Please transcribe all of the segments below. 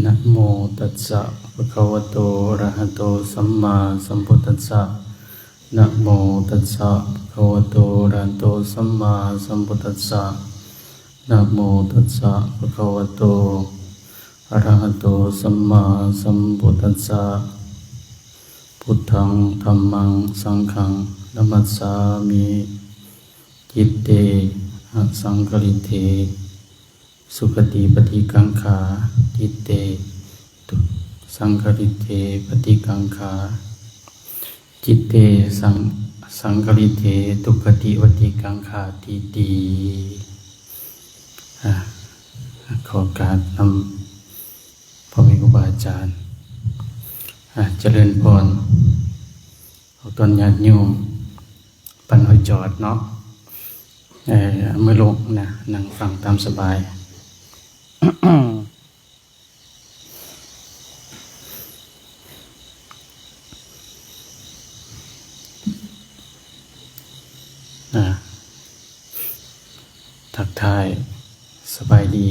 ນະໂມຕັດສະ ພະຄະວະໂຕ ອະຣະຫະໂຕ ສຳມາສຳພຸດທັດສະ ນະໂມຕັດສະ ພະຄະວະໂຕ ອະຣະຫະໂຕ ສຳມາສຳພຸດທັດສະ ນະໂມຕັດສະ ພະຄະວະໂຕ ອະຣະຫະໂຕ ສຳມາສຳພຸດທັດສະ ພຸດທັງ ທຳມັງ ສັງຄັງ ນະມັດສາມິ ຈິດເຕ ອະສັງຄະລິເທ ສຸຄະຕິປະຕິກັງຂາ ຈິດເຕ ທຸ ສັງຄະລິເທ ປະຕິກັງຂາ ຈິດເຕ ສັງ ສັງຄະລິເທ ທຸກຂະຕິປະຕິກັງຂາທິຕິ ອາ ຂໍກາບນຳພໍ່ແມ່ຄູບາອາຈານ ອາ ຈະເລີນພອນ ອອກຕົນຍາດໂຍມ ບ້ານຫ້ວຍຈອດເນາະ ເອີ ເອົາມືລົງນະ ນັ່ງຟັງຕາມສະບາຍ ອາ ທັກທາຍສະບາຍດີ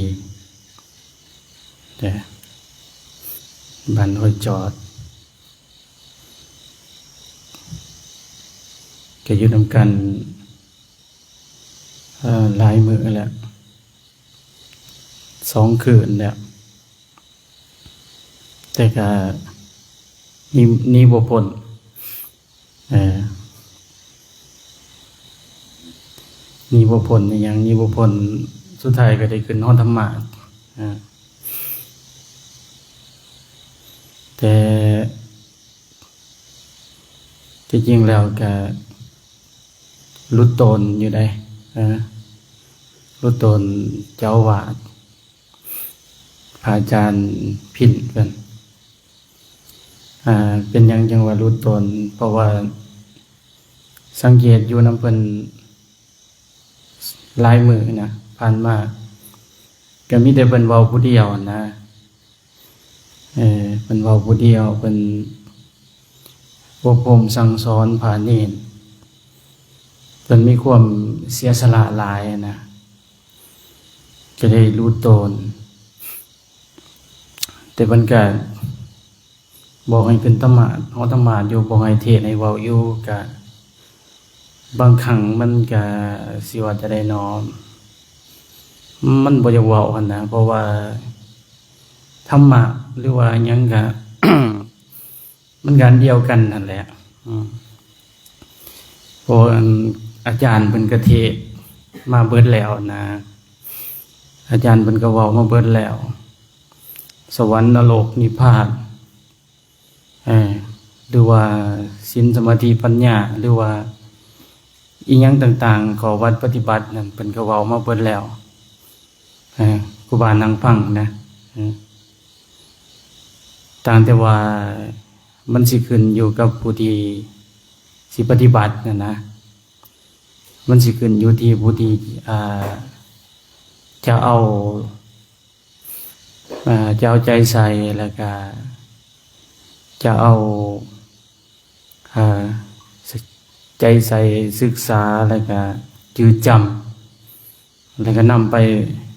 ເດີ ບ້ານຫ້ວຍຈອດ ກະຢູ່ນຳກັນ ເອີ ຫຼາຍມື້ແລ້ວ ສອງຄືນແລ້ວ ແຕ່ກະໜີ ໜີບໍ່ພົ້ນ ເອີ ໜີບໍ່ພົ້ນ ອີຫຍັງ ໜີບໍ່ພົ້ນ ສຸດທ້າຍກະໄດ້ຂຶ້ນຮອດທຳມາດ ເອີ ແຕ່ ທີ່ຈິງແລ້ວກະຫຼຸດໂຕນຢູ່ໃດ໋ ເອີ ຫຼຸດໂຕນເຈົ້າອາວາດ ພະອາຈານພິນເພິ່ນ ອາ ເປັນຫຍັງຈັ່ງວ່າຫຼຸດໂຕນ ເພາະວ່າສັງເກດຢູ່ນຳເພິ່ນ ຫຼາຍມື້ນະ ຜ່ານມາ ກະມີແຕ່ເພິ່ນເວົ້າຜູ້ດຽວຫັ້ນນະ ເອີ ເພິ່ນເວົ້າຜູ້ດຽວ ເພິ່ນອົບຮົມສັ່ງສອນພະເນນ ເພິ່ນມີຄວາມເສຍສະຫຼະຫຼາຍນະ ກະໄດ້ຫຼຸດໂຕນ ແຕ່ເພິ່ນກະ ບອກໃຫ້ຂຶ້ນຕະໝາດ ເຮົາຕະໝາດຢູ່ ບອກໃຫ້ເທດໃຫ້ເວົ້າຢູ່ ກະບາງຄັ້ງມັນກະ ຊິວ່າຈັ່ງໃດເນາະ ມັນບໍ່ຢາກເວົ້າຫັ້ນນະ ເພາະວ່າທຳມະ ຫຼືວ່າຫຍັງກະ ມັນກະອັນດຽວກັນຫັ້ນແຫຼະ ອືມ ເພາະອັນ ອາຈານເພິ່ນກະເທດມາເບິດແລ້ວນະ ອາຈານເພິ່ນກະເວົ້າມາເບິດແລ້ວ ສະຫວັນ ນະລົກ ນິບພານ ເອີ ຫຼືວ່າສິນ ສະມາທິ ປັນຍາ ຫຼືວ່າອີ່ຫຍັງຕ່າງໆ ຂໍ້ວັດປະຕິບັດນັ້ນ ເພິ່ນກະເວົ້າມາເບິດແລ້ວ ເອີ ຄູບານັ່ງຟັງນະ ເອີ ຕ່າງແຕ່ວ່າມັນຊິຂຶ້ນຢູ່ກັບຜູ້ທີ່ຊິປະຕິບັດນັ້ນນະ ມັນຊິຂຶ້ນຢູ່ທີ່ຜູ້ທີ່ ອາ ຈະເອົາ ເອີ ຈະເອົາໃຈໃສ່ ແລ້ວກະຈະເອົາ ເອີ ໃຈໃສ່ສຶກສາ ແລ້ວກະຈື່ຈຳ ແລ້ວກະນຳໄປ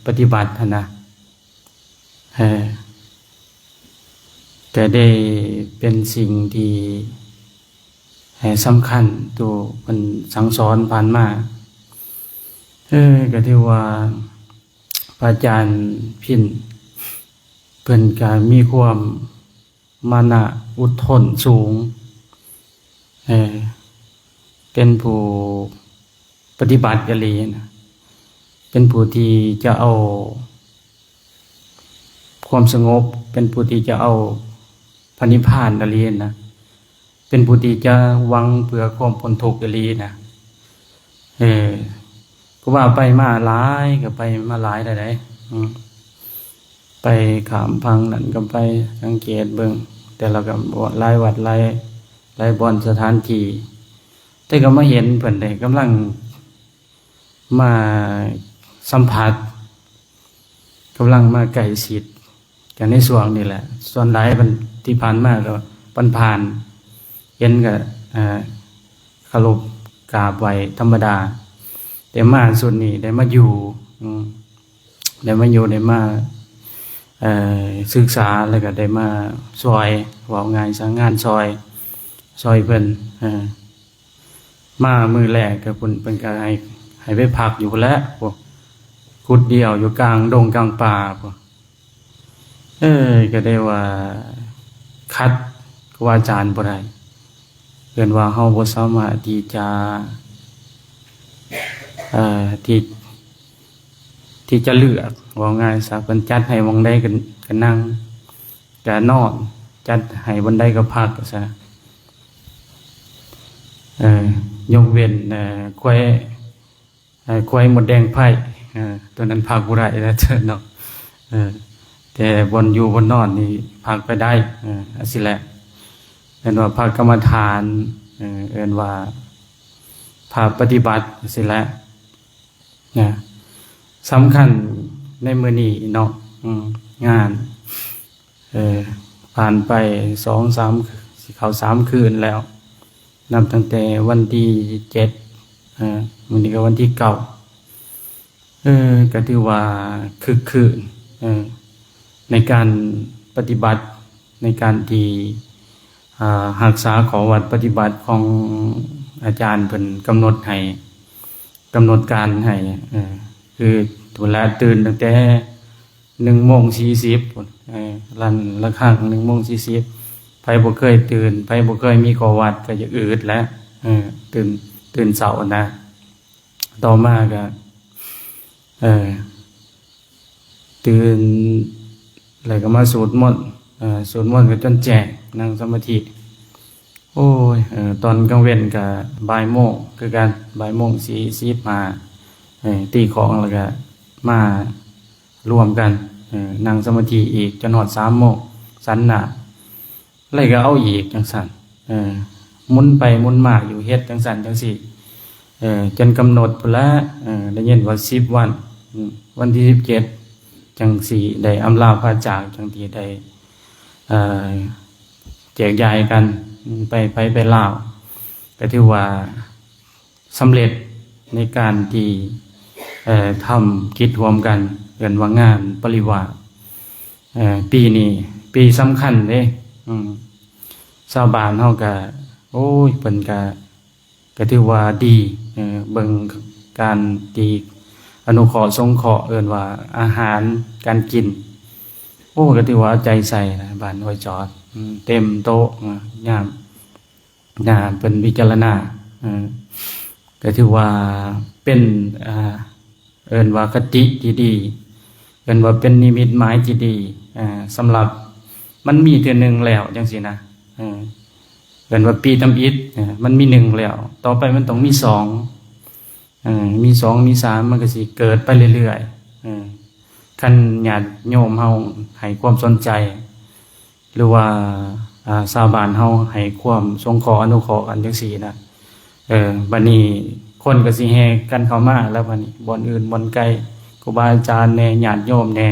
ປະຕິບັດຫັ້ນນະ ເອີ ກະໄດ້ເປັນສິ່ງທີ່ ເອີ ສຳຄັນ ໂຕເພິ່ນສັ່ງສອນຜ່ານມາ ເອີ ກະຖືວ່າ ພະອາຈານພິນ ເພິ່ນກະມີຄວາມມານະອົດທົນສູງ ເອີ ເປັນຜູ້ປະຕິບັດອີ່ຫຼີນະ ເປັນຜູ້ທີ່ຈະເອົາຄວາມສະຫງົບ ເປັນຜູ້ທີ່ຈະເອົາພະນິບພານອີ່ຫຼີນະ ເປັນຜູ້ທີ່ຈະຫວັງເພື່ອຄວາມພົ້ນທຸກອີ່ຫຼີນະ ເອີ ຄືວ່າໄປມາຫຼາຍ ກະໄປມາຫຼາຍແລ້ວໃດ໋ ອືມ ໄປຂ້າມຝັ່ງນັ້ນກະໄປ ສັງເກດເບິ່ງ ແຕ່ລະກະ ຫຼາຍວັດ ຫຼາຍ ຫຼາຍບ່ອນ ສະຖານທີ່ ແຕ່ກະມາເຫັນເພິ່ນໄດ໋ ກຳລັງມາສຳຜັດ ກຳລັງມາໃກ້ຊິດ ກະໃນຊ່ວງນີ້ແຫຼະ ສ່ວນຫຼາຍມັນ ທີ່ຜ່ານມາກະຜ່ານໆ ເຫັນກະ ເອີ ເຄົາລົບກາບໄຫວ້ທຳມະດາ ແຕ່ມາຊຸດນີ້ໄດ້ມາຢູ່ ອືມ ໄດ້ມາຢູ່ ໄດ້ມາ ເອີ ສຶກສາ ແລ້ວກໍໄດ້ມາຊ່ອຍ ເວົ້າງ່າຍຊະ ງານຊ່ອຍ ຊ່ອຍເພິ່ນ. ເອີ ມາມື້ແລກກໍເພິ່ນ ເພິ່ນກໍໃຫ້ ໃຫ້ໄປພັກຢູ່ພຸ້ນແຫຼະ ພວກ ກຸດດຽວຢູ່ກາງດົງກາງປ່າພຸ້ນ. ເອີ ກໍໄດ້ວ່າຂັດຄູບາອາຈານບໍ່ໄດ້ ເອີ້ນວ່າເຮົາບໍ່ສາມາດທີ່ຈະ ເອີ ທີ່ ທີ່ຈະເລືອກ ເວົ້າງ່າຍຊະ ເພິ່ນຈັດໃຫ້ໝ່ອງໃດກໍ ກໍນັ່ງ ກະນອນ ຈັດໃຫ້ບ່ອນໃດກໍພັກຊະ. ເອີ ຍົກເວັ້ນ ເອີ ຄວາຍ ເອີ ຄວາຍມົດແດງໄຟ ເອີ ຕົວນັ້ນພັກບໍ່ໄດ້ແລ້ວເນາະ. ເອີ ແຕ່ບ່ອນຢູ່ບ່ອນນອນນີ້ພັກໄປໄດ້ ເອີ ຈັ່ງຊີ້ແຫຼະ. ເອີ້ນວ່າພັກກຳມະຖານ ເອີ ເອີ້ນວ່າພະປະຕິບັດ ຈັ່ງຊີ້ແຫຼະ. ນະ ສຳຄັນໃນມື້ນີ້ເນາະ ອືມ ງານ ເອີ ຜ່ານໄປສອງສາມ ຊິເຂົ້າສາມຄືນແລ້ວ ນັບຕັ້ງແຕ່ວັນທີເຈັດ ເອີ ມື້ນີ້ກໍວັນທີເກົ້າ ເອີ ກໍຖືວ່າຄຶກຄື້ນ ເອີ ໃນການປະຕິບັດ ໃນການທີ່ ອ່າ ຮັກສາຂໍ້ວັດປະຕິບັດຂອງອາຈານເພິ່ນກຳນົດໃຫ້ ກຳນົດການໃຫ້ ເອີ ຄື ເວລາຕື່ນຕັ້ງແຕ່ໜຶ່ງໂມງສີ່ສິບພຸ້ນ ເອີ ລັນລະຄັງໜຶ່ງໂມງສີ່ສິບ ໃຜບໍ່ເຄີຍຕື່ນ ໃຜບໍ່ເຄີຍມີຂໍ້ວັດກໍຢາກອືດແຫຼະ ເອີ ຕື່ນ ຕື່ນເຊົ້ານະ. ຕໍ່ມາກໍ ເອີ ຕື່ນ ແລ້ວກໍມາສູດມົນ ເອີ ສູດມົນກໍຈົນແຈ້ງ ນັ່ງສະມາທິ. ໂອ້ຍ ເອີ ຕອນກາງເວັນກໍບ່າຍໂມງຄືກັນ ບ່າຍໂມງສີ່ສິບຫ້າ ເອີ ຕີຂອງ ແລ້ວກໍມາລວມກັນ ເອີ ນັ່ງສະມາທິອີກຈົນຮອດສາມໂມງ ສັນນະ ແລ້ວກໍເອົາອີກຈັ່ງຊັ້ນ ເອີ ໝູນໄປໝູນມາຢູ່ ເຮັດຈັ່ງຊັ້ນຈັ່ງຊີ້ ເອີ ຈົນກຳນົດພຸ້ນລະ ເອີ ໄດ້ຍິນວ່າສິບວັນ ອືມ ວັນທີສິບເຈັດຈັ່ງຊິໄດ້ອຳລາພາຈາກ ຈັ່ງຊິໄດ້ ເອີ ແຈກຢາຍກັນ ອືມ ໄປ ໄປ ໄປລາວ ກໍຖືວ່າ ສຳເລັດໃນການທີ່ ເອີ ທຳກິດຮ່ວມກັນ ເອີ້ນວ່າງານປະລິວາດ. ເອີ ປີນີ້ປີສຳຄັນເດ້ ອືມ ຊາວບ້ານເຮົາກະ ໂອ້ຍ ເພິ່ນກະ ກະຖືວ່າດີ ເອີ ເບິ່ງການທີ່ອະນຸເຄາະສົງເຄາະ ເອີ້ນວ່າອາຫານການກິນ ໂອ້ ກະຖືວ່າເອົາໃຈໃສ່ນະ ບ້ານຫ້ວຍຈອດ ອືມ ເຕັມໂຕະ ຍາມ ນາ ເພິ່ນພິຈາລະນາ ເອີ ກໍຖືວ່າເປັນ ອ່າ ເອີ້ນວ່າຄະຕິທີ່ດີ ເອີ້ນວ່າເປັນນິມິດໝາຍທີ່ດີ ເອີ ສຳລັບ ມັນມີເທື່ອໜຶ່ງແລ້ວຈັ່ງຊີ້ນະ ເອີ ເອີ້ນວ່າປີທຳອິດ ເອີ ມັນມີໜຶ່ງແລ້ວ ຕໍ່ໄປມັນຕ້ອງມີສອງ ເອີ ມີສອງ ມີສາມ ມັນກໍຊິເກີດໄປເລື້ອຍໆ ເອີ ຄັນຍາດໂຍມເຮົາໃຫ້ຄວາມສົນໃຈ ຫຼືວ່າ ອ່າ ຊາວບ້ານເຮົາໃຫ້ຄວາມສົງເຄາະອະນຸເຄາະກັນຈັ່ງຊີ້ນະ ເອີ ບັດນີ້ຄົນກໍຊິແຫ່ກັນເຂົ້າມາແລ້ວ ບັດນີ້ບ່ອນອື່ນບ່ອນໄກ ຄູບາອາຈານແດ່ ຍາດໂຍມແດ່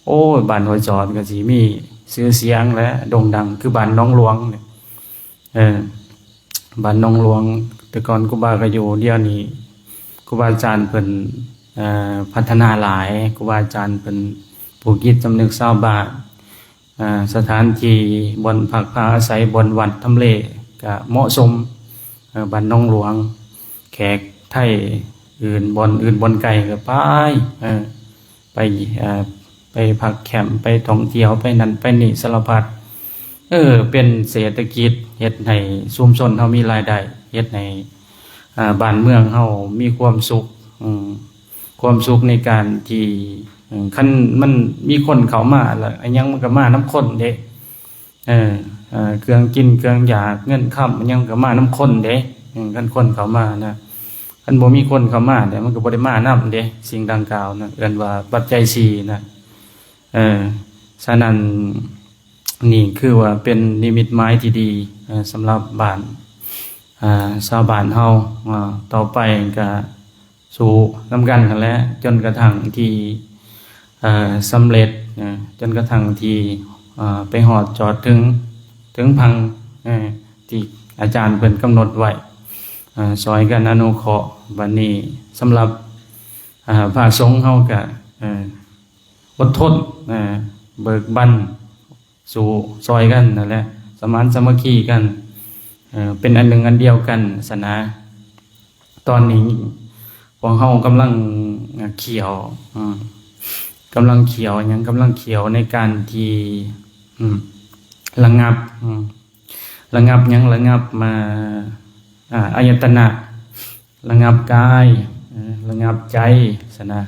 ໂອ້ຍ ບ້ານຫ້ວຍຈອດກໍຊິມີຊື່ສຽງ ແລະ ໂດ່ງດັງ ຄືບ້ານໜອງຫຼວງນີ້ ເອີ ບ້ານໜອງຫຼວງ ແຕ່ກ່ອນຄູບາກໍຢູ່ ດຽວນີ້ຄູບາອາຈານເພິ່ນ ເອີ ພັດທະນາຫຼາຍ ຄູບາອາຈານເພິ່ນປູກຈິດສຳນຶກຊາວບ້ານ ອ່າ ສະຖານທີ່ບ່ອນພັກພາອາໄສ ບ່ອນວັດທຳເລກະເໝາະສົມ ເອີ ບ້ານໜອງຫຼວງ ແຂກໄທອື່ນ ບ່ອນອື່ນບ່ອນໄກກະໄປ ເອີ ໄປ ເອີ ໄປພັກແຄມ ໄປທ່ອງທ່ຽວ ໄປນັ້ນໄປນີ້ສາລະພັດ ເອີ ເປັນເສດຖະກິດ ເຮັດໃຫ້ຊຸມຊົນເຮົາມີລາຍໄດ້ ເຮັດໃຫ້ ອ່າ ບ້ານເມືອງເຮົາມີຄວາມສຸກ ອືມ ຄວາມສຸກໃນການທີ່ ເອີ ຄັນມັນມີຄົນເຂົ້າມາແລ້ວ ອີ່ຫຍັງມັນກໍມານຳຄົນເດ້ ເອີ ເອີ ເຄື່ອງກິນເຄື່ອງຢາກເງິນຄຳອີ່ຫຍັງກໍມານຳຄົນເດ້ ເອີ ຄັນຄົນເຂົ້າມານະ ຄັນບໍ່ມີຄົນເຂົ້າມາແລ້ວ ມັນກໍບໍ່ໄດ້ມານຳເດ້ ສິ່ງດັ່ງກ່າວນະ ເອີ້ນວ່າປັດໄຈສີ່ນະ ເອີ ສະນັ້ນ ນີ້ຄືວ່າເປັນນິມິດໝາຍທີ່ດີ ເອີ ສຳລັບບ້ານ ເອີ ຊາວບ້ານເຮົາ ເອີ ຕໍ່ໄປກໍ ສູ້ນຳກັນຫັ້ນແຫຼະ ຈົນກະທັ່ງທີ່ ເອີ ສຳເລັດ ເອີ ຈົນກະທັ່ງທີ່ ເອີ ໄປຮອດຈອດເຖິງ ເຖິງຝັ່ງ ເອີ ທີ່ອາຈານເພິ່ນກຳນົດໄວ້ ເອີ ຊ່ອຍກັນອະນຸເຄາະ. ບັດນີ້ສຳລັບ ເອີ ພະສົງເຮົາກະ ເອີ ອົດທົນ ເອີ ເບີກບັນ ສູ້ຊ່ອຍກັນນັ້ນແຫຼະ ສະມານສາມັກຄີກັນ ເປັນອັນໜຶ່ງອັນດຽວກັນຊັ້ນນະ. ຕອນນີ້ພວກເຮົາກຳລັງຂຽວ ອາ ກຳລັງຂຽວຫຍັງ? ກຳລັງຂຽວໃນການທີ່ ອາ ລະງັບ ອາ ລະງັບຫຍັງ? ລະງັບມາ ອາ ອາຍະຕະນະ ລະງັບກາຍ ເອີ ລະງັບໃຈຊັ້ນນະ.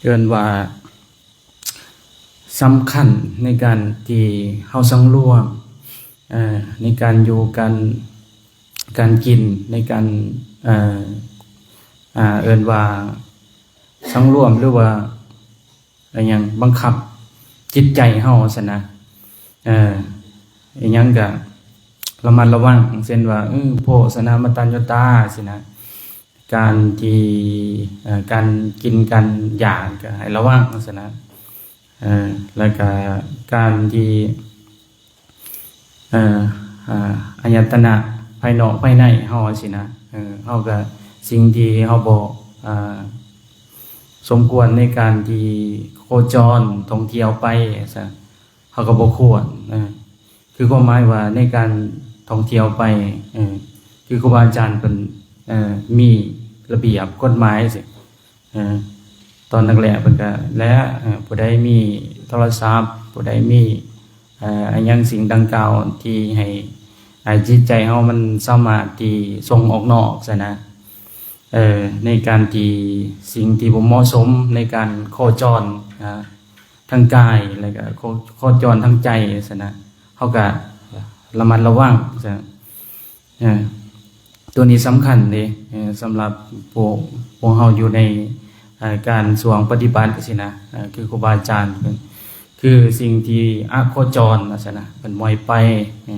ເອີ້ນວ່າສຳຄັນໃນການທີ່ເຮົາສັງລວມ ເອີ ໃນການຢູ່ ການ ການກິນ ໃນການ ເອີ ເອີ້ນວ່າສັງລວມ ຫຼືວ່າ ອີຫຍັງ ບັງຄັບຈິດໃຈເຮົາຊັ້ນນະ ເອີ ອີຫຍັງກະລະມັດລະວັງ ເຊັ່ນວ່າ ເອີ ໂພຊະນາມັດຕາຍະຕາຊີ້ນະ ການທີ່ ເອີ ການກິນການຢາກກະໃຫ້ລະວັງຊັ້ນນະ ເອີ ແລ້ວກະການທີ່ ເອີ ອາ ອາຍະຕະນະພາຍນອກພາຍໃນເຮົາຊີ້ນະ ເອີ ເຮົາກະ ສິ່ງທີ່ເຮົາບໍ່ ອາ ສົມຄວນໃນການທີ່ໂຄຈອນທ່ອງທ່ຽວໄປຊະ ເຮົາກະບໍ່ຄວນ ເອີ ຄືຄວາມໝາຍວ່າໃນການທ່ອງທ່ຽວໄປ ເອີ ຄືຄູບາອາຈານເພິ່ນ ເອີ ມີລະບຽບກົດໝາຍຊີ້ ເອີ ຕອນແລກໆເພິ່ນກະ ແລະ ເອີ ຜູ້ໃດມີໂທລະສັບ ຜູ້ໃດມີ ເອີ ອີຫຍັງສິ່ງດັ່ງກ່າວທີ່ໃຫ້ ອາ ຈິດໃຈເຮົາມັນສາມາດທີ່ສົ່ງອອກນອກຊັ້ນນະ ເອີ ໃນການທີ່ ສິ່ງທີ່ບໍ່ເໝາະສົມໃນການໂຄຈອນ ອາ ທາງກາຍ ແລ້ວກະໂຄ ໂຄຈອນທາງໃຈຊັ້ນນະ ເຮົາກະລະມັດລະວັງຊັ້ນ ເອີ ໂຕນີ້ສຳຄັນເດ້ ເອີ ສຳລັບພວກ ພວກເຮົາຢູ່ໃນ ເອີ ການຊ່ວງປະຕິບັດຊີ້ນະ ເອີ ຄືຄູບາອາຈານເພິ່ນ ຄືສິ່ງທີ່ອະໂຄຈອນວ່າຊັ້ນນະ ເພິ່ນບໍ່ໃຫ້ໄປ ເອີ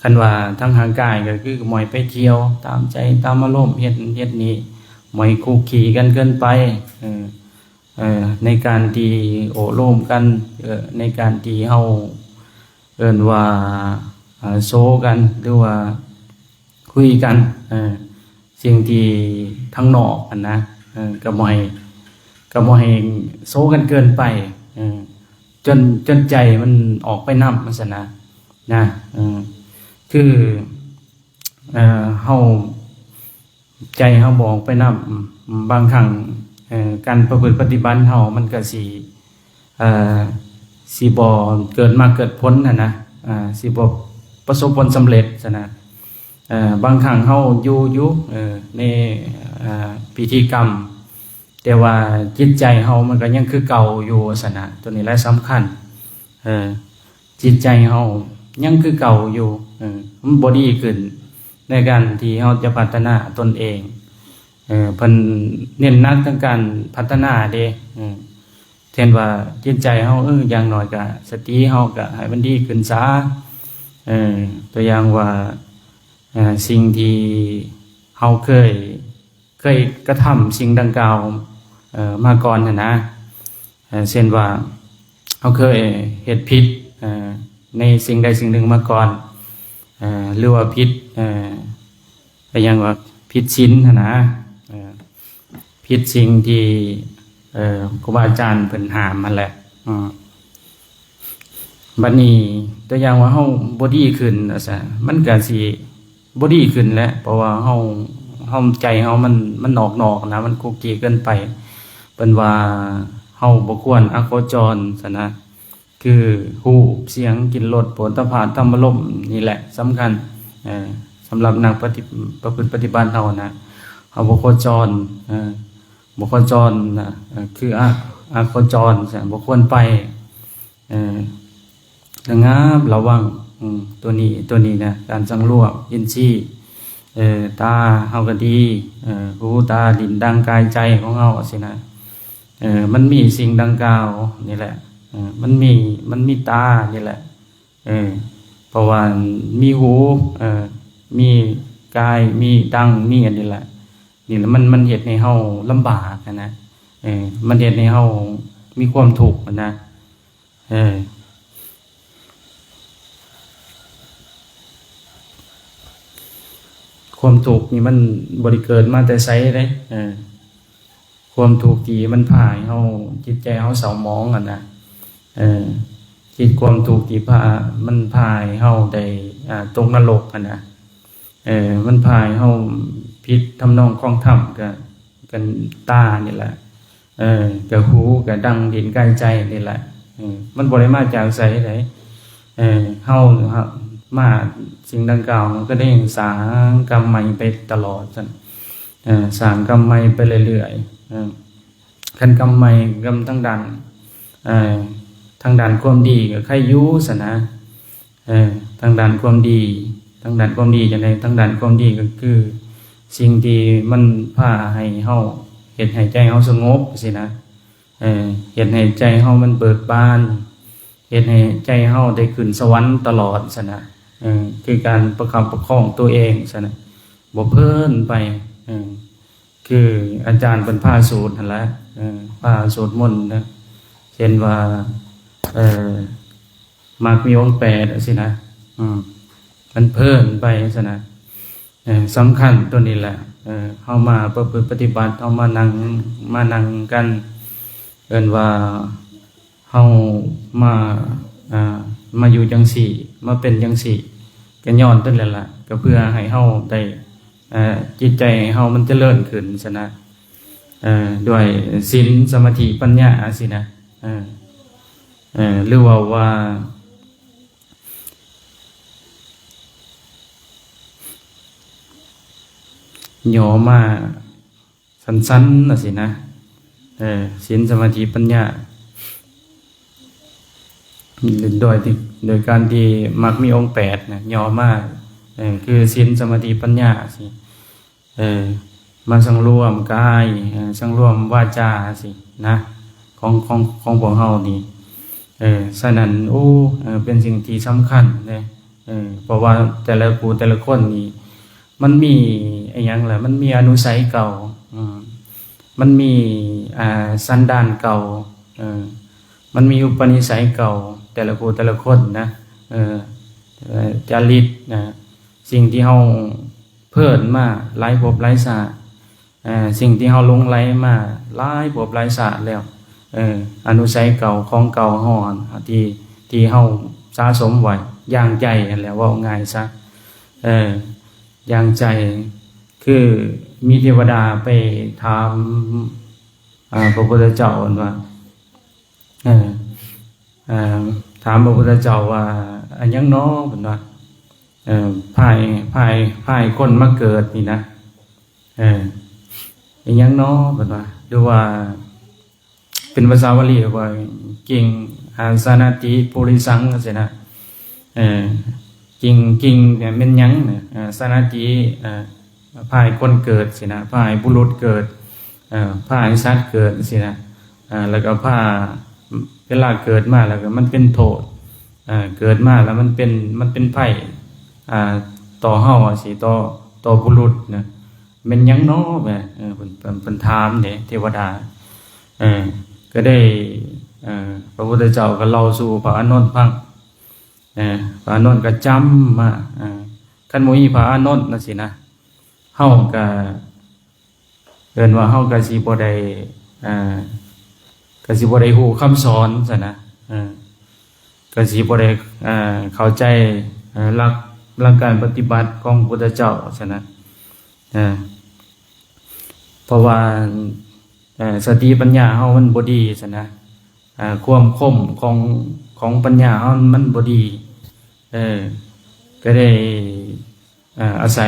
ຄັນວ່າທາງຮ່າງກາຍກະຄືບໍ່ໃຫ້ໄປທ່ຽວຕາມໃຈຕາມອາລົມ ເຮັດ ເຮັດນີ້ ບໍ່ໃຫ້ຄຸກຄີກັນເກີນໄປ ເອີ ເອີ ໃນການທີ່ໂອ້ລົມກັນ ເອີ ໃນການທີ່ເຮົາ ເອີ້ນວ່າ ເອີ ໂຊກັນ ຫຼືວ່າຄຸຍກັນ ເອີ ສິ່ງທີ່ທາງນອກຫັ້ນນະ ເອີ ກະບໍ່ໃຫ້ ກະບໍ່ໃຫ້ໂຊກັນເກີນໄປ ເອີ ຈົນ ຈົນໃຈມັນອອກໄປນຳ ວ່າຊັ້ນນະ ນະ ເອີ ຄື ເອີ ເຮົາ ໃຈເຮົາບໍ່ອອກໄປນຳ ບາງຄັ້ງ ເອີ ການປະພຶດປະຕິບັດເຮົາມັນກະຊິ ເອີ ຊິບໍ່ເກີດມາເກີດຜົນຫັ້ນນະ ເອີ ຊິບໍ່ປະສົບຜົນສຳເລັດຊັ້ນນະ ເອີ ບາງຄັ້ງເຮົາຢູ່ຢູ່ ເອີ ໃນ ເອີ ພິທີກຳ ແຕ່ວ່າຈິດໃຈເຮົາມັນກະຍັງຄືເກົ່າຢູ່ຊັ້ນນະ ໂຕນີ້ແຫຼະສຳຄັນ ເອີ ຈິດໃຈເຮົາຍັງຄືເກົ່າຢູ່ ເອີ ມັນບໍ່ດີຂຶ້ນ ໃນການທີ່ເຮົາຈະພັດທະນາຕົນເອງ ເອີ ເພິ່ນເນັ້ນໜັກທາງການພັດທະນາເດ້ ເອີ ເຊັ່ນວ່າຈິດໃຈເຮົາ ເອີ ຢ່າງໜ້ອຍກະສະຕິເຮົາກະໃຫ້ມັນດີຂຶ້ນຊະ ເອີ ຕົວຢ່າງວ່າ ເອີ ສິ່ງທີ່ເຮົາເຄີຍ ເຄີຍກະທຳສິ່ງດັ່ງກ່າວ ເອີ ມາກ່ອນຫັ້ນນະ ເອີ ເຊັ່ນວ່າ ເຮົາເຄີຍເຮັດຜິດ ເອີ ໃນສິ່ງໃດສິ່ງໜຶ່ງມາກ່ອນ ເອີ ຫຼືວ່າຜິດ ເອີ ໄປຫຍັງວ່າຜິດສິນຫັ້ນນະ ເອີ ຜິດສິ່ງທີ່ ເອີ ຄູບາອາຈານເພິ່ນຫ້າມຫັ້ນແຫຼະ ເອີ ບັດນີ້ຕົວຢ່າງວ່າເຮົາບໍ່ດີຂຶ້ນວ່າຊະ ມັນກະຊິບໍ່ດີຂຶ້ນແຫຼະ ເພາະວ່າເຮົາ ເຮົາ ໃຈເຮົາມັນ ມັນນອກໆນະ ມັນຄຸກຄີເກີນໄປ ເພິ່ນວ່າເຮົາບໍ່ຄວນອະໂຄຈອນຊັ້ນນະ ຄືຮູບ ສຽງ ກິ່ນ ລົດ ໂຜດຖະພະ ທຳມາລົມ ນີ້ແຫຼະສຳຄັນ ເອີ ສຳລັບນັກປະຕິ ປະພຶດປະຕິບັດເຮົານະ ເຮົາບໍ່ໂຄຈອນ ເອີ ບໍ່ໂຄຈອນນະ ເອີ ຄືອະ ອະໂຄຈອນຊັ້ນ ບໍ່ຄວນໄປ ເອີ ລະງັບລະວັງ ອືມ ໂຕນີ້ ໂຕນີ້ນະ ການສັງລວມອິນຊີ ເອີ ຕາເຮົາກະດີ ເອີ ຫູ ຕາ ລີ້ນ ດັງ ກາຍ ໃຈຂອງເຮົາ ຊີ້ນະ ເອີ ມັນມີສິ່ງດັ່ງກ່າວນີ້ແຫຼະ ເອີ ມັນມີ ມັນມີຕານີ້ແຫຼະ ເອີ ເພາະວ່າມີຫູ ເອີ ມີກາຍ ມີດັງ ມີອັນນີ້ແຫຼະ ນີ້ແຫຼະ ມັນ ມັນເຮັດໃຫ້ເຮົາລຳບາກຫັ້ນນະ ເອີ ມັນເຮັດໃຫ້ເຮົາມີຄວາມທຸກຫັ້ນນະ ເອີ ເອີ ຄວາມທຸກນີ້ມັນບໍ່ໄດ້ເກີດມາແຕ່ໃສເດ້. ເອີ ຄວາມທຸກທີ່ມັນພາໃຫ້ເຮົາ ຈິດໃຈເຮົາເສົ້າໝອງຫັ້ນນະ, ເອີ ທີ່ຄວາມທຸກທີ່ພາ ມັນພາໃຫ້ເຮົາໄດ້ ອ່າ ຕົກນະລົກຫັ້ນນະ, ເອີ ມັນພາໃຫ້ເຮົາຜິດທຳນອງຄອງທຳ ກະ ກັນຕານີ້ແຫຼະ, ເອີ ກະຫູ ກະດັງ ດິນ ກາຍ ໃຈນີ້ແຫຼະ. ເອີ ມັນບໍ່ໄດ້ມາຈາກໃສໃດ. ເອີ ເຮົາ ເຮົາມາ ສິ່ງດັ່ງກ່າວ ມັນກໍໄດ້ສ້າງກຳໃໝ່ໄປຕະຫຼອດຊັ້ນ, ເອີ ສ້າງກຳໃໝ່ໄປເລື້ອຍໆ. ເອີ ຄັນກຳໃໝ່ ກຳທາງດ້ານ ເອີ ທາງດ້ານຄວາມດີກໍໃຄຢູ່ຊັ້ນນະ. ເອີ ທາງດ້ານຄວາມດີ ທາງດ້ານຄວາມດີຈັ່ງໃດ? ທາງດ້ານຄວາມດີກໍຄືສິ່ງທີ່ມັນພາໃຫ້ເຮົາ ເຮັດໃຫ້ໃຈເຮົາສະຫງົບຊີ້ນະ, ເອີ ເຮັດໃຫ້ໃຈເຮົາມັນເບີກບານ, ເຮັດໃຫ້ໃຈເຮົາໄດ້ຂຶ້ນສະຫວັນຕະຫຼອດຊັ້ນນະ, ເອີ ຄືການປະຄັບປະຄອງຕົວເອງຊັ້ນນະ, ບໍ່ເພີນໄປ. ເອີ ຄືອາຈານເພິ່ນພາສູດຫັ້ນແຫຼະ, ເອີ ພາສູດມົນນະ, ເຊັ່ນວ່າ ເອີ ມັກມີອົງແປດຊີ້ນະ, ອືມ ມັນເພີນໄປຊັ້ນນະ. ເອີ ສຳຄັນຕົວນີ້ແຫຼະ, ເອີ ເຮົາມາປະພຶດປະຕິບັດ, ເຮົາມານັ່ງ ມານັ່ງກັນ ເອີ້ນວ່າ ເຮົາມາ ອ່າ ມາຢູ່ຈັ່ງຊີ້ ມາເປັນຈັ່ງຊີ້ ກໍຍ້ອນຕົວນີ້ແຫຼະ, ກໍເພື່ອໃຫ້ເຮົາໄດ້ ເອີ ຈິດໃຈເຮົາມັນຈະເລີນຂຶ້ນຊັ້ນນະ, ເອີ ດ້ວຍສິນ ສະມາທິ ປັນຍາຊີ້ນະ, ເອີ ເອີ ຫຼືເວົ້າວ່າ ຫຍໍ້ມາ ສັ້ນໆ ຈັ່ງຊີ້ນະ, ເອີ ສິນ ສະມາທິ ປັນຍາ ໂດຍທີ່ ໂດຍການທີ່ມັກມີອົງແປດນະ ຫຍໍ້ມາ ເອີ ຄືສິນ ສະມາທິ ປັນຍາຊີ້ ເອີ ມາສັງລວມກາຍ ເອີ ສັງລວມວາຈາຊີ້ນະ ຂອງ ຂອງ ຂອງພວກເຮົານີ້. ເອີ ສະນັ້ນ ໂອ້ ເອີ ເປັນສິ່ງທີ່ສຳຄັນເດ້, ເອີ ເພາະວ່າແຕ່ລະຜູ້ແຕ່ລະຄົນນີ້ ມັນມີອີ່ຫຍັງລະ ມັນມີອະນຸໄສເກົ່າ, ອືມ ມັນມີ ອ່າ ສັນດານເກົ່າ, ເອີ ມັນມີອຸປະນິໄສເກົ່າ ແຕ່ລະຜູ້ແຕ່ລະຄົນນະ, ເອີ ເອີ ຈະລິດນະ ສິ່ງທີ່ເຮົາເພີນມາຫຼາຍພົບຫຼາຍຊາດ, ເອີ ສິ່ງທີ່ເຮົາຫຼົງໄຫຼມາຫຼາຍພົບຫຼາຍຊາດແລ້ວ, ເອີ ອະນຸໄສເກົ່າ ຂອງເກົ່າເຮົາ ທີ່ ທີ່ເຮົາສະສົມໄວ້ ຢາງໃຈຫັ້ນແຫຼະ ເວົ້າງ່າຍຊະ, ເອີ ຢ່າງໃຈ ຄືມີເທວະດາໄປຖາມ ອ່າ ພະພຸດທະເຈົ້າ ເພິ່ນວ່າ ເອີ ເອີ ຖາມພະພຸດທະເຈົ້າວ່າ ອັນຫຍັງນໍ ເພິ່ນວ່າ ເອີ ພາໃຫ້ ພາໃຫ້ ພາໃຫ້ຄົນມາເກີດນີ້ນະ ເອີ ອີ່ຫຍັງນໍ ເພິ່ນວ່າ ຫຼືວ່າ ເປັນພາສາບາລີວ່າ ກິງ ອາ ສານະຕິ ປຸລິສັງ ຊີ້ນະ, ເອີ ກິງ ກິງ ແມ່ນຫຍັງນະ, ອາ ສານະຕິ ອາ ພາໃຫ້ຄົນເກີດຊີ້ນະ, ພາໃຫ້ບຸລຸດເກີດ, ເອີ ພາໃຫ້ສັດເກີດຊີ້ນະ, ອາ ແລ້ວກໍພາ ເວລາເກີດມາແລ້ວກໍມັນເປັນໂທດ, ເກີດມາແລ້ວມັນເປັນ ມັນເປັນໄພ ອາ ຕໍ່ເຮົາ ອາ ຊີ້ ຕໍ່ ຕໍ່ບຸລຸດນະ. ແມ່ນຫຍັງນໍ ແມ່ ເອີ ເພິ່ນ ເພິ່ນ ເພິ່ນຖາມເດ້ ເທວະດາ ເອີ ກໍໄດ້ ເອີ ພະພຸດທະເຈົ້າກໍເລົ່າສູ່ພະອານົນຟັງ, ເອີ ພະອານົນກໍຈຳມາ ເອີ ຄັນບໍ່ມີພະອານົນຈັ່ງຊີ້ນະ ເຮົາກໍ ເອີ້ນວ່າເຮົາກໍຊິບໍ່ໄດ້ ເອີ ກໍຊິບໍ່ໄດ້ຮູ້ຄຳສອນຊັ້ນນະ, ເອີ ກໍຊິບໍ່ໄດ້ ເອີ ເຂົ້າໃຈ ເອີ ຫຼັກ ຫຼັກການປະຕິບັດຂອງພະພຸດທະເຈົ້າຊັ້ນນະ, ເອີ ເພາະວ່າ ເອີ ສະຕິປັນຍາເຮົາມັນບໍ່ດີຊັ້ນນະ, ເອີ ຄວາມຄົມຂອງ ຂອງປັນຍາເຮົາມັນບໍ່ດີ, ເອີ ກໍໄດ້ ເອີ ອາໄສ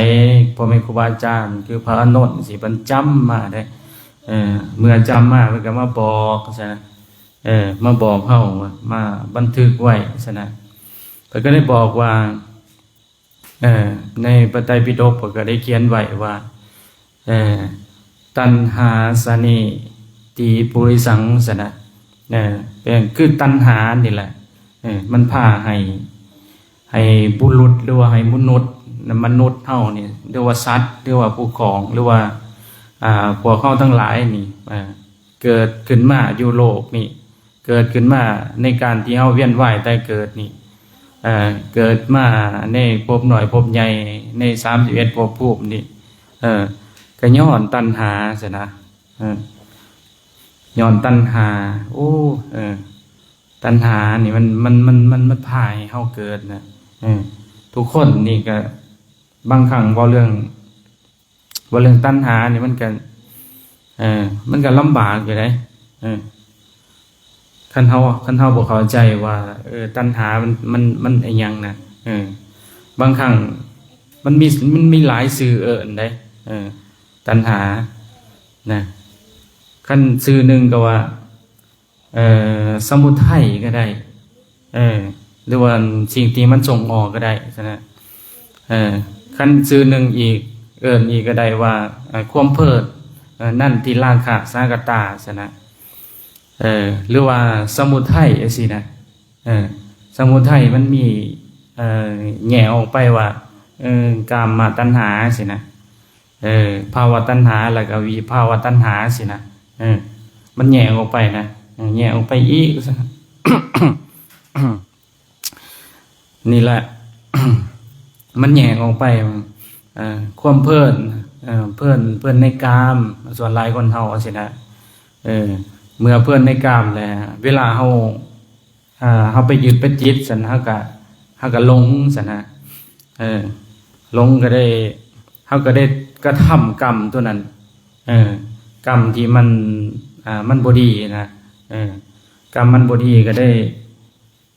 ພໍ່ແມ່ຄູບາອາຈານ ຄືພະອານົນຊີ້ ເພິ່ນຈຳມາເດ້, ເອີ ເມື່ອຈຳມາເພິ່ນກໍມາບອກຊັ້ນນະ, ເອີ ມາບອກເຮົາ ມາບັນທຶກໄວ້ຊັ້ນນະ, ເພິ່ນກໍໄດ້ບອກວ່າ ເອີ ໃນພະໄຕປິດົກເພິ່ນກໍໄດ້ຂຽນໄວ້ວ່າ ເອີ ຕັນຫາສະເນຕິປຸລິສັງ ຊັ້ນນະ, ເອີ ເປັນ ຄືຕັນຫານີ້ແຫຼະ ເອີ ມັນພາໃຫ້ ໃຫ້ບຸລຸດ ຫຼືວ່າໃຫ້ມະນຸດ ມະນຸດເຮົານີ້ ຫຼືວ່າສັດ ຫຼືວ່າຜູ້ຄອງ ຫຼືວ່າ ອ່າ ພວກເຮົາທັງຫຼາຍນີ້ ເອີ ເກີດຂຶ້ນມາຢູ່ໂລກນີ້ ເກີດຂຶ້ນມາໃນການທີ່ເຮົາວຽນວ່າຍຕາຍເກີດນີ້ ເກີດມາໃນພົບນ້ອຍພົບໃຫຍ່ ໃນສາມສິບເອັດພົບພູມນີ້ ເອີ ກໍຍ້ອນຕັນຫາຊັ້ນນະ ເອີ ຍ້ອນຕັນຫາ. ໂອ້ ເອີ ຕັນຫານີ້ມັນ ມັນ ມັນ ມັນ ມັນພາໃຫ້ເຮົາເກີດນະ. ເອີ ທຸກຄົນນີ້ກໍບາງຄັ້ງເວົ້າເລື່ອງ ເວົ້າເລື່ອງຕັນຫານີ້ມັນກໍ ເອີ ມັນກໍລຳບາກຢູ່ເດ້. ເອີ ຄັນເຮົາ ຄັນເຮົາບໍ່ເຂົ້າໃຈວ່າ ເອີ ຕັນຫາມັນ ມັນ ມັນອີຫຍັງນະ. ເອີ ບາງຄັ້ງມັນມີ ມັນມີຫຼາຍຊື່ເອີ້ນເດ້ ເອີ ຕັນຫານະ. ຄັນຊື່ໜຶ່ງກໍວ່າ ເອີ ສະໝຸໄທກໍໄດ້ ເອີ ຫຼືວ່າສິ່ງທີ່ມັນສົ່ງອອກກໍໄດ້ຊັ້ນນະ. ເອີ ຄັນຊື່ໜຶ່ງອີກ ເອີ້ນອີກກໍໄດ້ວ່າ ເອີ ຄວາມເພີດ ເອີ ນັນທິລາຄະສາກະຕາຊັ້ນນະ. ເອີ ຫຼືວ່າສະໝຸໄທຈັ່ງຊີ້ນະ. ເອີ ສະໝຸໄທມັນມີ ເອີ ແຍກອອກໄປວ່າ ເອີ ກາມະຕັນຫາຊີ້ນະ. ເອີ ພາວະຕັນຫາ ແລ້ວກໍວິພາວະຕັນຫາຊີ້ນະ. ເອີ ມັນແຍກອອກໄປນະ ເອີ ແຍກອອກໄປອີກ ນີ້ແຫຼະ ມັນແຍກອອກໄປ ເອີ ຄວາມເພີນ ເອີ ເພີນ ເພີນໃນກາມ. ສ່ວນຫຼາຍຄົນເຮົາຊີ້ນະ ເອີ ເມື່ອເພີນໃນກາມແລ້ວ ເວລາເຮົາ ເຮົາໄປຍຶດໄປຕິດຊັ້ນ ເຮົາກະ ເຮົາກະຫຼົງຊັ້ນນະ. ເອີ ຫຼົງກໍໄດ້ ເຮົາກໍໄດ້ກະທຳກຳຕົວນັ້ນ ເອີ ກຳທີ່ມັນ ມັນບໍ່ດີນະ. ເອີ ກຳມັນບໍ່ດີກໍໄດ້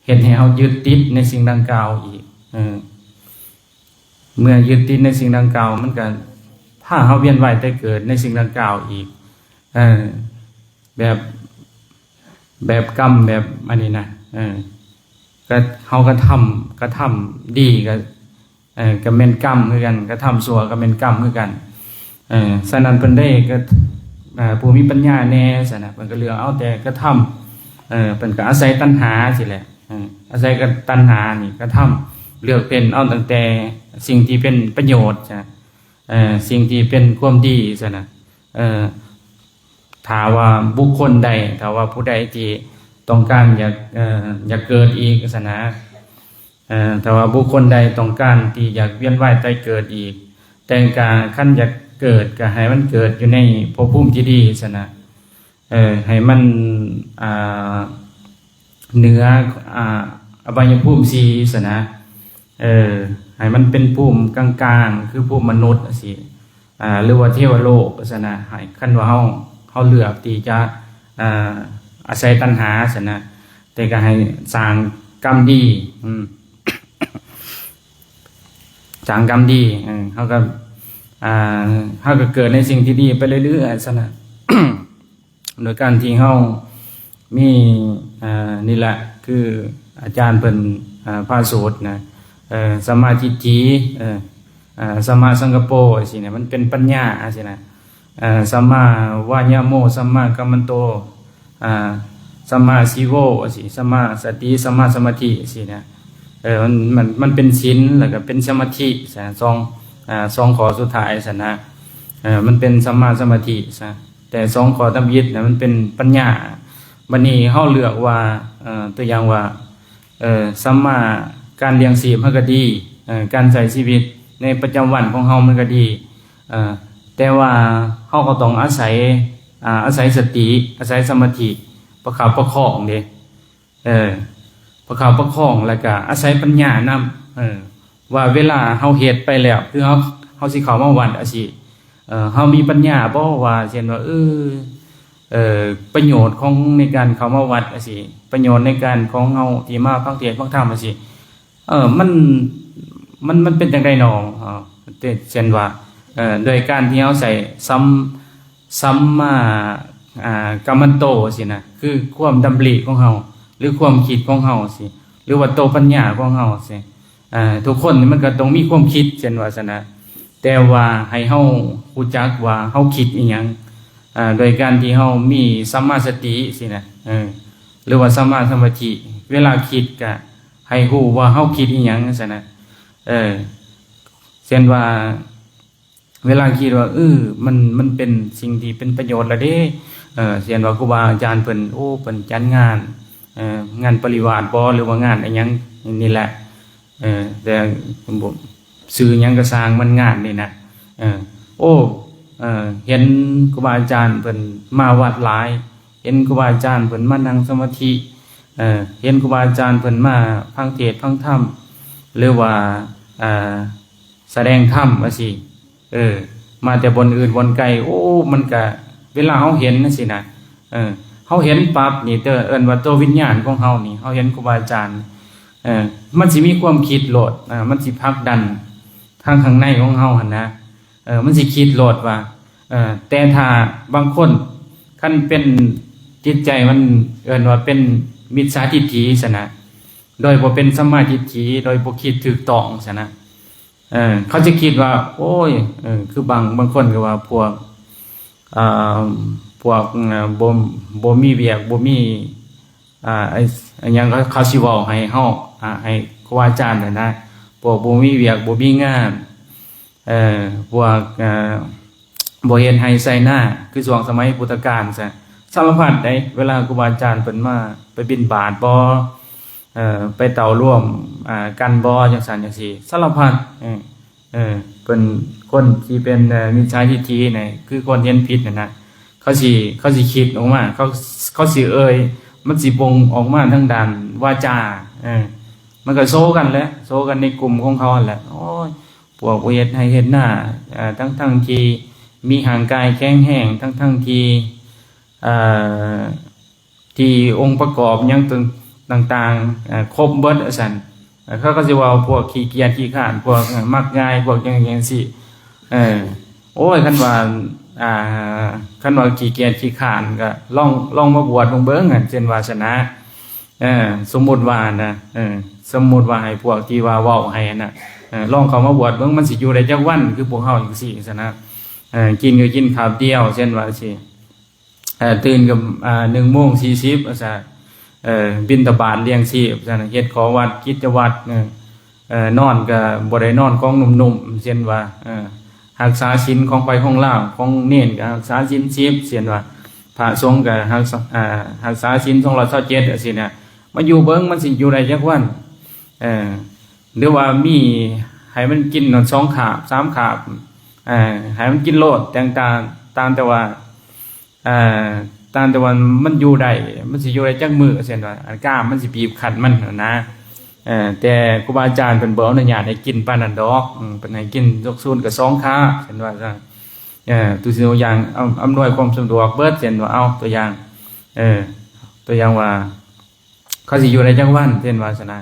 ເຮັດໃຫ້ເຮົາຍຶດຕິດໃນສິ່ງດັ່ງກ່າວອີກ. ເອີ ເມື່ອຍຶດຕິດໃນສິ່ງດັ່ງກ່າວ ມັນກະພາເຮົາວຽນວ່າຍຕາຍເກີດໃນສິ່ງດັ່ງກ່າວອີກ. ເອີ ແບບ ແບບກຳແບບອັນນີ້ນະ ເອີ ກະ ເຮົາກະທຳ ກະທຳດີກະ ເອີ ກະແມ່ນກຳຄືກັນ ກະທຳຊົ່ວກະແມ່ນກຳຄືກັນ. ເອີ ສະນັ້ນເພິ່ນໄດ້ກະ ເອີ ຜູ້ມີປັນຍາແດ່ຊັ້ນນະ ເພິ່ນກະເລືອກເອົາແຕ່ກະທຳ ເອີ ເພິ່ນກະອາໄສຕັນຫາຊີ້ແຫຼະ ເອີ ອາໄສກະຕັນຫານີ້ກະທຳ ເລືອກເຟັ້ນເອົາຕັ້ງແຕ່ສິ່ງທີ່ເປັນປະໂຫຍດ ເອີ ສິ່ງທີ່ເປັນຄວາມດີຊັ້ນນະ. ເອີ ຖ້າວ່າບຸກຄົນໃດ ຖ້າວ່າຜູ້ໃດທີ່ຕ້ອງການຢາກ ເອີ ຢາກເກີດອີກຊັ້ນນະ ເອີ ຖ້າວ່າບຸກຄົນໃດຕ້ອງການທີ່ຢາກວຽນວ່າຍຕາຍເກີດອີກ ແຕ່ກະຄັນຢາກເກີດກະໃຫ້ມັນເກີດຢູ່ໃນພົບພູມທີ່ດີຊັ້ນນະ. ເອີ ໃຫ້ມັນ ອ່າ ເໜືອ ອ່າ ອະບາຍຍະພູມສີ່ຊັ້ນນະ ເອີ ໃຫ້ມັນເປັນພູມກາງໆ ຄືພູມມະນຸດຈັ່ງຊີ້ ອ່າ ຫຼືວ່າເທວະໂລກຊັ້ນນະ. ໃຫ້ ຄັນວ່າເຮົາ ເຮົາເລືອກທີ່ຈະ ອ່າ ອາໄສຕັນຫາຊັ້ນນະ ແຕ່ກໍໃຫ້ສ້າງກຳດີ ອືມ ສ້າງກຳດີ ເອີ ເຮົາກໍ ອ່າ ເຮົາກໍເກີດໃນສິ່ງທີ່ດີໄປເລື້ອຍໆຊັ້ນນະ. ໂດຍການທີ່ເຮົາມີ ເອີ ນີ້ແຫຼະ ຄືອາຈານເພິ່ນ ເອີ ພາສູດນະ ເອີ ສຳມາທິດຖິ ເອີ ເອີ ສຳມາສັງກັບໂປ ຈັ່ງຊີ້ນະ ມັນເປັນປັນຍາ ຈັ່ງຊີ້ນະ ເອີ ສຳມາວາຍາໂມ ສຳມາກຳມັນໂຕ ອ່າ ສຳມາຊີໂວ ຈັ່ງຊີ້ ສຳມາສະຕິ ສຳມາສະມາທິ ຈັ່ງຊີ້ນະ. ເອີ ມັນ ມັນ ມັນເປັນສິນ ແລ້ວກໍເປັນສະມາທິ ສະ ສອງ ອ່າ ສອງຂໍ້ສຸດທ້າຍຊັ້ນນະ ເອີ ມັນເປັນສຳມາສະມາທິຊະ. ແຕ່ສອງຂໍ້ທຳອິດນະ ມັນເປັນປັນຍາ. ບັດນີ້ເຮົາເລືອກວ່າ ເອີ ຕົວຢ່າງວ່າ ເອີ ສຳມາ ການລ້ຽງຊີບເຮົາກໍດີ ເອີ ການໃຊ້ຊີວິດໃນປະຈຳວັນຂອງເຮົາມັນກໍດີ ເອີ ແຕ່ວ່າເຮົາກໍຕ້ອງອາໄສ ອາ ອາໄສສະຕິ ອາໄສສະມາທິ ປະຄັບປະຄອງເດ້ ເອີ ປະຄັບປະຄອງ ແລ້ວກະອາໄສປັນຍານຳ ເອີ ວ່າເວລາເຮົາເຮັດໄປແລ້ວ ຄືເຮົາ ເຮົາຊິເຂົ້າມາວັດຈັ່ງຊີ້ ເອີ ເຮົາມີປັນຍາບໍ່ວ່າ ເຊັ່ນວ່າ ເອີ ເອີ ປະໂຫຍດຂອງໃນການເຂົ້າມາວັດຈັ່ງຊີ້ ປະໂຫຍດໃນການຂອງເຮົາທີ່ມາຟັງເທດຟັງທຳຈັ່ງຊີ້ ເອີ ມັນ ມັນ ມັນເປັນຈັ່ງໃດນໍ ເອີ ເຊັ່ນວ່າ ເອີ ດ້ວຍການທີ່ເຮົາໃຊ້ສຳ ສຳມາ ອ່າ ກຳມັນໂຕຊີ້ນະ ຄືຄວາມດຳລິຂອງເຮົາ ຫຼື ຄວາມຄິດຂອງເຮົາຊີ້ ຫຼືວ່າໂຕປັນຍາຂອງເຮົາຊີ້ ອ່າ ທຸກຄົນມັນກໍຕ້ອງມີຄວາມຄິດ ເຊັ່ນວ່າຊັ້ນນະ ແຕ່ວ່າໃຫ້ເຮົາຮູ້ຈັກວ່າເຮົາຄິດອີ່ຫຍັງ ອ່າ ໂດຍການທີ່ເຮົາມີສຳມາສະຕິຊີ້ນະ ເອີ ຫຼືວ່າສຳມາສະມາທິ ເວລາຄິດກະໃຫ້ຮູ້ວ່າເຮົາຄິດອີ່ຫຍັງຊັ້ນນະ ເອີ ເຊັ່ນວ່າ ເວລາຄິດວ່າ ເອີ ມັນ ມັນເປັນສິ່ງທີ່ເປັນປະໂຫຍດລະເດ້ ເອີ ເຊັ່ນວ່າຄູບາອາຈານເພິ່ນ ໂອ້ ເພິ່ນຈັດງານ ເອີ ງານປະລິວາດບໍ ຫຼືວ່າງານອີ່ຫຍັງນີ້ແຫຼະ ເອີ ແຕ່ບໍ່ ຊື່ຫຍັງກໍຊ່າງມັນ ງານນີ້ນະ ເອີ ໂອ້ ເອີ ເຫັນຄູບາອາຈານເພິ່ນມາວັດຫຼາຍ ເຫັນຄູບາອາຈານເພິ່ນມານັ່ງສະມາທິ ເອີ ເຫັນຄູບາອາຈານເພິ່ນມາຟັງເທດຟັງທຳ ຫຼືວ່າ ເອີ ສະແດງທຳວ່າຊີ້ ເອີ ມາແຕ່ບ່ອນອື່ນບ່ອນໄກ ໂອ້ ມັນກະ ເວລາເຮົາເຫັນຈັ່ງຊີ້ນະ ເອີ ເຮົາເຫັນປັບນີ້ ເອີ້ນວ່າຕົວວິນຍານຂອງເຮົານີ້ ເຮົາເຫັນຄູບາອາຈານ ເອີ ມັນຊິມີຄວາມຄິດໂລດ ເອີ ມັນຊິຜັກດັນທາງຂ້າງໃນຂອງເຮົາຫັ້ນນະ ເອີ ມັນຊິຄິດໂລດວ່າ ເອີ ແຕ່ຖ້າບາງຄົນ ຄັນເປັນຈິດໃຈມັນ ເອີ້ນວ່າເປັນມິດສາທິດຖິຊັ້ນນະ ໂດຍບໍ່ເປັນສຳມາທິດຖິ ໂດຍບໍ່ຄິດຖືກຕ້ອງຊັ້ນນະ ເອີ ເຂົາຈະຄິດວ່າ ໂອ້ຍ ເອີ ຄືບາງ ບາງຄົນກໍວ່າພວກ ເອີ ພວກ ເອີ ບໍ່ ບໍ່ມີວຽກ ບໍ່ມີ ອ່າ ໄອ້ ຫຍັງ ເຂົາ ເຂົາຊິເວົ້າໃຫ້ເຮົາ ອ່າ ໃຫ້ຄູບາອາຈານຫັ້ນນະ ພວກບໍ່ມີວຽກ ບໍ່ມີງານ ເອີ ພວກ ເອີ ບໍ່ເຮັດໄຮ່ໄຖນາ ຄືຊ່ວງສະໄໝພຸດທະການຊັ້ນ ສາລະພັດໃດ ເວລາຄູບາອາຈານເພິ່ນມາ ໄປບິນບາດບໍ ເອີ ໄປເຕົ້າລວມ ອ່າ ກັນບໍ ຈັ່ງຊັ້ນຈັ່ງຊີ້ ສາລະພັດ ເອີ ເອີ ເພິ່ນ ຄົນທີ່ເປັນ ເອີ ມິດສາທິດຖິນີ້ ຄືຄົນເຫັນຜິດຫັ້ນນະ ເຂົາຊິ ເຂົາຊິຄິດອອກມາ ເຂົາ ເຂົາຊິເອີ່ຍ ມັນຊິບົ່ງອອກມາທາງດ້ານວາຈາ ເອີ ມັນກໍໂຊກັນແຫຼະ ໂຊກັນໃນກຸ່ມຂອງເຂົາຫັ້ນແຫຼະ ໂອ້ຍ ພວກບໍ່ເຮັດໄຮ່ເຮັດນາ ເອີ ທັງໆທີ່ມີຮ່າງກາຍແຂງແຮງ ທັງໆທີ່ ເອີ ທີ່ອົງປະກອບຫຍັງຕ່າງໆ ເອີ ຄົບເບິດວ່າຊັ້ນ ເຂົາກໍຊິເວົ້າພວກຂີ້ກຽດຂີ້ຄ້ານ ພວກມັກງ່າຍ ພວກຫຍັງຈັ່ງຊີ້ ເອີ ໂອ້ຍ ຄັນວ່າ ອ່າ ຄັນວ່າຂີ້ກຽດຂີ້ຄ້ານກໍລອງ ລອງມາບວດເບິ່ງ ເບິ່ງ ເຊັ່ນວ່າຊັ້ນນະ ເອີ ສົມມຸດວ່ານະ ເອີ ສົມມຸດວ່າໃຫ້ພວກທີ່ວ່າເວົ້າໃຫ້ຫັ້ນນະ ເອີ ລອງເຂົ້າມາບວດເບິ່ງ ມັນຊິຢູ່ໄດ້ຈັກວັນ ຄືພວກເຮົາຈັ່ງຊີ້ຊັ້ນນະ ເອີ ກິນກໍກິນຄາບດຽວ ເຊັ່ນວ່າຊີ້ ເອີ ຕື່ນກໍ ອ່າ ໜຶ່ງໂມງສີ່ສິບ ວ່າຊະ ເອີ ບິນທະບາດລ້ຽງຊີບ ວ່າຊັ້ນ ເຮັດຂໍ້ວັດ ກິດຈະວັດ ເອີ ເອີ ນອນກໍບໍ່ໄດ້ນອນຂອງໜຸ່ມໆ ເຊັ່ນວ່າ ເອີ ຮັກສາສິນຂອງໃຜຂອງລາວ ຂອງເນນກໍຮັກສາສິນສິບ ເຊັ່ນວ່າ ພະສົງກໍຮັກສາ ອ່າ ຮັກສາສິນສອງຮ້ອຍຊາວເຈັດ ຈັ່ງຊີ້ນະ ມາຢູ່ເບິ່ງ ມັນຊິຢູ່ໄດ້ຈັກວັນ ເອີ ຫຼືວ່າມີໃຫ້ມັນກິນສອງຄາບ ສາມຄາບ ເອີ ໃຫ້ມັນກິນໂລດ ແຕ່ງຕ່າງ ຕ່າງແຕ່ວ່າ ເອີ ຕ່າງແຕ່ວ່າມັນຢູ່ໄດ້ ມັນຊິຢູ່ໄດ້ຈັກມື້ ເຊັ່ນວ່າ ອັນກ້າມມັນຊິບີບຄັ້ນມັນຫັ້ນນະ ເອີ ແຕ່ຄູບາອາຈານເພິ່ນບໍ່ອະນຸຍາດໃຫ້ກິນປານນັ້ນດອກ ເພິ່ນໃຫ້ກິນສຸກສູນກໍສອງຄາບ ເຊັ່ນວ່າ ເອີ ທຸກສິ່ງທຸກຢ່າງ ອຳ ອຳນວຍຄວາມສະດວກເບິດ ເຊັ່ນວ່າ ເອົາ ຕົວຢ່າງ ເອີ ຕົວຢ່າງວ່າ ເຂົາຊິຢູ່ໄດ້ຈັກວັນ ເຊັ່ນວ່າຊັ້ນນະ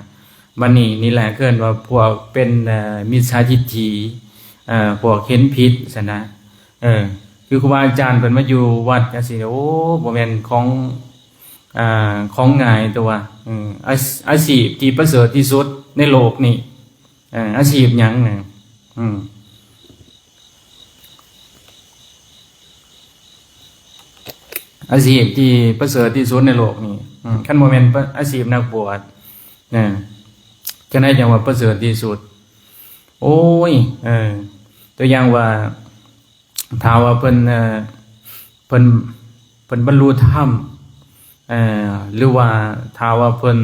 ບັດນີ້ນີ້ແຫຼະເອີ້ນວ່າພວກເປັນ ເອີ ມິດສາທິດຖິ ເອີ ພວກເຫັນຜິດຊັ້ນນະ ເອີ ຄືຄູບາອາຈານເພິ່ນມາຢູ່ວັດຈັ່ງຊີ້ ໂອ້ ບໍ່ແມ່ນຂອງ ອ່າ ຂອງງ່າຍຕົວະ ເອີ ອາ ອາຊີບທີ່ປະເສີດທີ່ສຸດໃນໂລກນີ້ ເອີ ອາຊີບຫຍັງນະ ອືມ ອາຊີບທີ່ປະເສີດທີ່ສຸດໃນໂລກນີ້ ອືມ ຄັນບໍ່ແມ່ນອາຊີບນັກບວດ ເອີ ຈັ່ງໃດຈັ່ງວ່າປະເສີດທີ່ສຸດ? ໂອ້ຍ ເອີ ຕົວຢ່າງວ່າ ຖ້າວ່າເພິ່ນ ເອີ ເພິ່ນ ເພິ່ນບັນລຸທຳ ເອີ ຫຼືວ່າຖ້າວ່າເພິ່ນ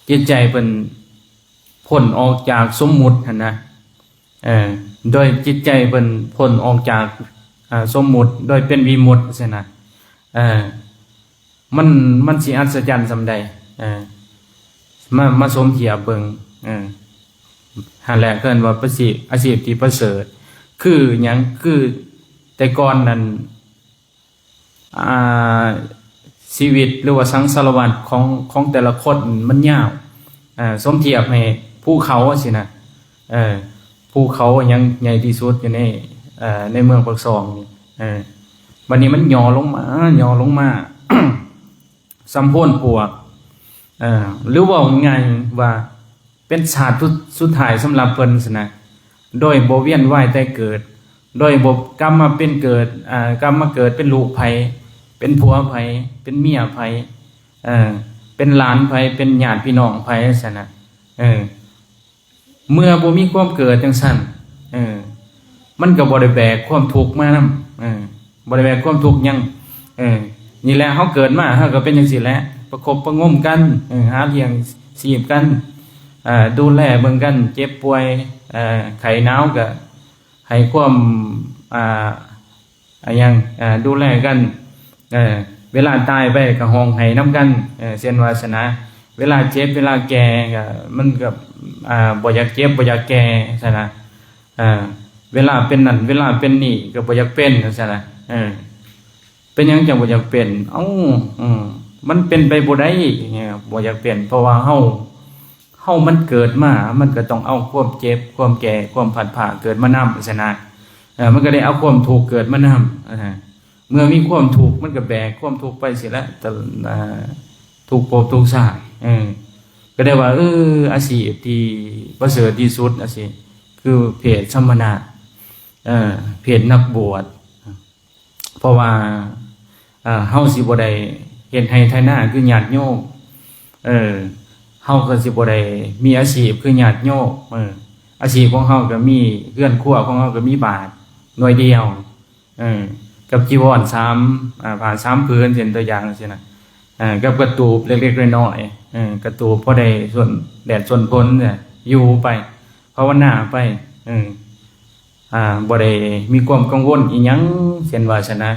ຈິດໃຈເພິ່ນພົ້ນອອກຈາກສົມມຸດຫັ້ນນະ ເອີ ໂດຍຈິດໃຈເພິ່ນພົ້ນອອກຈາກ ເອີ ສົມມຸດ ໂດຍເປັນວິມຸດຊັ້ນນະ ເອີ ມັນ ມັນຊິອັດສະຈັນສ່ຳໃດ ເອີ ມາ ມາສົມທຽບເບິ່ງ ເອີ ຫັ້ນແຫຼະເອີ້ນວ່າປະຊີບ ອາຊີບທີ່ປະເສີດ ຄືຫຍັງ ຄືແຕ່ກ່ອນນັ້ນ ອ່າ ຊີວິດ ຫຼືວ່າສັງສາລະວັດຂອງ ຂອງແຕ່ລະຄົນມັນຍາວ ເອີ ສົມທຽບໃຫ້ພູເຂົາຊີ້ນະ ເອີ ພູເຂົາຫຍັງໃຫຍ່ທີ່ສຸດຢູ່ໃນ ເອີ ໃນເມືອງປາກຊ່ອງນີ້ ເອີ ບັດນີ້ມັນຫຍໍ້ລົງມາ ຫຍໍ້ລົງມາ ສ່ຳໂພນປວກ ເອີ ຫຼືເວົ້າງ່າຍໆວ່າ ເປັນຊາດສຸດ ສຸດທ້າຍສຳລັບເພິ່ນຊັ້ນນະ ໂດຍບໍ່ວຽນວ່າຍຕາຍເກີດ ໂດຍບໍ່ກັບມາເປັນເກີດ ເອີ ກັບມາເກີດເປັນລູກໃຜ ເປັນຜົວໃຜ ເປັນເມຍໃຜ ເອີ ເປັນຫຼານໃຜ ເປັນຍາດພີ່ນ້ອງໃຜຊັ້ນນະ ເອີ ເມື່ອບໍ່ມີຄວາມເກີດຈັ່ງຊັ້ນ ເອີ ມັນກໍບໍ່ໄດ້ແບກຄວາມທຸກມານຳ ເອີ ບໍ່ໄດ້ແບກຄວາມທຸກຫຍັງ ເອີ ນີ້ແຫຼະ ເຮົາເກີດມາ ເຮົາກໍເປັນຈັ່ງຊີ້ແຫຼະ ປະຄົບປະງົມກັນ ເອີ ຫາລ້ຽງຊີບກັນ ອ່າ ດູແລເບິ່ງກັນ ເຈັບປ່ວຍ ເອີ ໄຂ້ໜາວກະໃຫ້ຄວາມ ອ່າ ອາຫຍັງ ອ່າ ດູແລກັນ ເອີ ເວລາຕາຍໄປກະຮ້ອງໄຫ້ນຳກັນ ເອີ ເຊັ່ນວ່າຊັ້ນນະ ເວລາເຈັບເວລາແກ່ກະ ມັນກະ ອ່າ ບໍ່ຢາກເຈັບບໍ່ຢາກແກ່ຊັ້ນນະ ເອີ ເວລາເປັນນັ້ນເວລາເປັນນີ້ກະບໍ່ຢາກເປັນຊັ້ນນະ ເອີ ເປັນຫຍັງຈັ່ງບໍ່ຢາກເປັນ? ເອົ້າ ເອີ ມັນເປັນໄປບໍ່ໄດ້ ບໍ່ຢາກເປັນ ເພາະວ່າເຮົາ ເຮົາມັນເກີດມາ ມັນກະຕ້ອງເອົາຄວາມເຈັບ ຄວາມແກ່ ຄວາມພັດພາກເກີດມານຳ ຊັ້ນນະ ເອີ ມັນກະໄດ້ເອົາຄວາມທຸກເກີດມານຳ ເອີ ເມື່ອມີຄວາມທຸກ ມັນກະແບກຄວາມທຸກໄປຊີ້ແຫຼະ ເອີ ທຸກພົບທຸກຊາດ ເອີ ກະໄດ້ວ່າ ເອີ ອາຊີບທີ່ປະເສີດທີ່ສຸດ ອາຊີບ ຄືເພດສະມະນະ ເອີ ເພດນັກບວດ ເພາະວ່າ ເອີ ເຮົາຊິບໍ່ໄດ້ເຮັດໄຮ່ໄຖນາຄືຍາດໂຍມ ເອີ ເຮົາກະຊິບໍ່ໄດ້ມີອາຊີບຄືຍາດໂຍມ ເອີ ອາຊີບຂອງເຮົາກະມີ ເຮືອນຄົວຂອງເຮົາກະມີບາດໜ່ວຍດຽວ ເອີ ກັບຈີວອນສາມ ອາ ຜ້າສາມຜືນ ເຊັ່ນຕົວຢ່າງຊີ້ນະ ເອີ ກັບກະຕູບເລັກໆນ້ອຍໆ ເອີ ກະຕູບພໍໄດ້ຊົນແດດຊົນຝົນ ຢູ່ໄປ ພາວະນາໄປ ເອີ ອ່າ ບໍ່ໄດ້ມີຄວາມກັງວົນອີ່ຫຍັງ ເຊັ່ນວ່າຊັ້ນນະ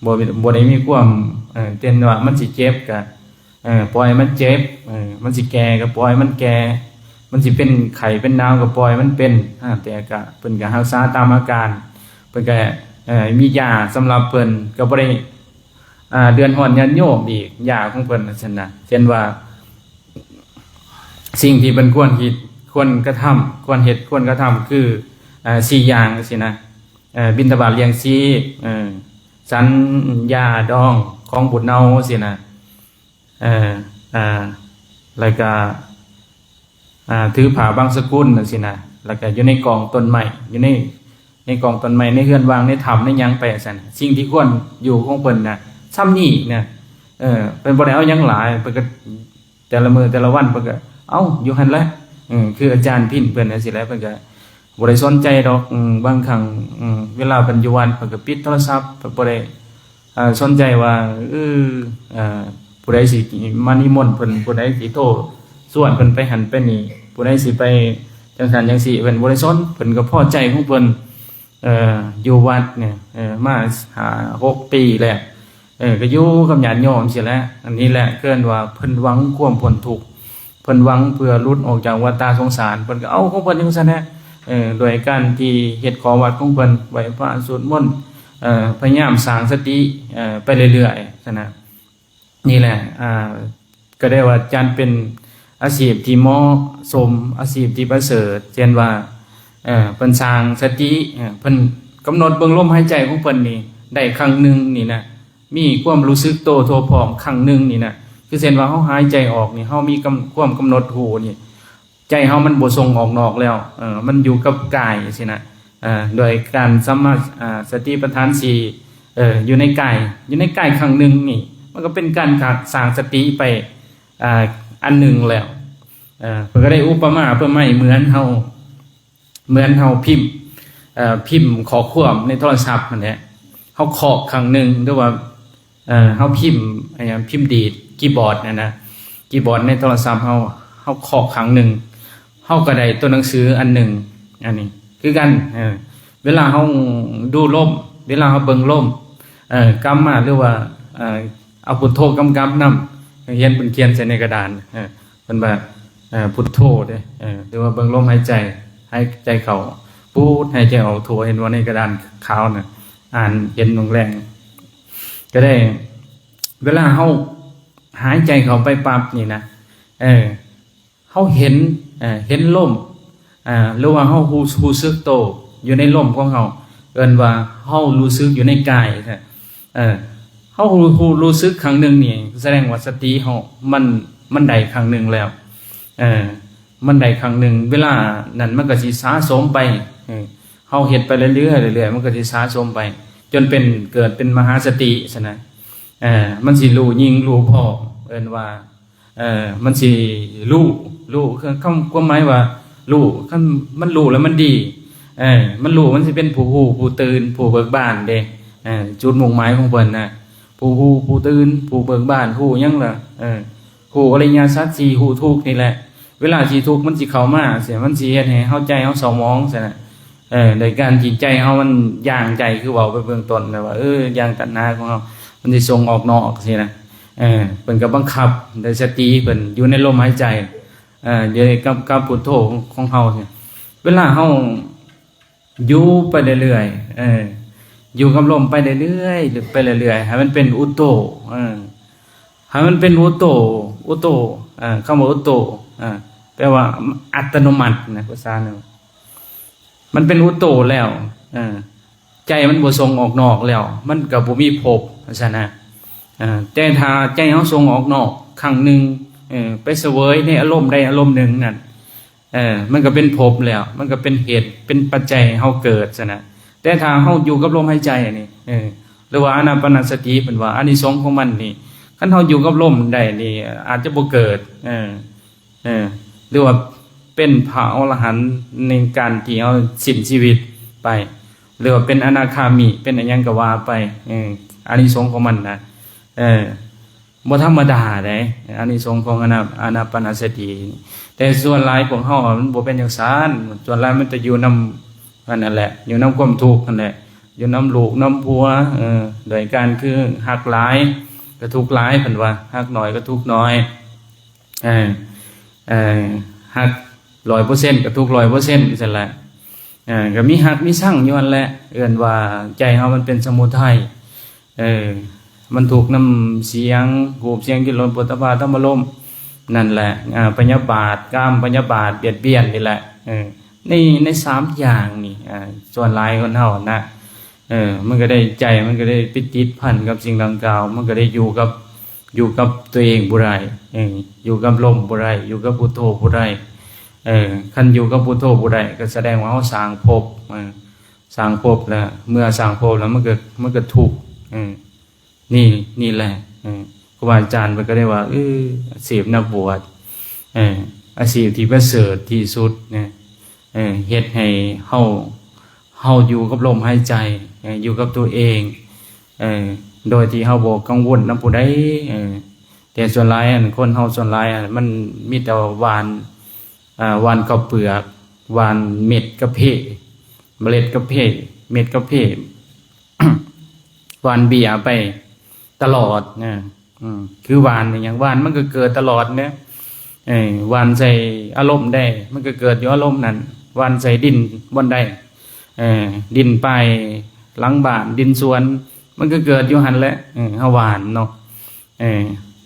ບໍ່ ບໍ່ໄດ້ມີຄວາມ ເອີ ເຊັ່ນວ່າມັນຊິເຈັບກະ ເອີ ປ່ອຍມັນເຈັບ ເອີ ມັນຊິແກ່ກະປ່ອຍມັນແກ່ ມັນຊິເປັນໄຂ້ເປັນໜາວກະປ່ອຍມັນເປັນ ອາ ແຕ່ກະ ເພິ່ນກະຮັກສາຕາມອາການ ເພິ່ນກະ ເອີ ມີຢາສຳລັບເພິ່ນ ກະບໍ່ໄດ້ ອ່າ ເດືອດຮ້ອນຍາດໂຍມອີກ ຢາຂອງເພິ່ນຊັ້ນນະ ເຊັ່ນວ່າ ສິ່ງທີ່ເພິ່ນຄວນຄິດ ຄວນກະທຳ ຄວນເຮັດ ຄວນກະທຳ ຄື ເອີ ສີ່ຢ່າງຊີ້ນະ ເອີ ບິນທະບາດລ້ຽງຊີບ ເອີ ສັນຢາດອງຂອງບູດເນົ່າຊີ້ນະ ເອີ ເອີ ແລ້ວກະ ອ່າ ຖືຜ້າບັງສະກຸນຈັ່ງຊີ້ນະ ແລ້ວກະຢູ່ໃນກອງຕົ້ນໄມ້ ຢູ່ໃນ ໃນກອງຕົ້ນໄມ້ ໃນເຮືອນວ່າງ ໃນຖ້ຳ ໃນຫຍັງໄປຊັ້ນ ສິ່ງທີ່ຄວນຢູ່ຂອງເພິ່ນນະ ຊ່ຳນີ້ນະ ເອີ ເພິ່ນບໍ່ໄດ້ເອົາຫຍັງຫຼາຍ ເພິ່ນກະ ແຕ່ລະມື້ແຕ່ລະວັນເພິ່ນກະເອົາຢູ່ຫັ້ນແຫຼະ ເອີ ຄືອາຈານພິນເພິ່ນຈັ່ງຊີ້ແຫຼະ ເພິ່ນກະບໍ່ໄດ້ສົນໃຈດອກ ບາງຄັ້ງ ເວລາເພິ່ນຢູ່ວັດ ເພິ່ນກະປິດໂທລະສັບ ເພິ່ນບໍ່ໄດ້ ເອີ ສົນໃຈວ່າ ເອີ ເອີ ຜູ້ໃດຊິມານິມົນເພິ່ນ ຜູ້ໃດຊິໂທຊວນເພິ່ນໄປຫັ້ນໄປນີ້ ຜູ້ໃດຊິໄປຈັ່ງຊັ້ນຈັ່ງຊີ້ ເພິ່ນບໍ່ໄດ້ສົນ ເພິ່ນກະພໍໃຈຂອງເພິ່ນ ເອີ ຢູ່ວັດນີ້ ເອີ ມາຫ້າຫົກປີແລ້ວ ເອີ ກະຢູ່ກັບຍາດໂຍມຊີ້ແຫຼະ ອັນນີ້ແຫຼະເອີ້ນວ່າເພິ່ນຫວັງຄວາມພົ້ນທຸກ ເພິ່ນຫວັງເພື່ອຫຼຸດອອກຈາກວັດຕະສົງສານ ເພິ່ນກະເອົາຂອງເພິ່ນຈັ່ງຊັ້ນແຫຼະ ເອີ ໂດຍການທີ່ເຮັດຂໍວັດຂອງເພິ່ນ ໄຫວ້ພະ ສວດມົນ ເອີ ພະຍາຍາມສ້າງສະຕິ ເອີ ໄປເລື້ອຍໆ ຊັ້ນນະ ນີ້ແຫຼະ ອ່າ ກະໄດ້ວ່າຈັດເປັນອາຊີບທີ່ເໝາະສົມ ອາຊີບທີ່ປະເສີດ ເຊັ່ນວ່າ ເອີ ເພິ່ນສ້າງສະຕິ ເອີ ເພິ່ນກຳນົດເບິ່ງລົມຫາຍໃຈຂອງເພິ່ນນີ້ ໄດ້ຄັ້ງໜຶ່ງນີ້ນະ ມີຄວາມຮູ້ສຶກໂຕທົ່ວພ້ອມຄັ້ງໜຶ່ງນີ້ນະ ຄືເຊັ່ນວ່າເຮົາຫາຍໃຈອອກນີ້ ເຮົາມີຄວາມກຳນົດຮູ້ນີ້ ໃຈເຮົາມັນບໍ່ສົ່ງອອກນອກແລ້ວ ເອີ ມັນຢູ່ກັບກາຍຊີ້ນະ ເອີ ໂດຍການສຳມາ ອ່າ ສະຕິປະທານສີ່ ເອີ ຢູ່ໃນກາຍ ຢູ່ໃນກາຍຄັ້ງໜຶ່ງນີ້ ມັນກະເປັນການສ້າງສະຕິໄປ ອ່າ ອັນໜຶ່ງແລ້ວ ເອີ ເພິ່ນກະໄດ້ອຸປະມາປະໄມເໝືອນເຮົາ ເໝືອນເຮົາພິມ ເອີ ພິມຂໍ້ຄວາມໃນໂທລະສັບຫັ້ນແຫຼະ ເຮົາເຄາະຄັ້ງໜຶ່ງ ຫຼືວ່າ ເອີ ເຮົາພິມ ອີຫຍັງ ພິມດີດຄີບອດຫັ້ນນະ ຄີບອດໃນໂທລະສັບເຮົາ ເຮົາເຄາະຄັ້ງໜຶ່ງ ເຮົາກະໄດ້ຕົວໜັງສືອັນໜຶ່ງ ອັນນີ້ຄືກັນ ເອີ ເວລາເຮົາດູລົມ ເວລາເຮົາເບິ່ງລົມ ເອີ ກຳມາ ຫຼືວ່າ ເອີ ເອົາພຸດໂທກຳກັບນຳ ນັກຮຽນເພິ່ນຂຽນໃສ່ໃນກະດານ ເອີ ເພິ່ນວ່າ ເອີ ພຸດໂທເດ້ ເອີ ຫຼືວ່າເບິ່ງລົມຫາຍໃຈ ຫາຍໃຈເຂົ້າ ປູດ ຫາຍໃຈອອກໂທ ເຫັນບໍ່ໃນກະດານຂາວນະ ອ່ານເຫັນແລງໆ ກະໄດ້ ເວລາເຮົາຫາຍໃຈເຂົ້າໄປປັບນີ້ນະ ເອີ ເຮົາເຫັນ ເອີ ເຫັນລົມ ເອີ ຫຼືວ່າເຮົາຮູ້ ຮູ້ສຶກໂຕຢູ່ໃນລົມຂອງເຮົາ ເອີ້ນວ່າເຮົາຮູ້ສຶກຢູ່ໃນກາຍ ເອີ ເຮົາຮູ້ ຮູ້ສຶກຄັ້ງໜຶ່ງນີ້ ສະແດງວ່າສະຕິເຮົາມັນ ມັນໄດ້ຄັ້ງໜຶ່ງແລ້ວ ເອີ ມັນໄດ້ຄັ້ງໜຶ່ງ ເວລານັ້ນມັນກະຊິສະສົມໄປ ເອີ ເຮົາເຮັດໄປເລື້ອຍໆ ເລື້ອຍໆ ມັນກະຊິສະສົມໄປ ຈົນເປັນ ເກີດເປັນມະຫາສະຕິຊັ້ນນະ ເອີ ມັນຊິຮູ້ຍິ່ງຮູ້ພ້ອມ ເອີ້ນວ່າ ເອີ ມັນຊິຮູ້ ຮູ້ ຄຳ ຄວາມໝາຍວ່າຮູ້ ຄັນມັນຮູ້ແລ້ວມັນດີ ເອີ ມັນຮູ້ ມັນຊິເປັນຜູ້ຮູ້ ຜູ້ຕື່ນ ຜູ້ເບີກບານເດ້ ເອີ ຈຸດມຸ່ງໝາຍຂອງເພິ່ນນະ ຜູ້ຮູ້ ຜູ້ຕື່ນ ຜູ້ເບີກບານ ຮູ້ຫຍັງລະ ເອີ ຮູ້ອະລິຍະສັດສີ່ ຮູ້ທຸກນີ້ແຫຼະ ເວລາທີ່ທຸກມັນຊິເຂົ້າມາຊີ້ ມັນຊິເຮັດໃຫ້ເຮົາ ໃຈເຮົາເສົ້າໝອງຊັ້ນນະ. ເອີ ໂດຍການທີ່ໃຈເຮົາມັນຢາງໃຈ ຄືເວົ້າໄປເບື້ອງຕົ້ນນະວ່າ ເອີ ຢາງຕັນຫາຂອງເຮົາ ມັນຊິສົ່ງອອກນອກຊີ້ນະ. ເອີ ເພິ່ນກໍບັງຄັບດ້ວຍສະຕິເພິ່ນ ຢູ່ໃນລົມຫາຍໃຈ ເອີ ຢູ່ໃນ ກັບ ກັບພຸດໂທຂອງເຮົາ. ເວລາເຮົາຢູ່ໄປເລື້ອຍໆ ເອີ ຢູ່ກັບລົມໄປເລື້ອຍໆ ໄປເລື້ອຍໆ ໃຫ້ມັນເປັນອຸໂຕ ເອີ ໃຫ້ມັນເປັນອຸໂຕ ອຸໂຕ ເອີ ຄຳວ່າອຸໂຕ ເອີ ແປວ່າອັດຕະໂນມັດນະ ພາສາໜຶ່ງ ມັນເປັນອຸໂຕແລ້ວ ເອີ ໃຈມັນບໍ່ສົ່ງອອກນອກແລ້ວ ມັນກໍບໍ່ມີພົບ ວ່າຊັ້ນນະ. ເອີ ແຕ່ຖ້າໃຈເຮົາສົ່ງອອກນອກຄັ້ງໜຶ່ງ ເອີ ໄປສະເຫວີຍໃນອາລົມໃດອາລົມໜຶ່ງນັ້ນ ເອີ ມັນກໍເປັນພົບແລ້ວ ມັນກໍເປັນເຫດ ເປັນປັດໄຈໃຫ້ເຮົາເກີດຊັ້ນນະ. ແຕ່ຖ້າເຮົາຢູ່ກັບລົມຫາຍໃຈນີ້ ເອີ ຫຼືວ່າອານາປານະສະຕິ ເພິ່ນວ່າອານິສົງຂອງມັນນີ້ ຄັນເຮົາຢູ່ກັບລົມໄດ້ນີ້ ອາດຈະບໍ່ເກີດ ເອີ ເອີ ຫຼືວ່າເປັນພະອໍລະຫັນໃນການທີ່ເຮົາສິ້ນຊີວິດໄປ ຫຼືວ່າເປັນອະນາຄາມິ ເປັນອີ່ຫຍັງກໍວ່າໄປ ເອີ ອານິສົງຂອງມັນນະ ເອີ ບໍ່ທຳມະດາເດ້ ອານິສົງຂອງອານາ ອານາປານະສະຕິ. ແຕ່ສ່ວນຫຼາຍພວກເຮົາມັນບໍ່ເປັນຈັ່ງຊັ້ນ ສ່ວນຫຼາຍມັນຈະຢູ່ນຳ ອັນນັ້ນແຫຼະ ຢູ່ນຳຄວາມທຸກຫັ້ນແຫຼະ ຢູ່ນຳລູກນຳຜົວ ເອີ ໂດຍການຄືຮັກຫຼາຍກໍທຸກຫຼາຍ ເພິ່ນວ່າ ຮັກໜ້ອຍກໍທຸກໜ້ອຍ ເອີ ເອີ ຮັກຮ້ອຍເປີເຊັນກໍທຸກຮ້ອຍເປີເຊັນ ຈັ່ງຊັ້ນແຫຼະ. ເອີ ກໍມີຮັກມີຊັງຢູ່ຫັ້ນແຫຼະ ເອີ້ນວ່າໃຈເຮົາມັນເປັນສະມຸໄທ ເອີ ມັນທຸກນຳສຽງ ຮູບ ສຽງ ກິ່ນ ລົດ ໂຜດຖະພະ ທຳມາລົມ ນັ້ນແຫຼະ ອາ ພະຍາບາດ ກາມພະຍາບາດ ບຽດບຽນນີ້ແຫຼະ ເອີ ໃນ ໃນສາມຢ່າງນີ້ ອາ ສ່ວນຫຼາຍຄົນເຮົານະ ເອີ ມັນກໍໄດ້ ໃຈມັນກໍໄດ້ໄປຕິດພັນກັບສິ່ງດັ່ງກ່າວ ມັນກໍໄດ້ຢູ່ກັບ ຢູ່ກັບຕົວເອງບໍ່ໄດ້ ເອີ ຢູ່ກັບລົມບໍ່ໄດ້ ຢູ່ກັບພຸດໂທບໍ່ໄດ້ ເອີ ຄັນຢູ່ກັບພຸດໂທບໍ່ໄດ້ ກໍສະແດງວ່າເຮົາສ້າງພົບ ເອີ ສ້າງພົບແລ້ວ ເມື່ອສ້າງພົບແລ້ວ ມັນກໍ ມັນກໍທຸກ ເອີ ນີ້ ນີ້ແຫຼະ ເອີ ຄູບາອາຈານເພິ່ນກໍໄດ້ວ່າ ເອີ ອາຊີບນັກບວດ ເອີ ອາຊີບທີ່ປະເສີດທີ່ສຸດນະ ເອີ ເຮັດໃຫ້ເຮົາ ເຮົາຢູ່ກັບລົມຫາຍໃຈ ເອີ ຢູ່ກັບຕົວເອງ ເອີ ໂດຍທີ່ເຮົາບໍ່ກັງວົນນຳຜູ້ໃດ ເອີ ແຕ່ສ່ວນຫຼາຍ ອັນ ຄົນເຮົາສ່ວນຫຼາຍ ອັນ ມັນມີແຕ່ຫວ່ານ ອ່າ ຫວ່ານເຂົ້າເປືອກ ຫວ່ານເມັດກາເຟ ເມລັດກາເຟ ເມັດກາເຟ ຫວ່ານເບ້ຍໄປຕະຫຼອດນະ ອືມ ຄືຫວ່ານອີ່ຫຍັງ ຫວ່ານມັນກໍເກີດຕະຫຼອດເດ້ ເອີ ຫວ່ານໃສ່ອາລົມໃດ ມັນກໍເກີດຢູ່ອາລົມນັ້ນ ຫວ່ານໃສ່ດິນບ່ອນໃດ ເອີ ດິນປ້າຍຫຼັງບ້ານ ດິນສວນ ມັນກໍເກີດຢູ່ຫັ້ນແຫຼະ ເອີ ເຮົາຫວ່ານເນາະ ເອີ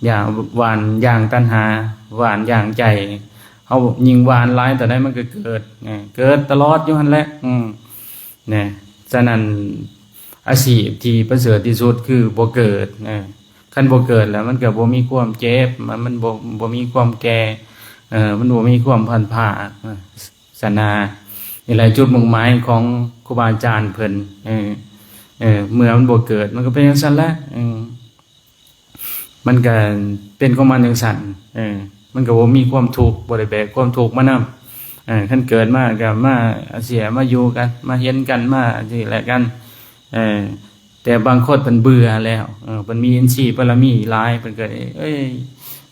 ຢ່າ ຫວ່ານຢາງຕັນຫາ ຫວ່ານຢາງໃຈ ເຮົາຍິ່ງຫວ່ານຫຼາຍເທົ່າໃດ ມັນກໍເກີດ ເອີ ເກີດຕະຫຼອດຢູ່ຫັ້ນແຫຼະ ອືມ ນະ ສະນັ້ນ ອາຊີບທີ່ປະເສີດທີ່ສຸດຄືບໍ່ເກີດ ເອີ ຄັນບໍ່ເກີດແລ້ວ ມັນກໍບໍ່ມີຄວາມເຈັບ ມັນ ມັນບໍ່ ບໍ່ມີຄວາມແກ່ ເອີ ມັນບໍ່ມີຄວາມພັນພາກ ເອີ ຊັ້ນນະ ນີ້ແຫຼະຈຸດມຸ່ງໝາຍຂອງຄູບາອາຈານເພິ່ນ ເອີ ເອີ ເມື່ອມັນບໍ່ເກີດ ມັນກໍເປັນຈັ່ງຊັ້ນແຫຼະ ເອີ ມັນກໍເປັນຂອງມັນຈັ່ງຊັ້ນ ເອີ ມັນກໍບໍ່ມີຄວາມທຸກ ບໍ່ໄດ້ແບກຄວາມທຸກມານຳ ເອີ ຄັນເກີດມາກໍມາເສຍມາຢູ່ກັນ ມາເຫັນກັນ ມາຊີ້ແລະກັນ ເອີ ແຕ່ບາງຄົນເພິ່ນເບື່ອແລ້ວ ເອີ ເພິ່ນມີອິນຊີບາລະມີຫຼາຍ ເພິ່ນກໍ ເອີຍ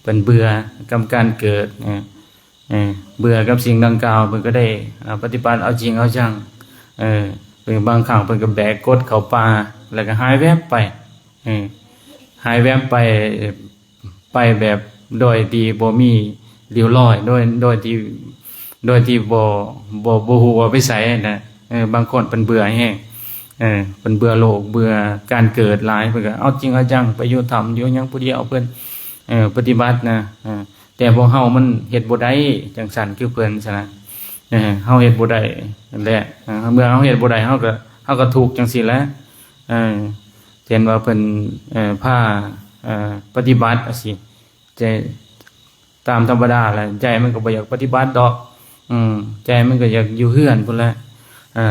ເພິ່ນເບື່ອກັບການເກີດ ເອີ ເອີ ເບື່ອກັບສິ່ງດັ່ງກ່າວ ເພິ່ນກໍໄດ້ ເອີ ປະຕິບັດເອົາຈິງເອົາຈັງ ເອີ ເພິ່ນ ບາງຄັ້ງເພິ່ນກໍແບກກົດເຂົ້າປ່າ ແລ້ວກໍຫາຍແວບໄປ ເອີ ຫາຍແວບໄປ ໄປແບບໂດຍທີ່ບໍ່ມີລິ້ວລອຍ ໂດຍ ໂດຍທີ່ ໂດຍທີ່ບໍ່ ບໍ່ ບໍ່ຮູ້ວ່າໄປໃສນະ ເອີ ບາງຄົນເພິ່ນເບື່ອແຮງ ເອີ ເພິ່ນເບື່ອໂລກ ເບື່ອການເກີດຫຼາຍ ເພິ່ນກໍເອົາຈິງເອົາຈັງໄປຢູ່ຖ້ຳຢູ່ຫຍັງຜູ້ດຽວເພິ່ນ ເອີ ປະຕິບັດນະ ເອີ ແຕ່ພວກເຮົາມັນເຮັດບໍ່ໄດ້ຈັ່ງຊັ້ນຄືເພິ່ນຊັ້ນນະ ເອີ ເຮົາເຮັດບໍ່ໄດ້ແຫຼະ ເອີ ເມື່ອເຮົາເຮັດບໍ່ໄດ້ ເຮົາກໍ ເຮົາກໍທຸກຈັ່ງຊີ້ແຫຼະ ເອີ ເຊັ່ນວ່າເພິ່ນ ເອີ ພາ ເອີ ປະຕິບັດຈັ່ງຊີ້ ແຕ່ຕາມທຳມະດາແຫຼະ ໃຈມັນກໍບໍ່ຢາກປະຕິບັດດອກ ອືມ ໃຈມັນກໍຢາກຢູ່ເຮືອນພຸ້ນແຫຼະ ເອີ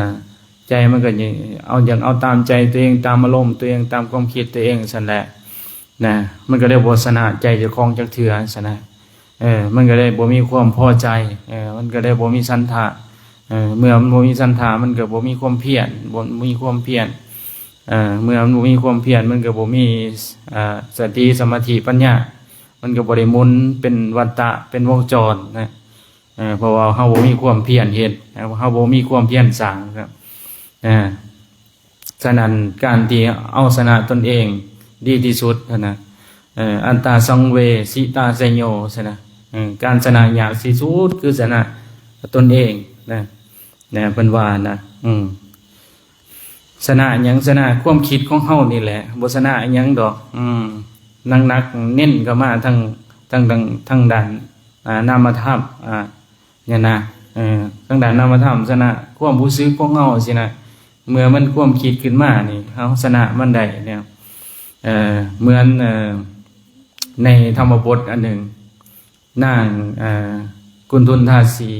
ໃຈມັນກໍຢາກເອົາ ຢາກເອົາຕາມໃຈຕົວເອງ ຕາມອາລົມຕົວເອງ ຕາມຄວາມຄິດຕົວເອງຊັ້ນແຫຼະນະ ມັນກໍເລີຍບໍ່ຊະນະໃຈເຈົ້າຂອງຈັກເທື່ອຊັ້ນນະ ເອີ ມັນກໍເລີຍບໍ່ມີຄວາມພໍໃຈ ເອີ ມັນກໍເລີຍບໍ່ມີສັນທະ ເອີ ເມື່ອມັນບໍ່ມີສັນທະ ມັນກໍບໍ່ມີຄວາມພຽນ ບໍ່ມີຄວາມພຽນ ເອີ ເມື່ອມັນບໍ່ມີຄວາມພຽນ ມັນກໍບໍ່ມີ ເອີ ສະຕິ ສະມາທິ ປັນຍາ ມັນກໍບໍ່ໄດ້ໝູນເປັນວັດຕະ ເປັນວົງຈອນນະ ເອີ ເພາະວ່າເຮົາບໍ່ມີຄວາມພຽນເຮັດ ເຮົາບໍ່ມີຄວາມພຽນສ້າງ ເອີ ສະນັ້ນການທີ່ເອົາຊະນະຕົນເອງດີທີ່ສຸດຫັ້ນນະ ເອີ ອັດຕາສັງເວຊິຕາໄຊໂຍ ຊັ້ນນະ ເອີ ການຊະນະຍາກທີ່ສຸດຄືຊະນະຕົນເອງນະ ນະ ເພິ່ນວ່ານະ ອືມ ຊະນະຫຍັງ? ຊະນະຄວາມຄິດຂອງເຮົານີ້ແຫຼະ ບໍ່ຊະນະຫຍັງດອກ ອືມ ໜັກໆ ເນັ້ນເຂົ້າມາທາງ ທາງ ທາງ ທາງດ້ານ ອ່າ ນາມະທຳ ອ່າ ນີ້ນະ ເອີ ທາງດ້ານນາມະທຳ ຊະນະຄວາມຮູ້ສຶກຂອງເຮົາຊີ້ນະ ເມື່ອມັນຄວາມຄິດຂຶ້ນມານີ້ ເຮົາຊະນະມັນໄດ້ແລ້ວ ເອີ ເໝືອນ ເອີ ໃນທຳມະບົດອັນໜຶ່ງ ນາງ ເອີ ກຸນທຸນທາສີ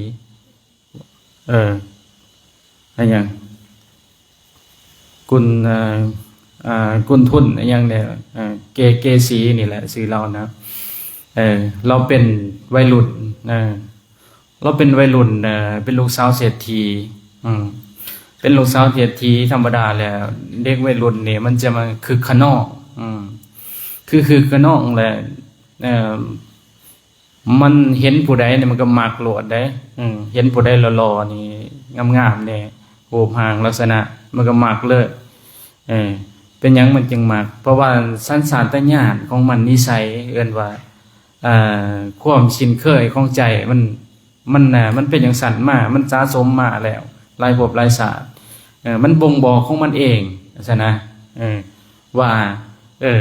ເອີ ອາຫຍັງ ກຸນ ເອີ ອາ ກຸນທຸນອາຫຍັງນີ້ ເອີ ເກ ເກສີນີ້ແຫຼະ ຊື່ລາວນະ ເອີ ລາວເປັນໄວລຸ້ນ ເອີ ລາວເປັນໄວລຸ້ນ ເອີ ເປັນລູກສາວເສດຖີ ອືມ ເປັນລູກສາວເສດຖີ ທຳມະດາແລ້ວ ເດັກໄວລຸ້ນນີ້ມັນຈະມາຄຶກຂະນອງ ອືມ ຄືຄຶກຂະນອງແຫຼະ ເອີ ມັນເຫັນຜູ້ໃດນີ້ມັນກໍມັກໂລດເດ້ ເຫັນຜູ້ໃດຫຼໍ່ໆນີ້ ງາມໆນີ້ ຮູບຮ່າງລັກສະນະ ມັນກໍມັກເລີຍ ເອີ ເປັນຫຍັງມັນຈຶ່ງມັກ? ເພາະວ່າສັນຊາດຕະຍານຂອງມັນ ນິໄສ ເອີ້ນວ່າ ເອີ ຄວາມຊິນເຄີຍຂອງໃຈ ມັນ ມັນ ມັນເປັນຈັ່ງຊັ້ນມາ ມັນສະສົມມາແລ້ວ ຫຼາຍພົບຫຼາຍຊາດ ເອີ ມັນບົ່ງບອກຂອງມັນເອງຊັ້ນນະ ເອີ ວ່າ ເອີ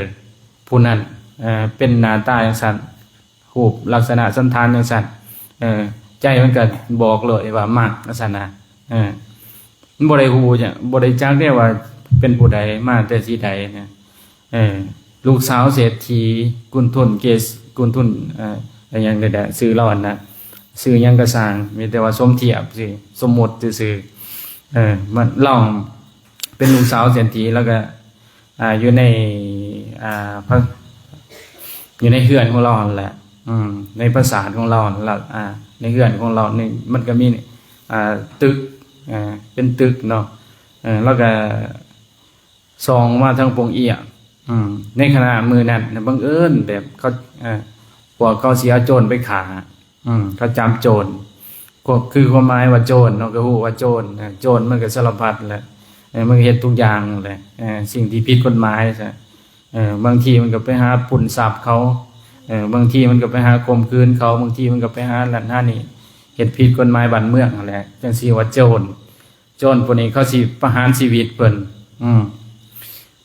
ຜູ້ນັ້ນ ເອີ ເປັນໜ້າຕາຈັ່ງຊັ້ນ ຮູບລັກສະນະສັນຖານຈັ່ງຊັ້ນ ເອີ ໃຈມັນກໍບອກເລີຍວ່າມັກ ວ່າຊັ້ນນະ ເອີ ມັນບໍ່ໄດ້ຮູ້ ບໍ່ໄດ້ຈັກເດ້ວ່າເປັນຜູ້ໃດ ມາແຕ່ທີ່ໃດນະ ເອີ ລູກສາວເສດຖີ ກຸນທຸນເກ ກຸນທຸນ ເອີ ອີຫຍັງນີ້ແຫຼະ ຊື່ລາວຫັ້ນນະ ຊື່ຫຍັງກໍຊ່າງ ມີແຕ່ວ່າສົມທຽບຊື່ ສົມມຸດຊື່ໆ ເອີ ມັນ ລາວເປັນລູກສາວເສດຖີ ແລ້ວກໍ ອ່າ ຢູ່ໃນ ອ່າ ພະ ຢູ່ໃນເຮືອນຂອງລາວຫັ້ນແຫຼະ ອືມ ໃນປາສາດຂອງລາວຫັ້ນລະ ອ່າ ໃນເຮືອນຂອງລາວນີ້ ມັນກໍມີ ອ່າ ຕຶກ ອ່າ ເປັນຕຶກເນາະ ເອີ ແລ້ວກໍສ່ອງມາທາງປ່ອງເອຍ ອືມ ໃນຂະນະມື້ນັ້ນ ບັງເອີນແບບເຂົາ ເອີ ພວກເຂົາຊິເອົາໂຈນໄປຂ້າ ອືມ ເຂົາຈັບໂຈນ ກໍຄືຄວາມໝາຍວ່າໂຈນເນາະ ກໍຮູ້ວ່າໂຈນ ເອີ ໂຈນມັນກໍສາລະພັດແຫຼະ ເອີ ມັນກໍເຮັດທຸກຢ່າງແຫຼະ ເອີ ສິ່ງທີ່ຜິດກົດໝາຍຊະ ເອີ ບາງທີມັນກໍໄປຫາປຸ້ນຊັບເຂົາ ເອີ ບາງທີມັນກໍໄປຫາຂົ່ມຂືນເຂົາ ບາງທີມັນກໍໄປຫານັ້ນຫານີ້ ເຮັດຜິດກົດໝາຍບ້ານເມືອງຫັ້ນແຫຼະ ຈັ່ງຊິວ່າໂຈນ ໂຈນພວກນີ້ເຂົາຊິປະຫານຊີວິດເພິ່ນ ອືມ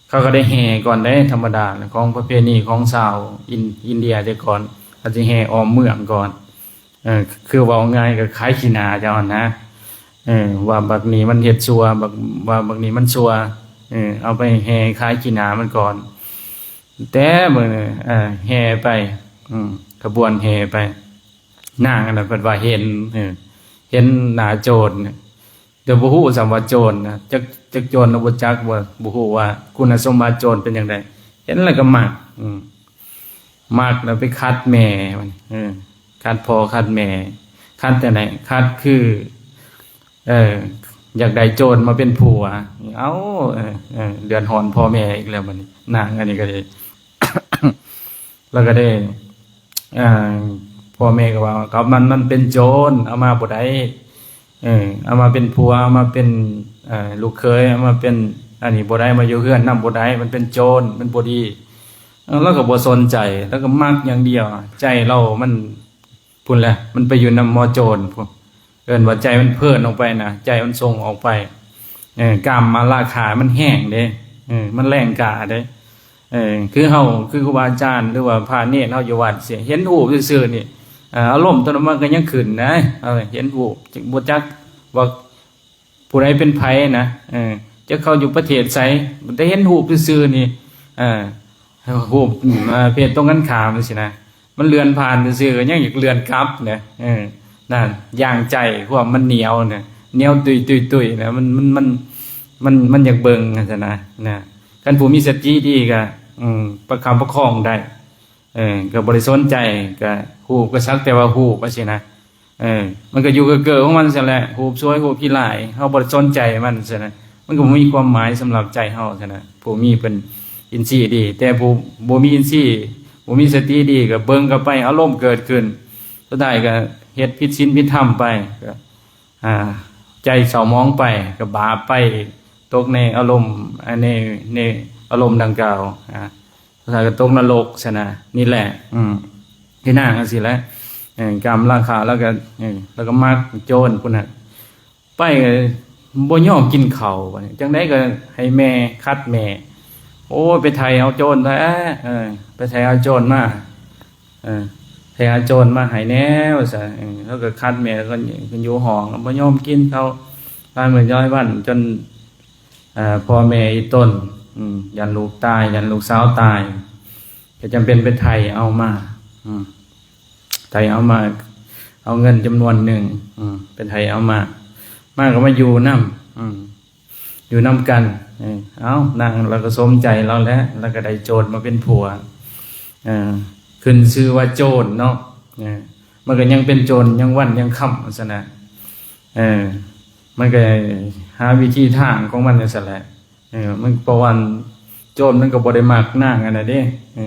ເຂົາກໍໄດ້ແຫ່ກ່ອນເດ້ ທຳມະດາຂອງປະເພນີຂອງຊາວອິນ ອິນເດຍແຕ່ກ່ອນ ເຂົາຊິແຫ່ອ້ອມເມືອງກ່ອນ ເອີ ຄືເວົ້າງ່າຍກໍຂາຍຂີ້ໜ້າເຈົ້າຫັ້ນນະ ເອີ ວ່າບັກນີ້ມັນເຮັດຊົ່ວ ບັກ ວ່າບັກນີ້ມັນຊົ່ວ ເອີ ເອົາໄປແຫ່ຂາຍຂີ້ໜ້າມັນກ່ອນ ແຕ່ມື້ ເອີ ແຫ່ໄປ ອືມ ຂະບວນແຫ່ໄປ ນາງອັນນັ້ນເພິ່ນວ່າເຫັນ ເອີ ເຫັນໜ້າໂຈນ ແຕ່ບໍ່ຮູ້ຊ້ຳວ່າໂຈນນະ ຈັກ ຈັກໂຈນນະ ບໍ່ຈັກ ບໍ່ ບໍ່ຮູ້ວ່າຄຸນນະສົມບັດໂຈນເປັນຈັ່ງໃດ ເຫັນແລ້ວກໍມັກ ອືມ ມັກແລ້ວໄປຂັດແມ່ມັນ ເອີ ຂັດພໍ່ຂັດແມ່ ຂັດຈັ່ງໃດ? ຂັດຄື ເອີ ຢາກໄດ້ໂຈນມາເປັນຜົວ ເອົ້າ ເອີ ເອີ ເດືອດຮ້ອນພໍ່ແມ່ອີກແລ້ວບັດນີ້ ນາງອັນນີ້ກໍໄດ້ ແລ້ວກໍໄດ້ ເອີ ພໍ່ແມ່ກໍວ່າ ກັບມັນ ມັນເປັນໂຈນ ເອົາມາບໍ່ໄດ້ ເອີ ເອົາມາເປັນຜົວ ເອົາມາເປັນ ເອີ ລູກເຂີຍ ເອົາມາເປັນອັນນີ້ບໍ່ໄດ້ ມາຢູ່ເຮືອນນຳບໍ່ໄດ້ ມັນເປັນໂຈນ ມັນບໍ່ດີ ເອີ ລາວກໍບໍ່ສົນໃຈ ລາວກໍມັກຢ່າງດຽວ ໃຈລາວມັນ ພຸ້ນແຫຼະ ມັນໄປຢູ່ນຳໝໍໂຈນພຸ້ນ ເອີ້ນວ່າໃຈມັນເພີນອອກໄປນະ ໃຈມັນສົ່ງອອກໄປ ເອີ ກາມມະລາຄາມັນແຮງເດ້ ເອີ ມັນແຮງກ້າເດ້ ເອີ ຄືເຮົາ ຄືຄູບາອາຈານ ຫຼືວ່າພະເນນເຮົາຢູ່ວັດຊີ້ ເຫັນຮູບຊື່ໆນີ້ ອາລົມຕົວນັ້ນມັນກໍຍັງຂຶ້ນນະ ເອີ ເຫັນຮູບ ບໍ່ຈັກວ່າ ຜູ້ໃດເປັນໃຜນະ ເອີ ຈັກເຂົາຢູ່ປະເທດໃສ ແຕ່ເຫັນຮູບຊື່ໆນີ້ ເອີ ຮູບ ເອີ ເພດຕົງກັນຂ້າມຊີ້ນະ ມັນເລື່ອນຜ່ານຊື່ໆ ກໍຍັງຢາກເລື່ອນກັບນະ ເອີ ນັ້ນ ຢ່າງໃຈ ຄວາມມັນໜຽວນະ ໜຽວຕຸ້ຍໆໆນະ ມັນ ມັນ ມັນ ມັນ ມັນຢາກເບິ່ງຊັ້ນນະ ນະ ຄັນຜູ້ມີສະຕິດີກໍ ອືມ ປະຄັບປະຄອງໄດ້ ເອີ ກໍບໍ່ໄດ້ສົນໃຈ ກໍຮູບກໍສັກແຕ່ວ່າຮູບ ວ່າຊີ້ນະ ເອີ ມັນກໍຢູ່ເກີກໆຂອງມັນຊັ້ນແຫຼະ ຮູບສວຍຮູບຂີ້ຮ້າຍ ເຮົາບໍ່ໄດ້ສົນໃຈມັນຊັ້ນນະ ມັນກໍບໍ່ມີຄວາມໝາຍສຳລັບໃຈເຮົາຊັ້ນນະ ຜູ້ມີເພິ່ນອິນຊີດີ ແຕ່ຜູ້ບໍ່ມີອິນຊີ ບໍ່ມີສະຕິດີ ກໍເບິ່ງເຂົ້າໄປ ອາລົມເກີດຂຶ້ນ ສຸດທ້າຍກໍ ເຮັດຜິດສິນຜິດທຳໄປ ກໍ ອ່າ ໃຈເສົ້າໝອງໄປ ກໍບາບໄປ ຕົກໃນອາລົມ ໃນ ໃນອາລົມດັ່ງກ່າວ ອ່າ ສຸດທ້າຍກໍຕົກນະລົກຊັ້ນນະ. ນີ້ແຫຼະ ອືມ ຄືນາງຈັ່ງຊີ້ແຫຼະ ເອີ ກາມລາຄະ ແລ້ວກໍ ເອີ ແລ້ວກໍມັກໂຈນຜູ້ນັ້ນ ໄປກໍບໍ່ຍອມກິນເຂົ້າ ບັດນີ້ຈັ່ງໃດກໍໃຫ້ແມ່ຂັດແມ່ ໂອ້ຍ ໄປໄຖເອົາໂຈນ ເອີ ໄປໄຖເອົາໂຈນມາ ເອີ ໄຖເອົາໂຈນມາໃຫ້ແດ່ ວ່າຊັ້ນ. ເອີ ແລ້ວກໍຂັດແມ່ ແລ້ວກໍຢູ່ຫ້ອງ ບໍ່ຍອມກິນເຂົ້າ ຫຼາຍມື້ຫຼາຍວັນ ຈົນ ເອີ ພໍ່ແມ່ອີ່ຕົນ ອືມ ຢ້ານລູກຕາຍ ຢ້ານລູກສາວຕາຍ ກໍຈຳເປັນໄປໄຖເອົາມາ ອືມ ໄຖເອົາມາ ເອົາເງິນຈຳນວນໜຶ່ງ ອືມ ໄປໄຖເອົາມາ ມາກໍມາຢູ່ນຳ ອືມ ຢູ່ນຳກັນ ເອີ ເອົ້າ ນາງລາວກໍສົມໃຈລາວແຫຼະ ລາວກໍໄດ້ໂຈນມາເປັນຜົວ ເອີ ຂຶ້ນຊື່ວ່າໂຈນເນາະ ເອີ ມັນກໍຍັງເປັນໂຈນ ຍັງວັນຍັງຄ່ຳ ວ່າຊັ້ນນະ ເອີ ມັນກໍຫາວິທີທາງຂອງມັນຈັ່ງຊັ້ນແຫຼະ ເອີ ມັນ ເພາະວ່າໂຈນມັນກໍບໍ່ໄດ້ມັກນາງຫັ້ນນະເດ້ ເອີ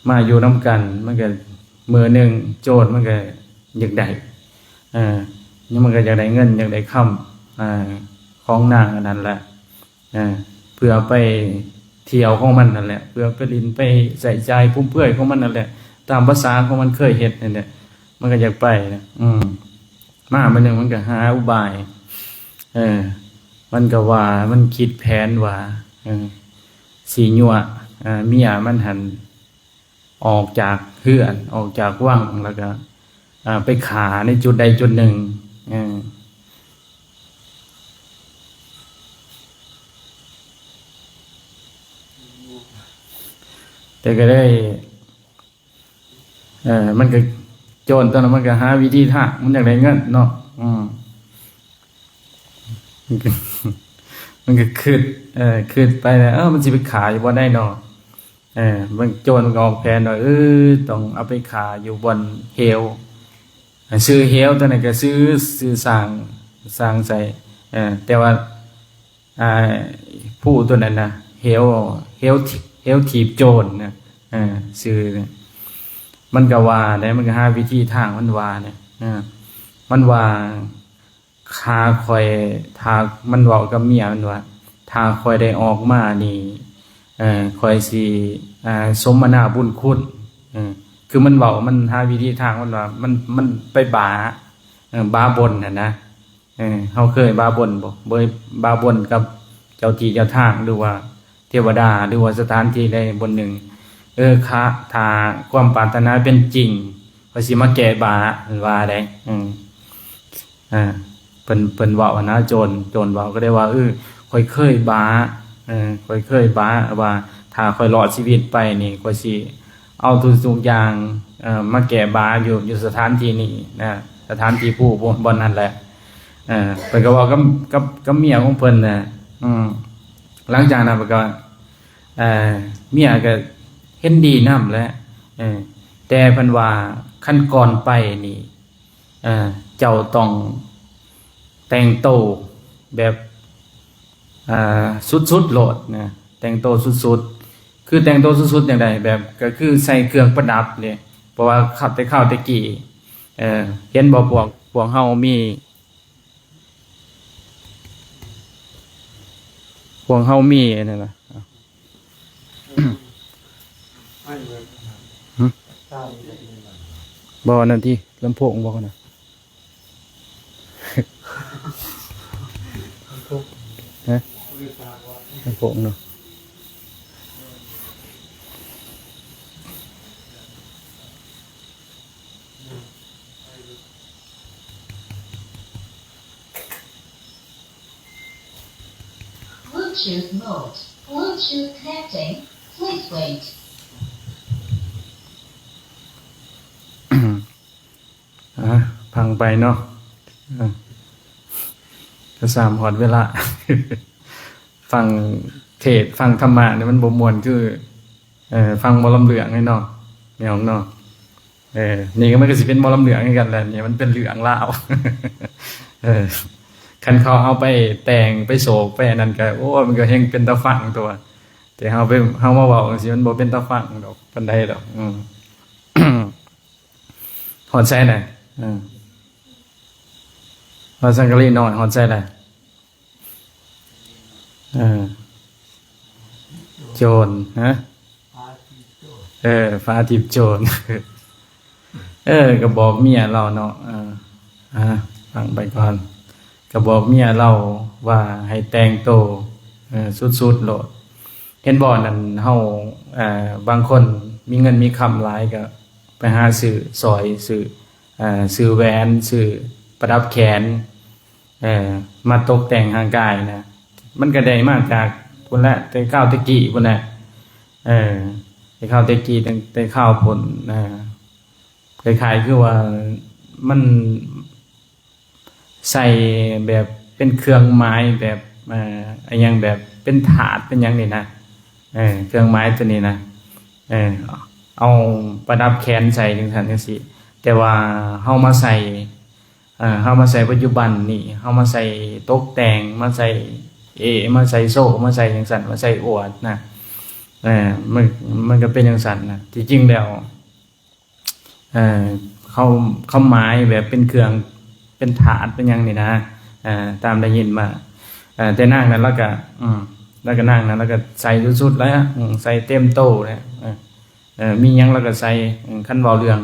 ມາຢູ່ນຳກັນ ມັນກໍ ມື້ໜຶ່ງໂຈນມັນກໍຢາກໄດ້ ເອີ ມັນກໍຢາກໄດ້ເງິນ ຢາກໄດ້ຄຳ ເອີ ຂອງນາງອັນນັ້ນແຫຼະ ເອີ ເພື່ອໄປທ່ຽວຂອງມັນນັ້ນແຫຼະ ເພື່ອໄປຫຼິ້ນໄປໃຊ້ຈ່າຍຟຸມເຟືອຍຂອງມັນນັ້ນແຫຼະ ຕາມພາສາຂອງມັນເຄີຍເຮັດນັ້ນແຫຼະ ມັນກໍຢາກໄປນະ ອືມ ມາມື້ໜຶ່ງມັນກໍຫາອຸບາຍ ເອີ ມັນກໍວ່າ ມັນຄິດແຜນວ່າ ເອີ ຊິຍົວະ ເອີ ເມຍມັນຫັ້ນ ອອກຈາກເຮືອນ ອອກຈາກວັງ ແລ້ວກໍ ເອີ ໄປຂ້າໃນຈຸດໃດຈຸດໜຶ່ງ ເອີ ແຕ່ກໍໄດ້ ເອີ ມັນກໍ ໂຈນຕອນນັ້ນມັນກໍຫາວິທີທາງ ມັນຢາກໄດ້ເງິນເນາະ ອືມ ມັນກໍຄິດ ເອີ ຄິດໄປແລ້ວ ເອີ ມັນຊິໄປຂ້າຢູ່ບ່ອນໃດເນາະ ເອີ ມັນ ໂຈນມັນກໍອອກແຜນວ່າ ເອີ ຕ້ອງເອົາໄປຂ້າຢູ່ບ່ອນເຫວ ຊື່ເຫວຕົວນັ້ນກໍຊື່ ຊື່ສ້າງ ສ້າງໃສ່ ເອີ ແຕ່ວ່າ ອ່າ ຜູ້ຕົວນັ້ນນະ ເຫວ ເຫວ ເຫວຖີບໂຈນນະ ເອີ ຊື່ ມັນກໍວ່າໄດ໋ ມັນກໍຫາວິທີທາງ ມັນວ່ານະ ເອີ ມັນວ່າ ຖ້າຂ້ອຍ ຖ້າ ມັນເວົ້າກັບເມຍມັນວ່າ ຖ້າຂ້ອຍໄດ້ອອກມານີ້ ເອີ ຂ້ອຍຊິ ອ່າ ສົມມະນາບຸນຄຸນ ເອີ ຄືມັນເວົ້າ ມັນຫາວິທີທາງ ມັນວ່າ ມັນ ມັນໄປບາ ເອີ ບາບົນຫັ້ນນະ ເອີ ເຮົາເຄີຍບາບົນບໍ່? ເຄີຍບາບົນກັບເຈົ້າທີ່ເຈົ້າທາງ ຫຼືວ່າເທວະດາ ຫຼືວ່າສະຖານທີ່ໃດບ່ອນໜຶ່ງ ເອີ ຄະ ຖ້າຄວາມປາດຖະໜາເປັນຈິງ ຂ້ອຍຊິມາແກ້ບາ ເພິ່ນວ່າໄດ໋ ເອີ ເພິ່ນ ເພິ່ນເວົ້າຫັ້ນນະ ໂຈນ ໂຈນເວົ້າ ກໍໄດ້ວ່າ ເອີ ຂ້ອຍເຄີຍບາ ເອີ ຂ້ອຍເຄີຍບາ ວ່າຖ້າຂ້ອຍລອດຊີວິດໄປນີ້ ຂ້ອຍຊິ ເອົາທຸກໆຢ່າງ ເອີ ມາແກ້ບາຢູ່ ຢູ່ສະຖານທີ່ນີ້ນະ ສະຖານທີ່ພູບ່ອນນັ້ນແຫຼະ ເອີ ເພິ່ນກໍເວົ້າກັບ ກັບ ກັບເມຍຂອງເພິ່ນນະ ອືມ ຫຼັງຈາກນັ້ນເພິ່ນກໍ ເອີ ເມຍກໍເຫັນດີນຳແຫຼະ ເອີ ແຕ່ເພິ່ນວ່າ ຄັນກ່ອນໄປນີ້ ເອີ ເຈົ້າຕ້ອງແຕ່ງໂຕແບບ ເອີ ສຸດໆໂລດນະ ແຕ່ງໂຕສຸດໆ ຄືແຕ່ງໂຕສຸດໆຈັ່ງໃດ ແບບ ກໍຄືໃສ່ເຄື່ອງປະດັບເດ້ ເພາະວ່າ ແຕ່ຄາວແຕ່ກີ້ ເອີ ເຫັນບໍ່ ພວກ ພວກເຮົາມີ ພວກເຮົາມີອັນນັ້ນນະ ບໍ່ ອັນນັ້ນຕິ ລຳໂພງບໍ່ຫັ້ນນະ ຮະ ລຳໂພງເນາະ. Bluetooth mode. Bluetooth connecting. Please wait. ອ່າ ຟັງໄປເນາະ ເອີ ກໍສາມຮອດເວລາ ຟັງເທດ ຟັງທຳມະນີ້ມັນບໍ່ມ່ວນຄື ເອີ ຟັງໝໍລຳເລື່ອງເນາະ ແມ່ນເນາະ. ເອີ ນີ້ກໍມັນກໍຊິເປັນໝໍລຳເລື່ອງຄືກັນແຫຼະ ນີ້ມັນເປັນເລື່ອງລາວ ເອີ ຄັນເຂົາເອົາໄປແຕ່ງໄປໂສກໄປອັນນັ້ນກໍ ໂອ້ ມັນກໍແຮ່ງເປັນຕາຟັງຕົວະ ແຕ່ເຮົາໄປ ເຮົາມາເວົ້າຈັ່ງຊີ້ ມັນບໍ່ເປັນຕາຟັງດອກ ປານໃດດອກ ອືມ. ຮອດໃສນະ? ເອີ ວ່າສັງກະລີນ້ອຍຮອດໃສລະ? ເອີ ໂຈນ ຮະ? ເອີ ຟ້າທິບໂຈນ. ເອີ ກໍບອກເມຍລາວເນາະ ເອີ ອ່າ ຟັງໄປກ່ອນ. ກໍບອກເມຍລາວວ່າໃຫ້ແຕ່ງໂຕ ເອີ ສຸດໆໂລດ. ເຫັນບໍ່ ນັ້ນເຮົາ ເອີ ບາງຄົນມີເງິນມີຄຳຫຼາຍ ກໍໄປຫາຊື້ສ້ອຍ ຊື້ ເອີ ຊື້ແຫວນ ຊື້ປະດັບແຂນ ເອີ ມາຕົກແຕ່ງຮ່າງກາຍນະ. ມັນກໍໄດ້ມາຈາກພຸ້ນແຫຼະ ແຕ່ຄາວແຕ່ກີ້ພຸ້ນແຫຼະ ເອີ ແຕ່ຄາວແຕ່ກີ້ ຕັ້ງແຕ່ຄາວພຸ້ນ ເອີ ຄ້າຍໆຄືວ່າມັນໃສ່ແບບເປັນເຄື່ອງໝາຍ ແບບ ເອີ ອີ່ຫຍັງ ແບບເປັນທາດເປັນຫຍັງນີ້ນະ ເອີ ເຄື່ອງໝາຍຕົວນີ້ນະ ເອີ ເອົາປະດັບແຂນໃສ່ຈັ່ງຊັ້ນຈັ່ງຊີ້. ແຕ່ວ່າເຮົາມາໃສ່ ເອີ ເຮົາມາໃສ່ປັດຈຸບັນນີ້ ເຮົາມາໃສ່ຕົກແຕ່ງ ມາໃສ່ເອ ມາໃສ່ໂສ້ ມາໃສ່ຈັ່ງຊັ້ນ ມາໃສ່ອວດນະ ເອີ ມັນ ມັນກໍເປັນຈັ່ງຊັ້ນນະ. ທີ່ຈິງແລ້ວ ເອີ ເຂົາ ເຂົາໝາຍແບບເປັນເຄື່ອງ ເປັນທາດເປັນຫຍັງນີ້ນະ ເອີ ຕາມໄດ້ຍິນມາ ເອີ ແຕ່ນາງນັ້ນລາວກໍ ອືມ ລາວກໍ ນາງນັ້ນລາວກໍໃສ່ສຸດໆແລ້ວ ອືມ ໃສ່ເຕັມໂຕແລ້ວ ເອີ ເອີ ມີຫຍັງລາວກໍໃສ່ ເອີ ຄັນເວົ້າເລື່ອງ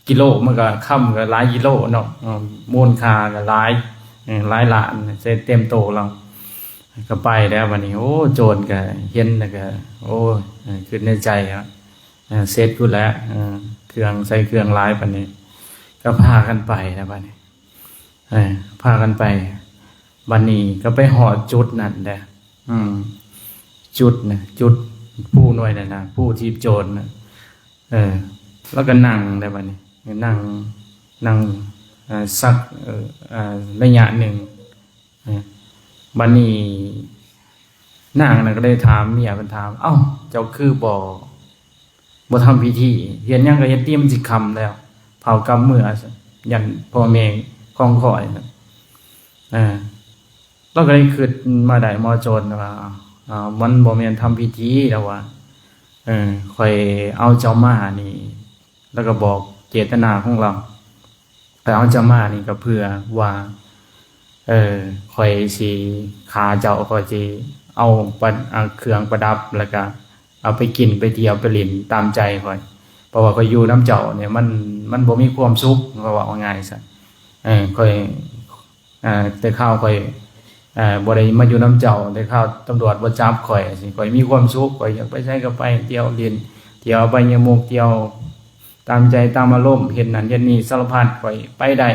ກິໂລມັນກໍ ຄຳກໍຫຼາຍກິໂລເນາະ ເອີ ມູນຄ່າກໍຫຼາຍ ເອີ ຫຼາຍລ້ານ ໃສ່ເຕັມໂຕລາວ ກໍໄປແລ້ວບັດນີ້. ໂອ້ ໂຈນກໍເຫັນແລ້ວກໍ ໂອ້ຍ ເອີ ຄິດໃນໃຈວ່າ ເອີ ເສັດກູແຫຼະ ເອີ ເຄື່ອງ ໃສ່ເຄື່ອງຫຼາຍປານນີ້ ກໍພາກັນໄປແລ້ວບັດນີ້ ເອີ ພາກັນໄປ. ບັດນີ້ກໍໄປຮອດຈຸດນັ້ນແຫຼະ ອືມ ຈຸດນະ ຈຸດພູໜ່ວຍນັ້ນນະ ພູທີ່ໂຈນນະ ເອີ ແລ້ວກໍນັ່ງໄດ້ບັດນີ້ ນັ່ງ ນັ່ງ ເອີ ສັກ ເອີ ເອີ ໄລຍະໜຶ່ງ ເອີ ບັດນີ້ນາງນັ້ນກໍໄດ້ຖາມເມຍ ເພິ່ນຖາມ ເອົ້າ ເຈົ້າຄືບໍ່ ບໍ່ທຳພິທີ ເຮັດຫຍັງກໍເຮັດຕິ ມັນຊິຄ່ຳແລ້ວ ເຜົາກັບເມືອ ຢ້ານພໍ່ແມ່ຂອງຂ້ອຍ ເອີ ລາວກໍໄດ້ຄິດມາໄດ້ ໝໍໂຈນວ່າ ເອີ ມັນບໍ່ແມ່ນທຳພິທີ ລາວວ່າ ເອີ ຂ້ອຍເອົາເຈົ້າມານີ້ ລາວກໍບອກເຈດຕະນາຂອງລາວ ຂ້ອຍເອົາເຈົ້າມານີ້ກໍເພື່ອວ່າ ເອີ ຂ້ອຍຊິຂ້າເຈົ້າ ຂ້ອຍຊິເອົາປະ ເອົາເຄື່ອງປະດັບ ແລ້ວກໍເອົາໄປກິນໄປທ່ຽວໄປຫຼິ້ນຕາມໃຈຂ້ອຍ ເພາະວ່າຂ້ອຍຢູ່ນຳເຈົ້ານີ້ ມັນ ມັນບໍ່ມີຄວາມສຸກ ເວົ້າງ່າຍໆຊະ ເອີ ຂ້ອຍ ເອີ ແຕ່ຄາວຂ້ອຍ ເອີ ບໍ່ໄດ້ມາຢູ່ນຳເຈົ້າ ແຕ່ຄາວຕຳຫຼວດບໍ່ຈັບຂ້ອຍ ຊິຂ້ອຍມີຄວາມສຸກ ຂ້ອຍຢາກໄປໃສກໍໄປ ທ່ຽວຫຼິ້ນ ທ່ຽວອະບາຍຍະມຸກ ທ່ຽວຕາມໃຈຕາມອາລົມ ເຮັດນັ້ນເຮັດນີ້ສາລະພັດ ຂ້ອຍໄປໄດ້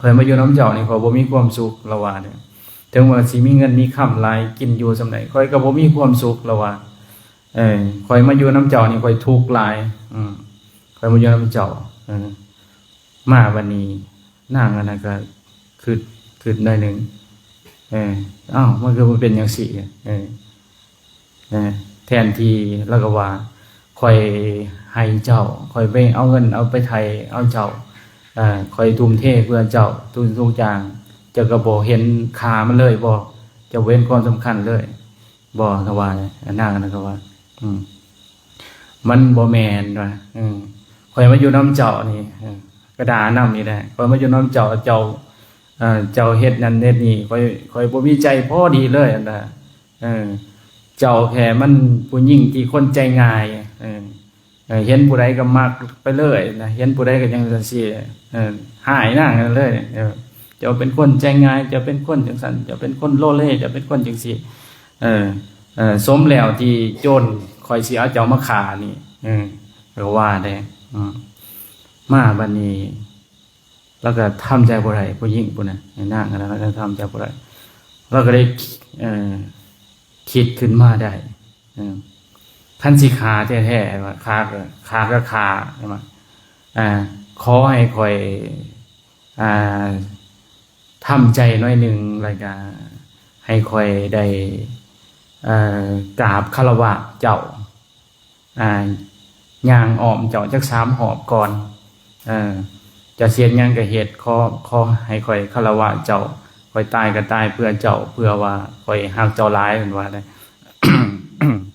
ຂ້ອຍມາຢູ່ນຳເຈົ້ານີ້ ຂ້ອຍບໍ່ມີຄວາມສຸກ ລາວວ່າເດ້. ເຖິງວ່າຊິມີເງິນມີຄຳຫຼາຍ ກິນຢູ່ສ່ຳໃດ ຂ້ອຍກໍບໍ່ມີຄວາມສຸກ ລາວວ່າ ເອີ ຂ້ອຍມາຢູ່ນຳເຈົ້ານີ້ ຂ້ອຍທຸກຫຼາຍ ອືມ ຂ້ອຍມາຢູ່ນຳເຈົ້າ ເອີ ມາບັດນີ້ ນາງອັນນັ້ນກໍຄຶດ ຄຶດໜ້ອຍໜຶ່ງ ເອີ ເອົ້າ ມັນຄືມັນເປັນຈັ່ງຊີ້ ເອີ ເອີ ແທນທີ່ ລາວກໍວ່າ ຂ້ອຍໃຫ້ເຈົ້າ ຂ້ອຍໄປເອົາເງິນ ເອົາໄປໄຖ່ເອົາເຈົ້າ ເອີ ຂ້ອຍທຸ່ມເທເພື່ອເຈົ້າທຸກສິ່ງທຸກຢ່າງ ເຈົ້າກໍບໍ່ເຫັນຄ່າມັນເລີຍບໍ? ເຈົ້າບໍ່ເຫັນຄວາມສຳຄັນເລີຍບໍ? ລາວວ່າ ນາງອັນນັ້ນກໍວ່າ ອືມ ມັນບໍ່ແມ່ນວ່າ ເອີ ຂ້ອຍມາຢູ່ນຳເຈົ້ານີ້ ເອີ ກໍດ່ານຳນີ້ແຫຼະ ຂ້ອຍມາຢູ່ນຳເຈົ້າ ເຈົ້າ ເອີ ເຈົ້າເຮັດນັ້ນເຮັດນີ້ ຂ້ອຍ ຂ້ອຍບໍ່ມີໃຈພໍດີເລີຍ ອັນນ່າ ເອີ ເຈົ້າແຄ່ມັນຜູ້ຍິງທີ່ຄົນໃຈງ່າຍ ເອີ ເອີ ເຫັນຜູ້ໃດກໍມັກໄປເລີຍນະ ເຫັນຜູ້ໃດກໍຈັ່ງຊັ້ນຊີ້ ເອີ ຮ້າຍນາງນັ້ນເລີຍ ເອີ ເຈົ້າເປັນຄົນໃຈງ່າຍ ເຈົ້າເປັນຄົນຈັ່ງຊັ້ນ ເຈົ້າເປັນຄົນໂລເລ ເຈົ້າເປັນຄົນຈັ່ງຊີ້ ເອີ ເອີ ສົມແລ້ວທີ່ໂຈນຂ້ອຍຊິເອົາເຈົ້າມາຂ້ານີ້ ເອີ ກໍວ່າແດ່ ອືມ ມາບັດນີ້ ລາວກໍທຳໃຈບໍ່ໄດ້ ຜູ້ຍິງຜູ້ນັ້ນ ນາງອັນນັ້ນ ລາວກໍທຳໃຈບໍ່ໄດ້ ລາວກໍໄດ້ ເອີ ຄິດຂຶ້ນມາໄດ້ ເອີ ຄັນຊິຂ້າແທ້ໆ ວ່າຂ້າກໍ ຂ້າກໍຂ້າ ວ່າ ເອີ ຂໍໃຫ້ຂ້ອຍ ອ່າ ທຳໃຈໜ້ອຍໜຶ່ງ ແລ້ວກະໃຫ້ຂ້ອຍໄດ້ ເອີ ກາບຄາລະວະເຈົ້າ ອ່າ ຍ່າງອ້ອມເຈົ້າຈັກສາມຮອບກ່ອນ ເອີ ເຈົ້າຊິເຮັດຫຍັງກໍເຮັດ ຂໍ ຂໍໃຫ້ຂ້ອຍຄາລະວະເຈົ້າ ຂ້ອຍຕາຍກໍຕາຍເພື່ອເຈົ້າ ເພື່ອວ່າຂ້ອຍຮັກເຈົ້າຫຼາຍ ເພິ່ນວ່າໄດ໋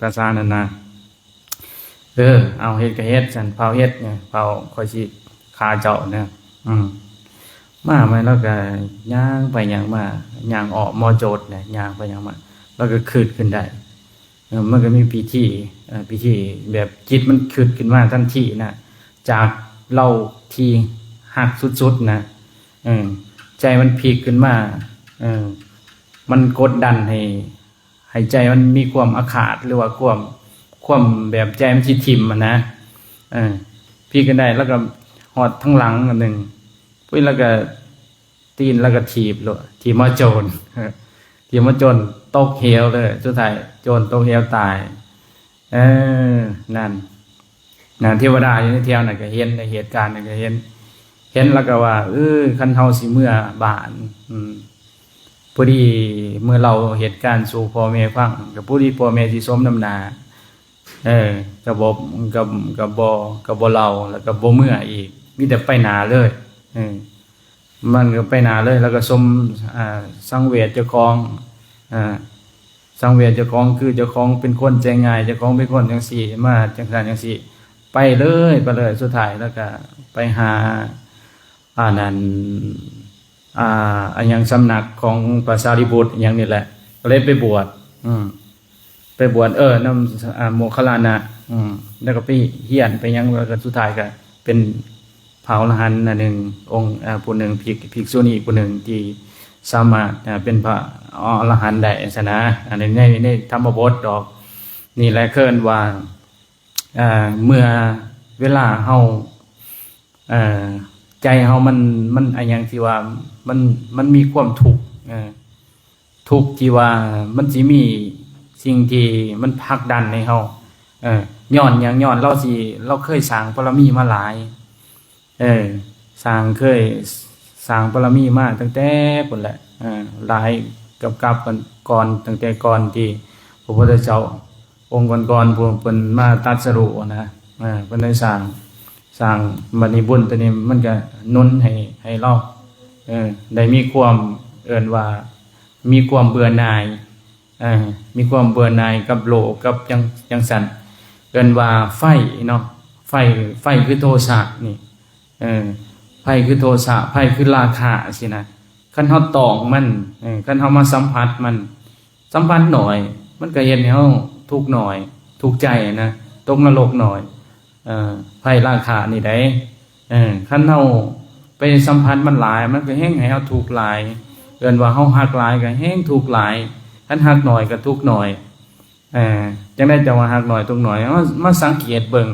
ພາສານັ້ນນະ. ເອີ ເອົາ ເຮັດກໍເຮັດຊັ້ນ ເຝົ້າເຮັດ ເຝົ້າ ຂ້ອຍຊິຂ້າເຈົ້າເດີ. ອືມ ມາໃໝ່ລາວກໍຍ່າງໄປຍ່າງມາ ຍ່າງອ້ອມໝໍໂຈດນະ ຍ່າງໄປຍ່າງມາ ລາວກໍຄຶດຂຶ້ນໄດ້. ເອີ ມັນກໍມີພິທີ ເອີ ພິທີແບບຈິດມັນຄຶດຂຶ້ນມາທັນທີນະ ຈາກລາວທີ່ຮັກສຸດໆນະ ເອີ ໃຈມັນພິກຂຶ້ນມາ ເອີ ມັນກົດດັນໃຫ້ ໃຫ້ໃຈມັນມີຄວາມອາຄາດ ຫຼືວ່າຄວາມ ຄວາມແບບໃຈມັນຊິຖິ້ມຫັ້ນນະ ເອີ ພິກຂຶ້ນໄດ້ ລາວກໍຮອດທາງຫຼັງອັນໜຶ່ງ ປຸ້ຍ ລາວກໍ ຕີນລາວກໍຖີບໂລດ ຖີບໝໍໂຈນ ເອີ ຖີບໝໍໂຈນຕົກເຫວເລີຍ ສຸດທ້າຍໂຈນຕົກເຫວຕາຍ. ເອີ ນັ້ນ ນະ ເທວະດາຢູ່ໃນແຖວນັ້ນກໍເຫັນ ໃນເຫດການນັ້ນກໍເຫັນ ເຫັນແລ້ວກໍວ່າ ເອີ ຄັນເຮົາຊິເມືອບ້ານ ອືມ ພໍດີເມື່ອເລົ່າເຫດການສູ່ພໍ່ແມ່ຟັງ ກໍພໍດີພໍ່ແມ່ຊິສົມນ້ຳໜ້າ ເອີ ກໍບໍ່ ກໍ ກໍບໍ່ ກໍບໍ່ເລົ່າ ແລ້ວກໍບໍ່ເມືອອີກ ມີແຕ່ໄປໜ້າເລີຍ ເອີ ມັນກໍໄປໜ້າເລີຍ ແລ້ວກໍສົມ ອ່າ ສັງເວດເຈົ້າຂອງ ອ່າ ສັງເວດເຈົ້າຂອງ ຄືເຈົ້າຂອງເປັນຄົນໃຈງ່າຍ ເຈົ້າຂອງເປັນຄົນຈັ່ງຊີ້ ມາຈັ່ງຊັ້ນຈັ່ງຊີ້ ໄປເລີຍ ໄປເລີຍ ສຸດທ້າຍແລ້ວກໍໄປຫາ ອັນນັ້ນ ອ່າ ອັນຫຍັງ ສຳນັກຂອງພະສາລີບຸດຫຍັງນີ້ແຫຼະ ກໍເລີຍໄປບວດ ອືມ ໄປບວດ ເອີ ນຳ ອ່າ ໂມກຄັນລານະ ອືມ ແລ້ວກໍໄປຮຽນໄປຫຍັງ ແລ້ວກໍສຸດທ້າຍກໍເປັນພະອໍລະຫັນອັນໜຶ່ງ ອົງ ເອີ ຜູ້ໜຶ່ງ ພິກ ພິກສຸນີຜູ້ໜຶ່ງທີ່ສາມາດ ເປັນພະອໍລະຫັນໄດ້ຊັ້ນນະ ອັນນີ້ໃນ ໃນທຳມະບົດດອກ. ນີ້ແຫຼະເອີ້ນວ່າ ເອີ ເມື່ອເວລາເຮົາ ເອີ ໃຈເຮົາມັນ ມັນ ອາ ຫຍັງທີ່ວ່າ ມັນ ມັນມີຄວາມທຸກ ເອີ ທຸກທີ່ວ່າມັນຊິມີສິ່ງທີ່ມັນຜັກດັນໃຫ້ເຮົາ ເອີ ຍ້ອນຫຍັງ? ຍ້ອນລາວຊິ ລາວເຄີຍສ້າງບາລະມີມາຫຼາຍ ເອີ ສ້າງ ເຄີຍສ້າງບາລະມີມາຕັ້ງແຕ່ພຸ້ນແຫຼະ ເອີ ຫຼາຍກັບ ກັບກ່ອນ ຕັ້ງແຕ່ກ່ອນທີ່ພະພຸດທະເຈົ້າ ອົງກ່ອນໆ ຜູ້ເພິ່ນມາຕັດສະຮູ້ນະ ເອີ ເພິ່ນໄດ້ສ້າງ ສ້າງ ບັດນີ້ບຸນໂຕນີ້ມັນກະໜູນໃຫ້ ໃຫ້ລາວ ເອີ ໄດ້ມີຄວາມ ເອີ້ນວ່າມີຄວາມເບື່ອໜ່າຍ ເອີ ມີຄວາມເບື່ອໜ່າຍກັບໂລກ ກັບຈັ່ງ ຈັ່ງຊັ້ນ ເອີ້ນວ່າໄຟເນາະ ໄຟ ໄຟຄືໂທສະນີ້ ເອີ ໄຟຄືໂທສະ ໄຟຄືລາຄະຊີ້ນະ ຄັນເຮົາຕ້ອງມັນ ເອີ ຄັນເຮົາມາສຳຜັດມັນ ສຳພັນໜ້ອຍ ມັນກໍເຮັດໃຫ້ເຮົາທຸກໜ້ອຍ ທຸກໃຈນະ ຕົກນະລົກໜ້ອຍ ເອີ ໄພລາຄະນີ້ໃດ໋ ເອີ ຄັນເຮົາໄປສຳພັນມັນຫຼາຍ ມັນກໍແຮ່ງໃຫ້ເຮົາທຸກຫຼາຍ ເອີ້ນວ່າເຮົາຮັກຫຼາຍກໍແຮ່ງທຸກຫຼາຍ ຄັນຮັກໜ້ອຍກໍທຸກໜ້ອຍ ເອີ ຈັ່ງໃດເຈົ້າວ່າຮັກໜ້ອຍທຸກໜ້ອຍ ເຮົາມາ ມາສັງເກດເບິ່ງ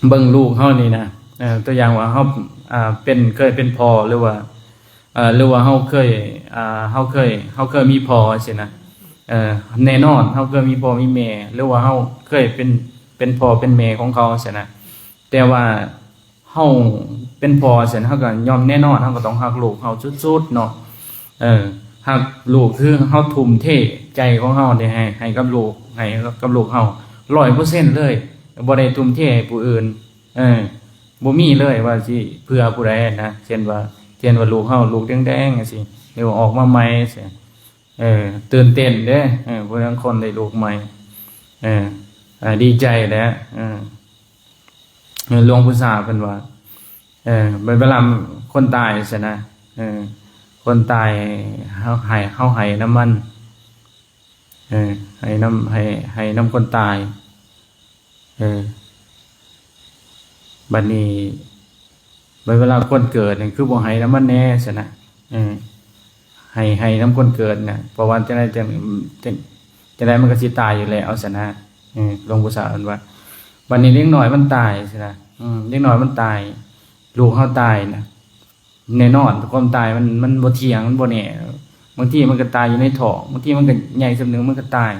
ເບິ່ງລູກເຮົານີ້ນະ ເອີ ຕົວຢ່າງວ່າເຮົາ ອ່າ ເປັນ ເຄີຍເປັນພໍ່ ຫຼືວ່າ ເອີ ຫຼືວ່າເຮົາເຄີຍ ອ່າ ເຮົາເຄີຍ ເຮົາເຄີຍມີພໍ່ຊີ້ນະ ເອີ ແນ່ນອນເຮົາເຄີຍມີພໍ່ມີແມ່ ຫຼືວ່າເຮົາເຄີຍເປັນ ເປັນພໍ່ເປັນແມ່ຂອງເຂົາຊີ້ນະ ແຕ່ວ່າ ເຮົາເປັນພໍ່ຊັ້ນ ເຮົາກໍຍ່ອມແນ່ນອນ ເຮົາກໍຕ້ອງຮັກລູກເຮົາສຸດໆເນາະ ເອີ ຮັກລູກຄືເຮົາທຸ່ມເທໃຈຂອງເຮົານີ້ໃຫ້ ໃຫ້ກັບລູກ ໃຫ້ກັບລູກເຮົາຮ້ອຍເປີເຊັນເລີຍ ບໍ່ໄດ້ທຸ່ມເທໃຫ້ຜູ້ອື່ນ ເອີ ບໍ່ມີເລີຍວ່າຊິເພື່ອຜູ້ໃດນະ ເຊັ່ນວ່າ ເຊັ່ນວ່າລູກເຮົາ ລູກແດງໆຈັ່ງຊີ້ ຫຼືວ່າອອກມາໃໝ່ຊີ້ ເອີ ຕື່ນເຕັ້ນເດ້ ເອີ ຜູ້ລາງຄົນໄດ້ລູກໃໝ່ ເອີ ເອີ ດີໃຈແຫຼະ ເອີ ເອີ ຫຼວງປູ່ຊາເພິ່ນວ່າ ເອີ ເວລາຄົນຕາຍຊັ້ນນະ ເອີ ຄົນຕາຍ ເຮົາໃຫ້ ເຮົາໃຫ້ນຳມັນ ເອີ ໃຫ້ນຳ ໃຫ້ ໃຫ້ນຳຄົນຕາຍ ເອີ ບັດນີ້ ບັດເວລາຄົນເກີດນີ້ຄືບໍ່ໃຫ້ນຳມັນແດ່ຊັ້ນນະ ເອີ ໃຫ້ ໃຫ້ນຳຄົນເກີດນະ ເພາະວ່າຈັ່ງໃດ ຈັ່ງ ຈັ່ງ ຈັ່ງໃດມັນກໍຊິຕາຍຢູ່ແລ້ວຊັ້ນນະ ເອີ ຫຼວງປູ່ຊາເພິ່ນວ່າ ບັດນີ້ເດັກນ້ອຍມັນຕາຍຊີ້ນະ ເດັກນ້ອຍມັນຕາຍ ລູກເຮົາຕາຍນະ ແນ່ນອນ ຄວາມຕາຍມັນ ມັນບໍ່ທ່ຽງ ມັນບໍ່ແນ່ ບາງທີມັນກໍຕາຍຢູ່ໃນທ້ອງ ບາງທີມັນກໍໃຫຍ່ສ່ຳໜຶ່ງມັນກໍຕາຍ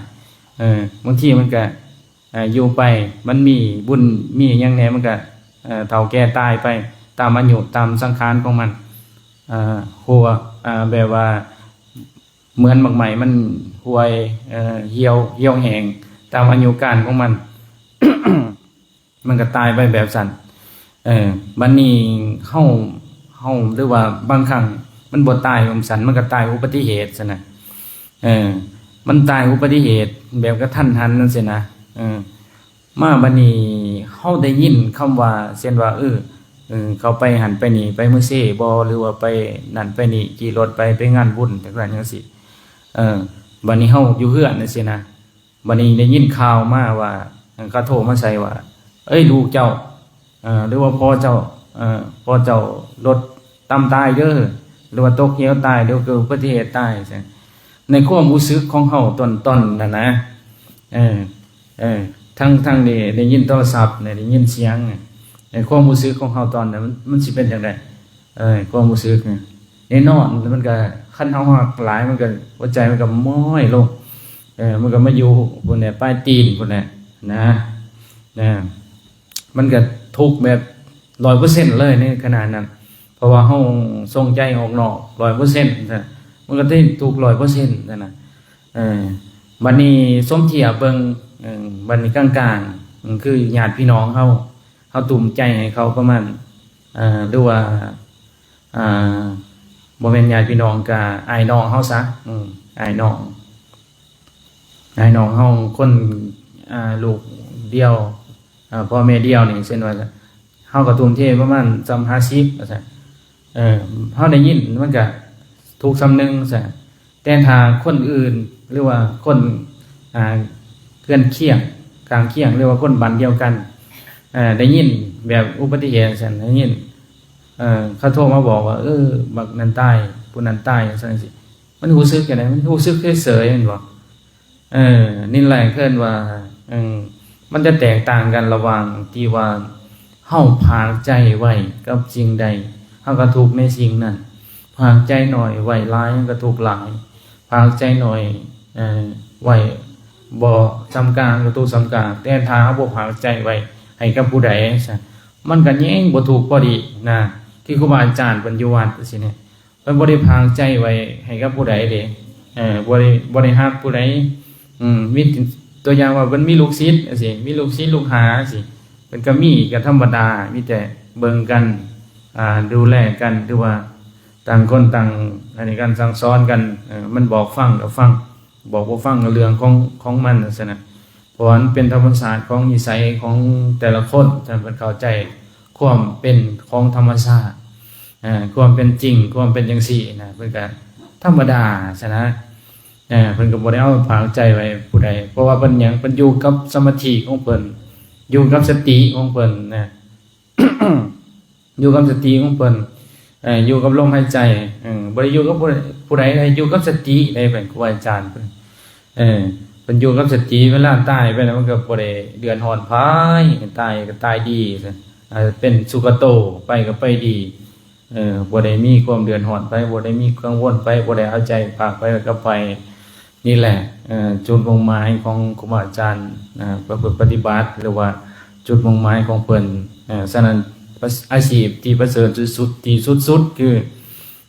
ເອີ ບາງທີມັນກໍ ເອີ ຢູ່ໄປ ມັນມີບຸນມີຫຍັງແດ່ ມັນກະ ເອີ ເຖົ້າແກ່ຕາຍໄປ ຕາມອາຍຸ ຕາມສັງຂານຂອງມັນ ເອີ ຫົວ ເອີ ແບບວ່າ ເໝືອນໝາກໄມ້ມັນຫ່ວຍ ເອີ ຫ່ຽວ ຫ່ຽວແຫ້ງ ຕາມອາຍຸການຂອງມັນ ມັນກະຕາຍໄປແບບຊັ້ນ ເອີ ບັດນີ້ເຮົາ ເຮົາ ຫຼືວ່າບາງຄັ້ງມັນບໍ່ຕາຍແບບຊັ້ນ ມັນກະຕາຍອຸບັດຕິເຫດຊັ້ນນະ ເອີ ມັນຕາຍອຸບັດຕິເຫດແບບກະທັນຫັນຈັ່ງຊີ້ນະ ເອີ ມາບັດນີ້ເຮົາໄດ້ຍິນຄຳວ່າ ເຊັ່ນວ່າ ເອີ ເອີ ເຂົາໄປຫັ້ນໄປນີ້ ໄປເມືອງເຊບໍ ຫຼືວ່າໄປນັ້ນໄປນີ້ ຂີ່ລົດໄປ ໄປງານບຸນ ຈັ່ງຊັ້ນຈັ່ງຊີ້. ເອີ ບັດນີ້ເຮົາຢູ່ເຮືອນຈັ່ງຊີ້ນະ ບັດນີ້ໄດ້ຍິນຂ່າວມາວ່າ ເຂົາໂທມາໃສ່ວ່າ ເອີຍ ລູກເຈົ້າ ເອີ ຫຼືວ່າພໍ່ເຈົ້າ ເອີ ພໍ່ເຈົ້າລົດຕຳຕາຍເດີ ຫຼືວ່າຕົກເຫວຕາຍ ຫຼືວ່າເກີດອຸບັດຕິເຫດຕາຍ ໃນຄວາມຮູ້ສຶກຂອງເຮົາຕອນ ຕອນນັ້ນນະ ເອີ ເອີ ທັງ ທັງໄດ້ ໄດ້ຍິນໂທລະສັບ ໄດ້ຍິນສຽງ ໃນຄວາມຮູ້ສຶກຂອງເຮົາຕອນນັ້ນ ມັນ ມັນຊິເປັນຈັ່ງໃດ? ເອີ ຄວາມຮູ້ສຶກ ແນ່ນອນ ມັນກະ ຄັນເຮົາຮັກຫຼາຍ ມັນກະ ຫົວໃຈມັນກະມ້ອຍລົງ ເອີ ມັນກະມາຢູ່ພຸ້ນແຫຼະ ປາຍຕີນພຸ້ນແຫຼະນະ ນະ ມັນກະທຸກແບບຮ້ອຍເປີເຊັນເລີຍໃນຂະນະນັ້ນ ເພາະວ່າເຮົາສົ່ງໃຈອອກນອກຮ້ອຍເປີເຊັນ ມັນກະໄດ້ທຸກຮ້ອຍເປີເຊັນນະ. ເອີ ບັດນີ້ສົມທຽບເບິ່ງ ເອີ ບັດນີ້ກາງໆ ຄືຍາດພີ່ນ້ອງເຮົາ ເຮົາຕຸ້ມໃຈໃຫ້ເຂົາປະມານ ເອີ ຫຼືວ່າ ອ່າ ບໍ່ແມ່ນຍາດພີ່ນ້ອງ ກະອ້າຍນ້ອງເຮົາຊະ ເອີ ອ້າຍນ້ອງ ອ້າຍນ້ອງເຮົາຄົນ ອ່າ ລູກດຽວ ອ່າ ພໍ່ແມ່ດຽວນີ້ ເຊັ່ນວ່າ ເຮົາກະທຸ່ມເທປະມານສ່ຳຫ້າສິບວ່າຊັ້ນ ເອີ ເຮົາໄດ້ຍິນມັນກະທຸກສ່ຳໜຶ່ງຊັ້ນ ແຕ່ຖ້າຄົນອື່ນ ຫຼືວ່າຄົນ ອ່າ ເຮືອນຄຽງ ຂ້າງຄຽງ ຫຼືວ່າຄົນບ້ານດຽວກັນ ເອີ ໄດ້ຍິນແບບອຸບັດຕິເຫດຊັ້ນ ໄດ້ຍິນ ເອີ ເຂົາໂທມາບອກວ່າ ເອີ ບັກນັ້ນຕາຍ ຜູ້ນັ້ນຕາຍ ຈັ່ງຊັ້ນຈັ່ງຊີ້ ມັນຮູ້ສຶກຈັ່ງໃດ? ມັນຮູ້ສຶກເສີຍໆ ແມ່ນບໍ່? ເອີ ນີ້ແຫຼະເອີ້ນວ່າ ເອີ ມັນຈະແຕກຕ່າງກັນລະຫວ່າງທີ່ວ່າເຮົາພາກໃຈໄວ້ກັບສິ່ງໃດ ເຮົາກະທຸກໃນສິ່ງນັ້ນ, ພາກໃຈໜ້ອຍໄວ້ຫຼາຍ ເຮົາກະທຸກຫຼາຍ, ພາກໃຈໜ້ອຍ ເອີ ໄວ້ບໍ່ສ່ຳກາງ ເຮົາກະທຸກສ່ຳກາງ. ແຕ່ຖ້າເຮົາບໍ່ພາກໃຈໄວ້ໃຫ້ກັບຜູ້ໃດ ມັນກະແຮງບໍ່ທຸກພໍດີນະ. ຄືຄູບາອາຈານເພິ່ນຢູ່ວັດຈັ່ງຊີ້ນີ້ ເພິ່ນບໍ່ໄດ້ພາກໃຈໄວ້ໃຫ້ກັບຜູ້ໃດເດ້ ເອີ ບໍ່ໄດ້ ບໍ່ໄດ້ຮັກຜູ້ໃດ ອືມ ມີຕົວຢ່າງວ່າເພິ່ນມີລູກສິດຈັ່ງຊີ້ ມີລູກສິດລູກຫາຈັ່ງຊີ້ ເພິ່ນກະມີ ກະທຳມະດາ ມີແຕ່ເບິ່ງກັນ ອ່າ ດູແລກັນ ຫຼືວ່າຕ່າງຄົນຕ່າງອັນນີ້ກັນ ສັ່ງສອນກັນ ເອີ ມັນບອກຟັງກະຟັງ ບອກບໍ່ຟັງກະເລື່ອງຂອງ ຂອງມັນຊັ້ນນະ. ເພາະວ່າມັນເປັນທຳມະຊາດຂອງນິໄສຂອງແຕ່ລະຄົນ ທ່ານເພິ່ນເຂົ້າໃຈຄວາມເປັນຂອງທຳມະຊາດ ເອີ ຄວາມເປັນຈິງ ຄວາມເປັນຈັ່ງຊີ້ນະ ເພິ່ນກະທຳມະດາຊັ້ນນະ ເອີ ເພິ່ນກະບໍ່ໄດ້ເອົາພາກໃຈໄວ້ຜູ້ໃດ ເພາະວ່າເພິ່ນຫຍັງ ເພິ່ນຢູ່ກັບສະມາທິຂອງເພິ່ນ ຢູ່ກັບສະຕິຂອງເພິ່ນນະ. ຢູ່ກັບສະຕິຂອງເພິ່ນ ເອີ ຢູ່ກັບລົມຫາຍໃຈ ເອີ ບໍ່ໄດ້ຢູ່ກັບຜູ້ ຜູ້ໃດ ຢູ່ກັບສະຕິໃດ ເພິ່ນ ຄູອາຈານເພິ່ນ ເອີ ເພິ່ນຢູ່ກັບສະຕິ ເວລາຕາຍໄປແລ້ວ ມັນກະບໍ່ໄດ້ເດືອດຮ້ອນໃຜ ຕາຍກະຕາຍດີ ເປັນສຸກະໂຕ ໄປກະໄປດີ ເອີ ບໍ່ໄດ້ມີຄວາມເດືອດຮ້ອນໃຜ ບໍ່ໄດ້ມີກັງວົນໃຜ ບໍ່ໄດ້ເອົາໃຈຝາກໄປກັບໃຜ. ນີ້ແຫຼະ ເອີ ຈຸດມຸ່ງໝາຍຂອງຄູບາອາຈານ ເອີ ປະພຶດປະຕິບັດ ຫຼືວ່າຈຸດມຸ່ງໝາຍຂອງເພິ່ນ. ເອີ ສະນັ້ນ ອາ ອາຊີບທີ່ປະເສີດທີ່ສຸດ ທີ່ສຸດໆ ຄື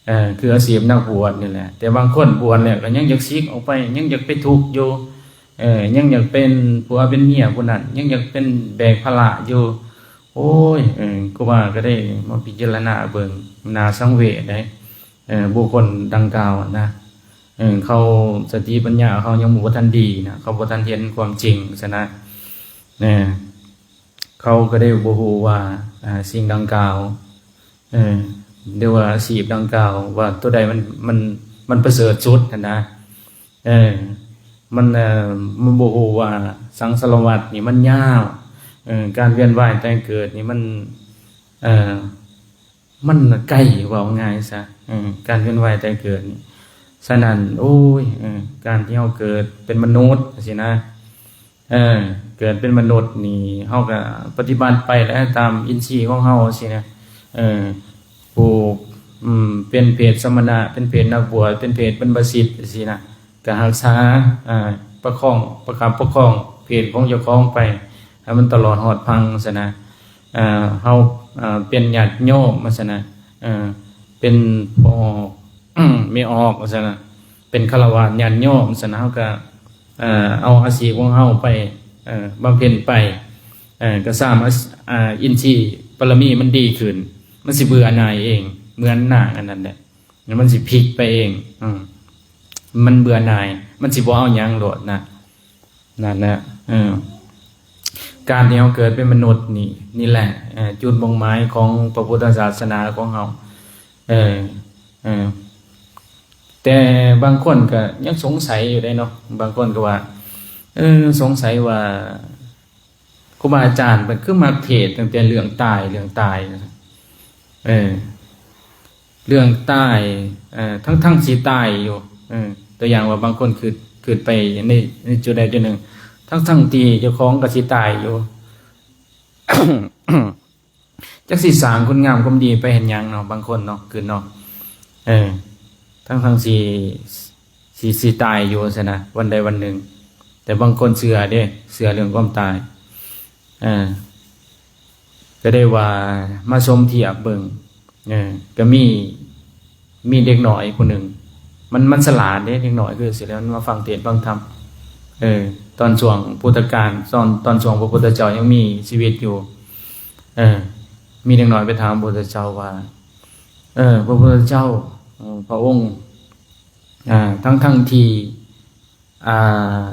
ເອີ ຄືອາຊີບນັກບວດນີ້ແຫຼະ. ແຕ່ບາງຄົນບວດແລ້ວກະຍັງຢາກສິກອອກໄປ ຍັງຢາກໄປທຸກຢູ່ ເອີ ຍັງຢາກເປັນຜົວເປັນເມຍຜູ້ນັ້ນ ຍັງຢາກເປັນແບກພາລະຢູ່. ໂອ້ຍ ເອີ ຄູບາກະໄດ້ມາພິຈາລະນາເບິ່ງ ໜ້າສັງເວດໃດ ເອີ ບຸກຄົນດັ່ງກ່າວນະ ເອີ ເຂົາສະຕິປັນຍາເຂົາຍັງບໍ່ທັນດີນະ ເຂົາບໍ່ທັນເຫັນຄວາມຈິງຊັ້ນນະ ເອີ ເຂົາກະໄດ້ບໍ່ຮູ້ວ່າ ອາ ສິ່ງດັ່ງກ່າວ ເອີ ຫຼືວ່າອາຊີບດັ່ງກ່າວວ່າໂຕໃດມັນ ມັນ ມັນປະເສີດສຸດຫັ້ນນະ ເອີ ມັນ ເອີ ມັນບໍ່ຮູ້ວ່າສັງສາລະວັດນີ້ມັນຍາວ ເອີ ການວຽນວ່າຍຕາຍເກີດນີ້ມັນ ເອີ ມັນໃກ້ ເວົ້າງ່າຍຊະ ເອີ ການວຽນວ່າຍຕາຍເກີດນີ້. ສະນັ້ນ ໂອ້ຍ ເອີ ການທີ່ເຮົາເກີດເປັນມະນຸດຈັ່ງຊີ້ນະ ເອີ ເກີດເປັນມະນຸດນີ້ ເຮົາກະປະຕິບັດໄປແຫຼະ ຕາມອິນຊີຂອງເຮົາຊີ້ນະ ເອີ ຜູ້ ອືມ ເປັນເພດສະມະນະ ເປັນເພດນັກບວດ ເປັນເພດບັນພະສິດຊີ້ນະ ກະຮັກສາ ອາ ປະຄອງ ປະຄັບປະຄອງເພດຂອງເຈົ້າຂອງໄປ ໃຫ້ມັນຕະຫຼອດຮອດພັງຊັ້ນນະ. ເຮົາ ເປັນຍາດໂຍມວ່າຊັ້ນນະ ເປັນພໍ່ອອກ ແມ່ອອກວ່າຊັ້ນນະ ເປັນຄາລະວາດຍາດໂຍມຊັ້ນນະ ເຮົາກະ ເອົາອາຊີບຂອງເຮົາໄປ ເອີ ບຳເພັນໄປ ເອີ ກະສາມາດ ອາ ອິນຊີບາລະມີມັນດີຂຶ້ນ ມັນຊິເບື່ອໜ່າຍເອງ ເໝືອນນາງອັນນັ້ນແຫຼະ ມັນຊິພິກໄປເອງ ອືມ ມັນເບື່ອໜ່າຍ ມັນຊິບໍ່ເອົາຫຍັງໂລດນະ ນັ້ນແຫຼະ ເອີ ກ ການທີ່ເຮົາເກີດເປັນມະນຸດນີ້ ນີ້ແຫຼະ ເອີ ຈຸດມຸ່ງໝາຍຂອງພະພຸດທະສາສະໜາຂອງເຮົາ. ເອີ ເອີ ແຕ່ບາງຄົນກໍຍັງສົງໄສຢູ່ເດ້ເນາະ, ບາງຄົນກໍວ່າ ເອີ ສົງໄສວ່າ ຄູບາອາຈານເພິ່ນຄືມັກເທດຕັ້ງແຕ່ເລື່ອງຕາຍ ເລື່ອງຕາຍ ເອີ ເລື່ອງຕາຍ ເອີ ທັງໆຊິຕາຍຢູ່. ເອີ ຕົວຢ່າງວ່າບາງຄົນຄິດ ຄິດໄປໃນ ໃນຈຸດໃດຈຸດໜຶ່ງ ທັງໆທີ່ເຈົ້າຂອງກໍຊິຕາຍຢູ່ ຈັກຊິສ້າງຄຸນງາມຄວາມດີໄປເຮັດຫຍັງເນາະ ບາງຄົນເນາະ ຄິດເນາະ. ເອີ ທັງໆຊິ ຊິ ຊິຕາຍຢູ່ຊັ້ນນະ ວັນໃດວັນໜຶ່ງ. ແຕ່ບາງຄົນເຊື່ອເດ້ ເຊື່ອເລື່ອງຄວາມຕາຍ. ເອີ ກໍໄດ້ວ່າມາສົມທຽບເບິ່ງ ເອີ ກໍມີ ມີເດັກນ້ອຍຜູ້ໜຶ່ງ ມັນ ມັນສະຫຼາດເດ້ ເດັກນ້ອຍຄືຊິແລ້ວ ມັນມາຟັງເທດຟັງທຳ. ເອີ ຕອນຊ່ວງພຸດທະການ ຕອນ ຕອນຊ່ວງພະພຸດທະເຈົ້າຍັງມີຊີວິດຢູ່ ເອີ ມີເດັກນ້ອຍໄປຖາມພະພຸດທະເຈົ້າວ່າ ເອີ ພະພຸດທະເຈົ້າ ເອີ ພະອົງ ອ່າ ທັງໆທີ່ ອ່າ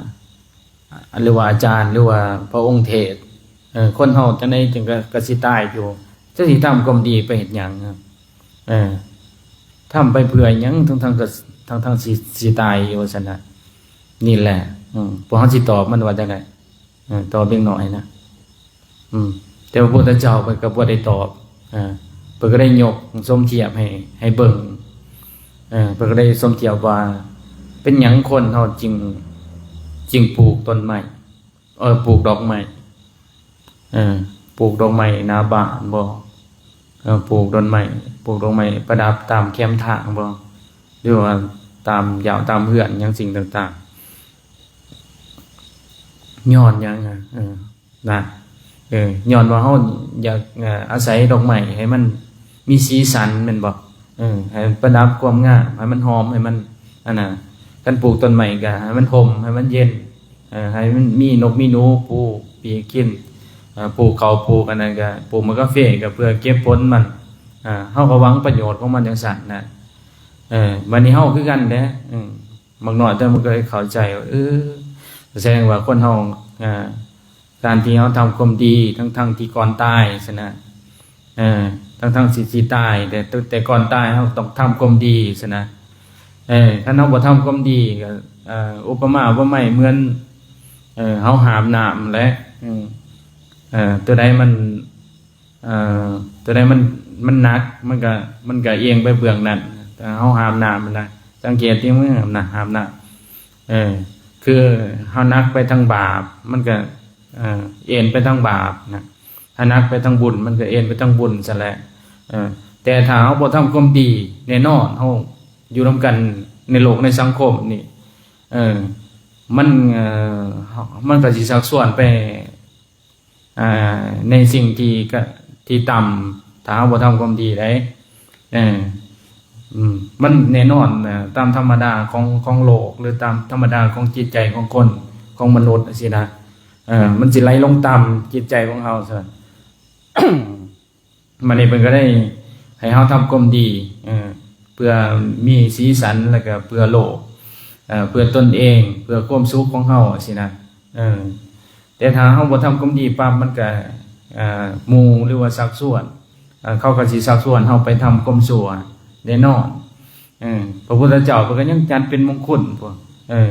ຫຼືວ່າອາຈານ ຫຼືວ່າພະອົງເທດ ເອີ ຄົນເຮົາຈັ່ງໃດຈັ່ງກໍ ກໍຊິຕາຍຢູ່ ຈະຊິທຳຄວາມດີໄປເຮັດຫຍັງ? ເອີ ທຳໄປເພື່ອຫຍັງ ທັງໆກໍ ທັງໆຊິ ຊິຕາຍຢູ່ ວ່າຊັ້ນນະ. ນີ້ແຫຼະ ອືມ ພວກເຮົາຊິຕອບມັນວ່າຈັ່ງໃດ? ເອີ ຕອບເດັກນ້ອຍນະ. ອືມ ແຕ່ວ່າພະພຸດທະເຈົ້າເພິ່ນກໍບໍ່ໄດ້ຕອບ ເອີ ເພິ່ນກໍໄດ້ຍົກສົມທຽບໃຫ້ ໃຫ້ເບິ່ງ ເອີ ເພິ່ນກໍໄດ້ສົມທຽບວ່າ ເປັນຫຍັງຄົນເຮົາຈຶ່ງ ຈຶ່ງປູກຕົ້ນໄມ້ ເອີ ປູກດອກໄມ້ ເອີ ປູກດອກໄມ້ໜ້າບ້ານບໍ ເອີ ປູກຕົ້ນໄມ້ ປູກດອກໄມ້ປະດັບຕາມແຄມທາງບໍ ຫຼືວ່າຕາມຢາວຕາມເຮືອນຫຍັງສິ່ງຕ່າງໆ ຍ້ອນຫຍັງ? ເອີ ນະ ເອີ ຍ້ອນວ່າເຮົາຢາກ ເອີ ອາໄສດອກໄມ້ໃຫ້ມັນມີສີສັນແມ່ນບໍ່? ເອີ ໃຫ້ປະດັບຄວາມງາມ ໃຫ້ມັນຫອມ ໃຫ້ມັນ ອັນນ່າ ຄັນປູກຕົ້ນໄມ້ກໍໃຫ້ມັນຮົ່ມ ໃຫ້ມັນເຢັນ ເອີ ໃຫ້ມັນມີນົກມີໜູປູປີກກິນ ເອີ ປູກເຂົ້າປູກອັນນັ້ນກໍ ປູກໝາກກາເຟກໍເພື່ອເກັບຜົນມັນ ເອີ ເຮົາກໍຫວັງປະໂຫຍດຂອງມັນຈັ່ງຊັ້ນນະ. ເອີ ບັດນີ້ເຮົາຄືກັນເດ້ ເອີ ບັກນ້ອຍແຕ່ມັນກໍເລີຍເຂົ້າໃຈວ່າ ເອີ ສະແດງວ່າຄົນເຮົາ ເອີ ການທີ່ເຮົາທຳຄວາມດີ ທັງໆທີ່ກ່ອນຕາຍຊັ້ນນະ ເອີ ທັງໆຊິ ຊິຕາຍ ແຕ່ ແຕ່ກ່ອນຕາຍເຮົາຕ້ອງທຳຄວາມດີຊັ້ນນະ. ເອີ ຄັນເຮົາບໍ່ທຳຄວາມດີກໍ ເອີ ອຸປະມາອຸປະໄມເໝືອນ ເອີ ເຮົາຫາບນ້ຳແຫຼະ ເອີ ເອີ ຕົວໃດມັນ ເອີ ຕົວໃດມັນ ມັນໜັກ ມັນກະ ມັນກະອຽງໄປເບື້ອງນັ້ນ. ແຕ່ເຮົາຫາບນ້ຳນະ ສັງເກດທີ່ມືນະ ຫາບນ້ຳ ເອີ ຄືເຮົາໜັກໄປທາງບາບ ມັນກະ ເອີ ເອັນໄປທາງບາບນະ ຖ້າໜັກໄປທາງບຸນ ມັນກະເອັນໄປທາງບຸນຊັ້ນແຫຼະ. ເອີ ແຕ່ຖ້າເຮົາບໍ່ທຳຄວາມດີ ແນ່ນອນເຮົາຢູ່ນຳກັນໃນໂລກໃນສັງຄົມນີ້ ເອີ ມັນ ເອີ ມັນກະຊິຊັກຊວນໄປ ອ່າ ໃນສິ່ງທີ່ກະ ທີ່ຕ່ຳ ຖ້າເຮົາບໍ່ທຳຄວາມດີໃດ ເອີ ອືມ ມັນແນ່ນອນ ເອີ ຕາມທຳມະດາຂອງ ຂອງໂລກ ຫຼືຕາມທຳມະດາຂອງຈິດໃຈຂອງຄົນ ຂອງມະນຸດຈັ່ງຊີ້ນະ ເອີ ມັນຊິໄຫຼລົງຕ່ຳ ຈິດໃຈຂອງເຮົາຊັ້ນ. ບັດນີ້ເພິ່ນກໍໄດ້ໃຫ້ເຮົາທຳຄວາມດີ ເອີ ເພື່ອມີສີສັນ ແລ້ວກໍເພື່ອໂລກ ເອີ ເພື່ອຕົນເອງ ເພື່ອຄວາມສຸກຂອງເຮົາຊີ້ນະ ເອີ ແຕ່ຖ້າເຮົາບໍ່ທຳຄວາມດີປັບ ມັນກະ ເອີ ໝູ່ ຫຼືວ່າຊັກຊວນ ເອີ ເຂົາກໍຊິຊັກຊວນເຮົາໄປທຳຄວາມຊົ່ວແນ່ນອນ. ເອີ ພະພຸດທະເຈົ້າເພິ່ນກໍຍັງຈັດເປັນມົງຄຸນ ພວກ ເອີ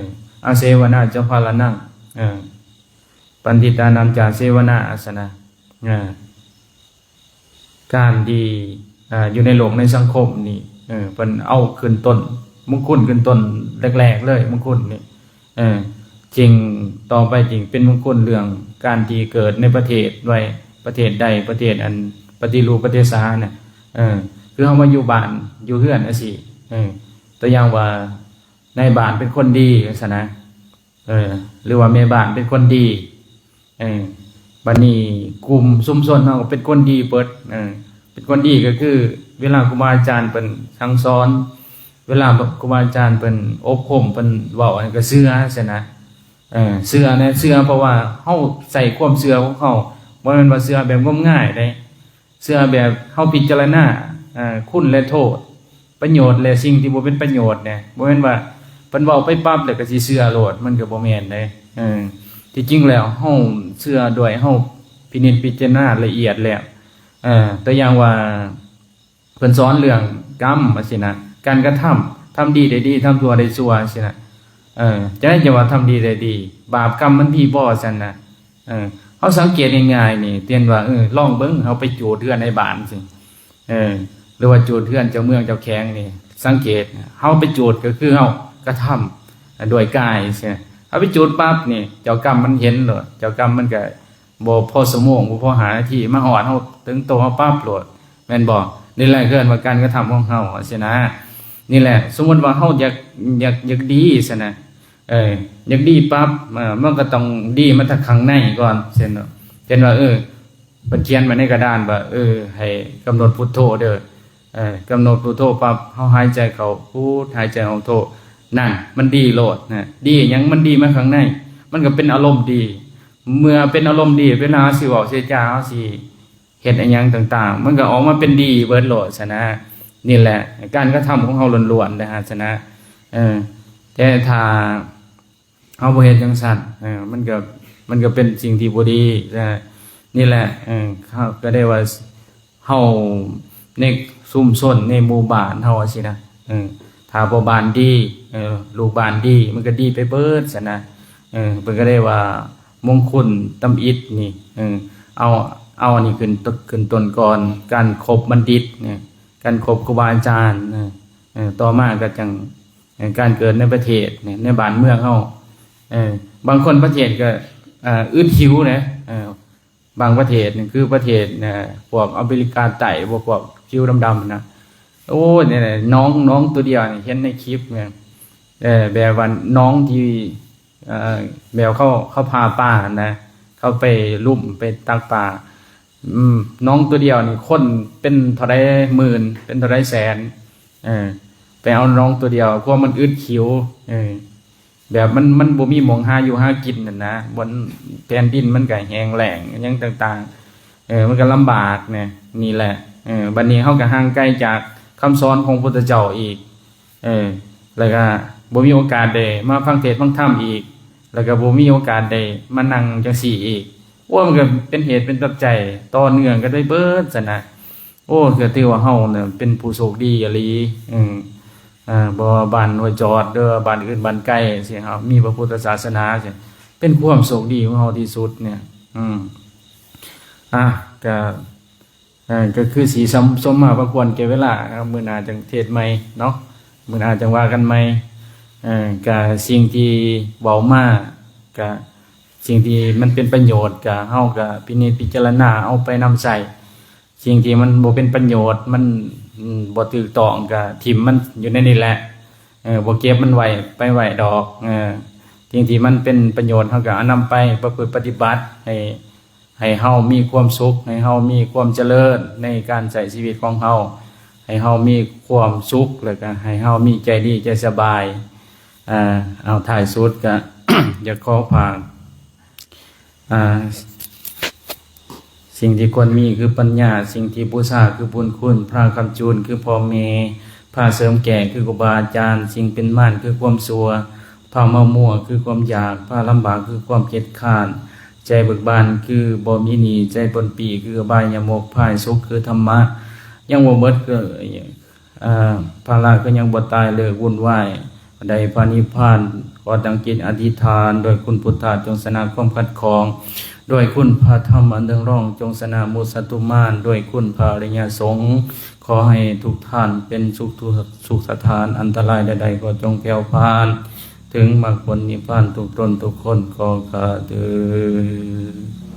ອາເສວະນາຈະພາລະນັງ ເອີ ປັນດິຕານັນຈາເສວະນາ ຊັ້ນນະ ເອີ ການທີ່ ເອີ ຢູ່ໃນໂລກໃນສັງຄົມນີ້ ເອີ ເພິ່ນເອົາຂຶ້ນຕົ້ນ ມຸງຄຸນຂຶ້ນຕົ້ນແລກໆເລີຍ ມຸງຄຸນນີ້ ເອີ ຈຶ່ງ ຕໍ່ໄປຈຶ່ງເປັນມຸງຄຸນເລື່ອງການທີ່ເກີດໃນປະເທດໄວ ປະເທດໃດ ປະເທດອັນປະຕິຮູບປະຕິສານະ ເອີ ຄືເຮົາມາຢູ່ບ້ານຢູ່ເຮືອນຈັ່ງຊີ້ ເອີ ຕົວຢ່າງວ່ານາຍບ້ານເປັນຄົນດີ ຊັ້ນນະ ເອີ ຫຼືວ່າແມ່ບ້ານເປັນຄົນດີ ເອີ ບັດນີ້ກຸ່ມຊຸມຊົນເຮົາກໍເປັນຄົນດີເບິດ ເອີ ເປັນຄົນດີກໍຄືເວລາຄູບາອາຈານເພິ່ນສັ່ງສອນ ເວລາຄູບາອາຈານເພິ່ນອົບຮົມ ເພິ່ນເວົ້າຫຍັງກໍເຊື່ອຊັ້ນນະ ເອີ ເຊື່ອແນະ ເຊື່ອເພາະວ່າເຮົາໃຊ້ຄວາມເຊື່ອຂອງເຮົາ ບໍ່ແມ່ນວ່າເຊື່ອແບບງມງາຍເດ້. ເຊື່ອແບບເຮົາພິຈາລະນາ ເອີ ຄຸນ ແລະ ໂທດ ປະໂຫຍດ ແລະ ສິ່ງທີ່ບໍ່ເປັນປະໂຫຍດແດ່ ບໍ່ແມ່ນວ່າເພິ່ນເວົ້າໄປປັບແລ້ວກໍຊິເຊື່ອໂລດ ມັນກໍບໍ່ແມ່ນເດ້. ເອີ ທີ່ຈິງແລ້ວເຮົາເຊື່ອດ້ວຍເຮົາ ນິດພິຈາລະນາລະອຽດແລ້ວ. ເອີ ຕົວຢ່າງວ່າ ເພິ່ນສອນເລື່ອງກຳ ວ່າຊີ້ນະ, ການກະທຳ ທຳດີໄດ້ດີ ທຳຊົ່ວໄດ້ຊົ່ວ ວ່າຊີ້ນະ. ເອີ ຈັ່ງໃດຈະວ່າທຳດີໄດ້ດີ? ບາບກຳມັນມີບໍ່ ຊັ້ນນະ? ເອີ ເຮົາສັງເກດງ່າຍໆນີ້ ເຊັ່ນວ່າ ເອີ ລອງເບິ່ງ ເຮົາໄປຈູດເຮືອນໃນບ້ານຊີ້ ເອີ ຫຼືວ່າຈູດເຮືອນເຈົ້າເມືອງເຈົ້າແຂວງນີ້ ສັງເກດ ເຮົາໄປຈູດກໍຄືເຮົາກະທຳດ້ວຍກາຍຊີ້. ເຮົາໄປຈູດປັບນີ້ ເຈົ້າກຳມັນເຫັນໂລດ, ເຈົ້າກຳມັນກໍ ບໍ່ພໍຊົ່ວໂມງ ບໍ່ພໍຫ້ານາທີ ມາຮອດເຮົາເຖິງໂຕເຮົາປັບໂລດ ແມ່ນບໍ່? ນີ້ແຫຼະເອີ້ນວ່າການກະທຳຂອງເຮົາ ວ່າຊີ້ນະ. ນີ້ແຫຼະ ສົມມຸດວ່າເຮົາຢາກ ຢາກ ຢາກດີຊັ້ນນະ ເອີ ຢາກດີປັບ ເອີ ມັນກໍຕ້ອງດີມາທາງຂ້າງໃນກ່ອນ ເຊັ່ນ ເຊັ່ນວ່າ ເອີ ເພິ່ນຂຽນໄວ້ໃນກະດານວ່າ ເອີ ໃຫ້ກຳນົດພຸດໂທເດີ ເອີ ກຳນົດພຸດໂທປັບ ເຮົາຫາຍໃຈເຂົ້າພຸດ ຫາຍໃຈອອກໂທ ນັ້ນ ມັນດີໂລດນະ. ດີຫຍັງ? ມັນດີມາຂ້າງໃນ ມັນກໍເປັນອາລົມດີ. ເມື່ອເປັນອາລົມດີ ເວລາເຮົາຊິເວົ້າຊິຈາ ເຮົາຊິເຮັດອີ່ຫຍັງຕ່າງໆ ມັນກໍອອກມາເປັນດີເບິດໂລດຊັ້ນນະ. ນີ້ແຫຼະ ການກະທຳຂອງເຮົາລ້ວນໆເດ້ຫັ້ນຊັ້ນນະ. ເອີ ແຕ່ຖ້າ ເຮົາບໍ່ເຮັດຈັ່ງຊັ້ນ ເອີ ມັນກໍ ມັນກໍເປັນສິ່ງທີ່ບໍ່ດີ. ເອີ ນີ້ແຫຼະ ເອີ ເຮົາກໍໄດ້ວ່າ ເຮົາໃນຊຸມຊົນ ໃນໝູ່ບ້ານເຮົາ ວ່າຊີ້ນະ ເອີ ຖ້າພໍ່ບ້ານດີ ເອີ ລູກບ້ານດີ ມັນກໍດີໄປເບິດຊັ້ນນະ. ເອີ ເພິ່ນກໍໄດ້ວ່າ ມົງຄຸນຕຳອິດນີ້ ເອີ ເອົາ ເອົາອັນນີ້ຂຶ້ນ ຂຶ້ນຕົ້ນກ່ອນ ການຄົບບັນດິດ ເອີ ການຄົບຄູບາອາຈານ ເອີ ເອີ ຕໍ່ມາກໍຈັ່ງ ເອີ ການເກີດໃນປະເທດ ໃນ ໃນບ້ານເມືອງເຮົາ. ເອີ ບາງຄົນປະເທດກໍ ເອີ ອຶດຫິວເດ້ ເອີ ບາງປະເທດນີ້ ຄືປະເທດ ເອີ ພວກອາເມລິກາໃຕ້ ພວກ ພວກຜິວດຳໆນະ ໂອ້ຍ ນີ້ແຫຼະ ໜອງ ໜອງໂຕດຽວນີ້ ເຫັນໃນຄລິບແມ່ນ ເອີ ແບບວ່າໜອງທີ່ ເອີ ແບບເຂົາ ເຂົາຜ່າປາຫັ້ນນະ ເຂົາໄປລຸມໄປຕັກປາ ອືມ ໜອງໂຕດຽວນີ້ ຄົນເປັນເທົ່າໃດໝື່ນ ເປັນເທົ່າໃດແສນ ເອີ ໄປເອົາໜອງໂຕດຽວ ພວກມັນອຶດຫິວ ເອີ ແບບມັນ ມັນບໍ່ມີໝ່ອງຫາຢູ່ຫາກິນຫັ້ນນະ ບ່ອນແຜ່ນດິນມັນກໍແຫ້ງແລ້ງຫຍັງຕ່າງໆ ເອີ ມັນກໍລຳບາກແດ່. ນີ້ແຫຼະ ເອີ ບັດນີ້ເຮົາກໍຫ່າງໄກຈາກຄຳສອນຂອງພຸດທະເຈົ້າອີກ ເອີ ແລ້ວກໍບໍ່ມີໂອກາດໄດ້ມາຟັງເທດຟັງທຳອີກ ແລ້ວກໍບໍ່ມີໂອກາດໄດ້ມານັ່ງຈັ່ງຊີ້ອີກ ໂອ້ຍ ມັນກໍເປັນເຫດເປັນປັດໄຈຕໍ່ເນື່ອງກັນໄປເບິດຊັ້ນນະ. ໂອ້ ກໍຖືວ່າເຮົານະເປັນຜູ້ໂຊກດີອີ່ຫຼີ ເອີ ເອີ ບໍ່ວ່າບ້ານຫ້ວຍຈອດ ຫຼືວ່າບ້ານອື່ນບ້ານໄກຊີ້ ເຮົາມີພະພຸດທະສາສະໜາຊີ້ ເປັນຄວາມໂຊກດີຂອງເຮົາທີ່ສຸດນີ້. ອືມ ອ່າ ກະ ເອີ ກໍຄືຊິສົມ ສົມມາພາຄວນແກ່ເວລາ ມື້ໜ້າຈັ່ງເທດໃໝ່ເນາະ ມື້ໜ້າຈັ່ງວ່າກັນໃໝ່. ເອີ ກະສິ່ງທີ່ເວົ້າມາ ກະສິ່ງທີ່ມັນເປັນປະໂຫຍດ ກະເຮົາກະພິນິດພິຈາລະນາເອົາໄປນຳໃຊ້ ສິ່ງທີ່ມັນບໍ່ເປັນປະໂຫຍດ ມັນ ອືມ ບໍ່ຖືກຕ້ອງ ກະຖິ້ມມັນຢູ່ໃນນີ້ແຫຼະ ເອີ ບໍ່ເກັບມັນໄວ້ ໄປໄວ້ດອກ ເອີ ສິ່ງທີ່ມັນເປັນປະໂຫຍດ ເຮົາກະເອົານຳໄປປະພຶດປະຕິບັດໃຫ້ ໃຫ້ເຮົາມີຄວາມສຸກ ໃຫ້ເຮົາມີຄວາມຈະເລີນໃນການໃຊ້ຊີວິດຂອງເຮົາ ໃຫ້ເຮົາມີຄວາມສຸກ ແລ້ວກະໃຫ້ເຮົາມີໃຈດີໃຈສະບາຍ. ເອົາ ທ້າຍສຸດກະ ຢາກຂໍຝາກ ສິ່ງທີ່ຄວນມີຄືປັນຍາ, ສິ່ງທີ່ບູຊາຄືບຸນຄຸນ, ພາຄ້ຳຈູນຄືພໍ່ແມ່, ພາເສີມແກ່ຄືຄູບາອາຈານ, ສິ່ງເປັນມານຄືຄວາມຊົ່ວ, ພາເມົາມົ້ວຄືຄວາມຢາກ, ພາລຳບາກຄືຄວາມເກີດຄ້ານ, ໃຈເບີກບານຄືບໍ່ມີໜີ້, ໃຈປົນປີ້ຄືອະບາຍຍະມຸກ, ພາໃຫ້ສຸກຄືທຳມະ. ຍັງບໍ່ໝົດຄື ເອີ ພາລະຄືຍັງບໍ່ຕາຍເລີກວຸ້ນວາຍ, ໄດ້ພະນິບພານ ຂໍຕັ້ງຈິດອະທິຖານ ດ້ວຍຄຸນພຸດທະຈົ່ງຊະນະຄວາມຂັດຂ້ອງ, ດ້ວຍຄຸນພະທຳອັນເຮືອງຮອງ ຈົ່ງຊະນະມຸດສັດທຸມານ, ດ້ວຍຄຸນພະອະລິຍະສົງ ຂໍໃຫ້ທຸກທ່ານເປັນສຸກທຸກສຸກສະຖານ, ອັນຕະລາຍໃດໆກໍຈົ່ງແຜ່ວຜ່ານ ເຖິງມັກຜົນນິບພານທຸກຕົນທຸກຄົນ ຂໍຂ້າເທີ້ນ.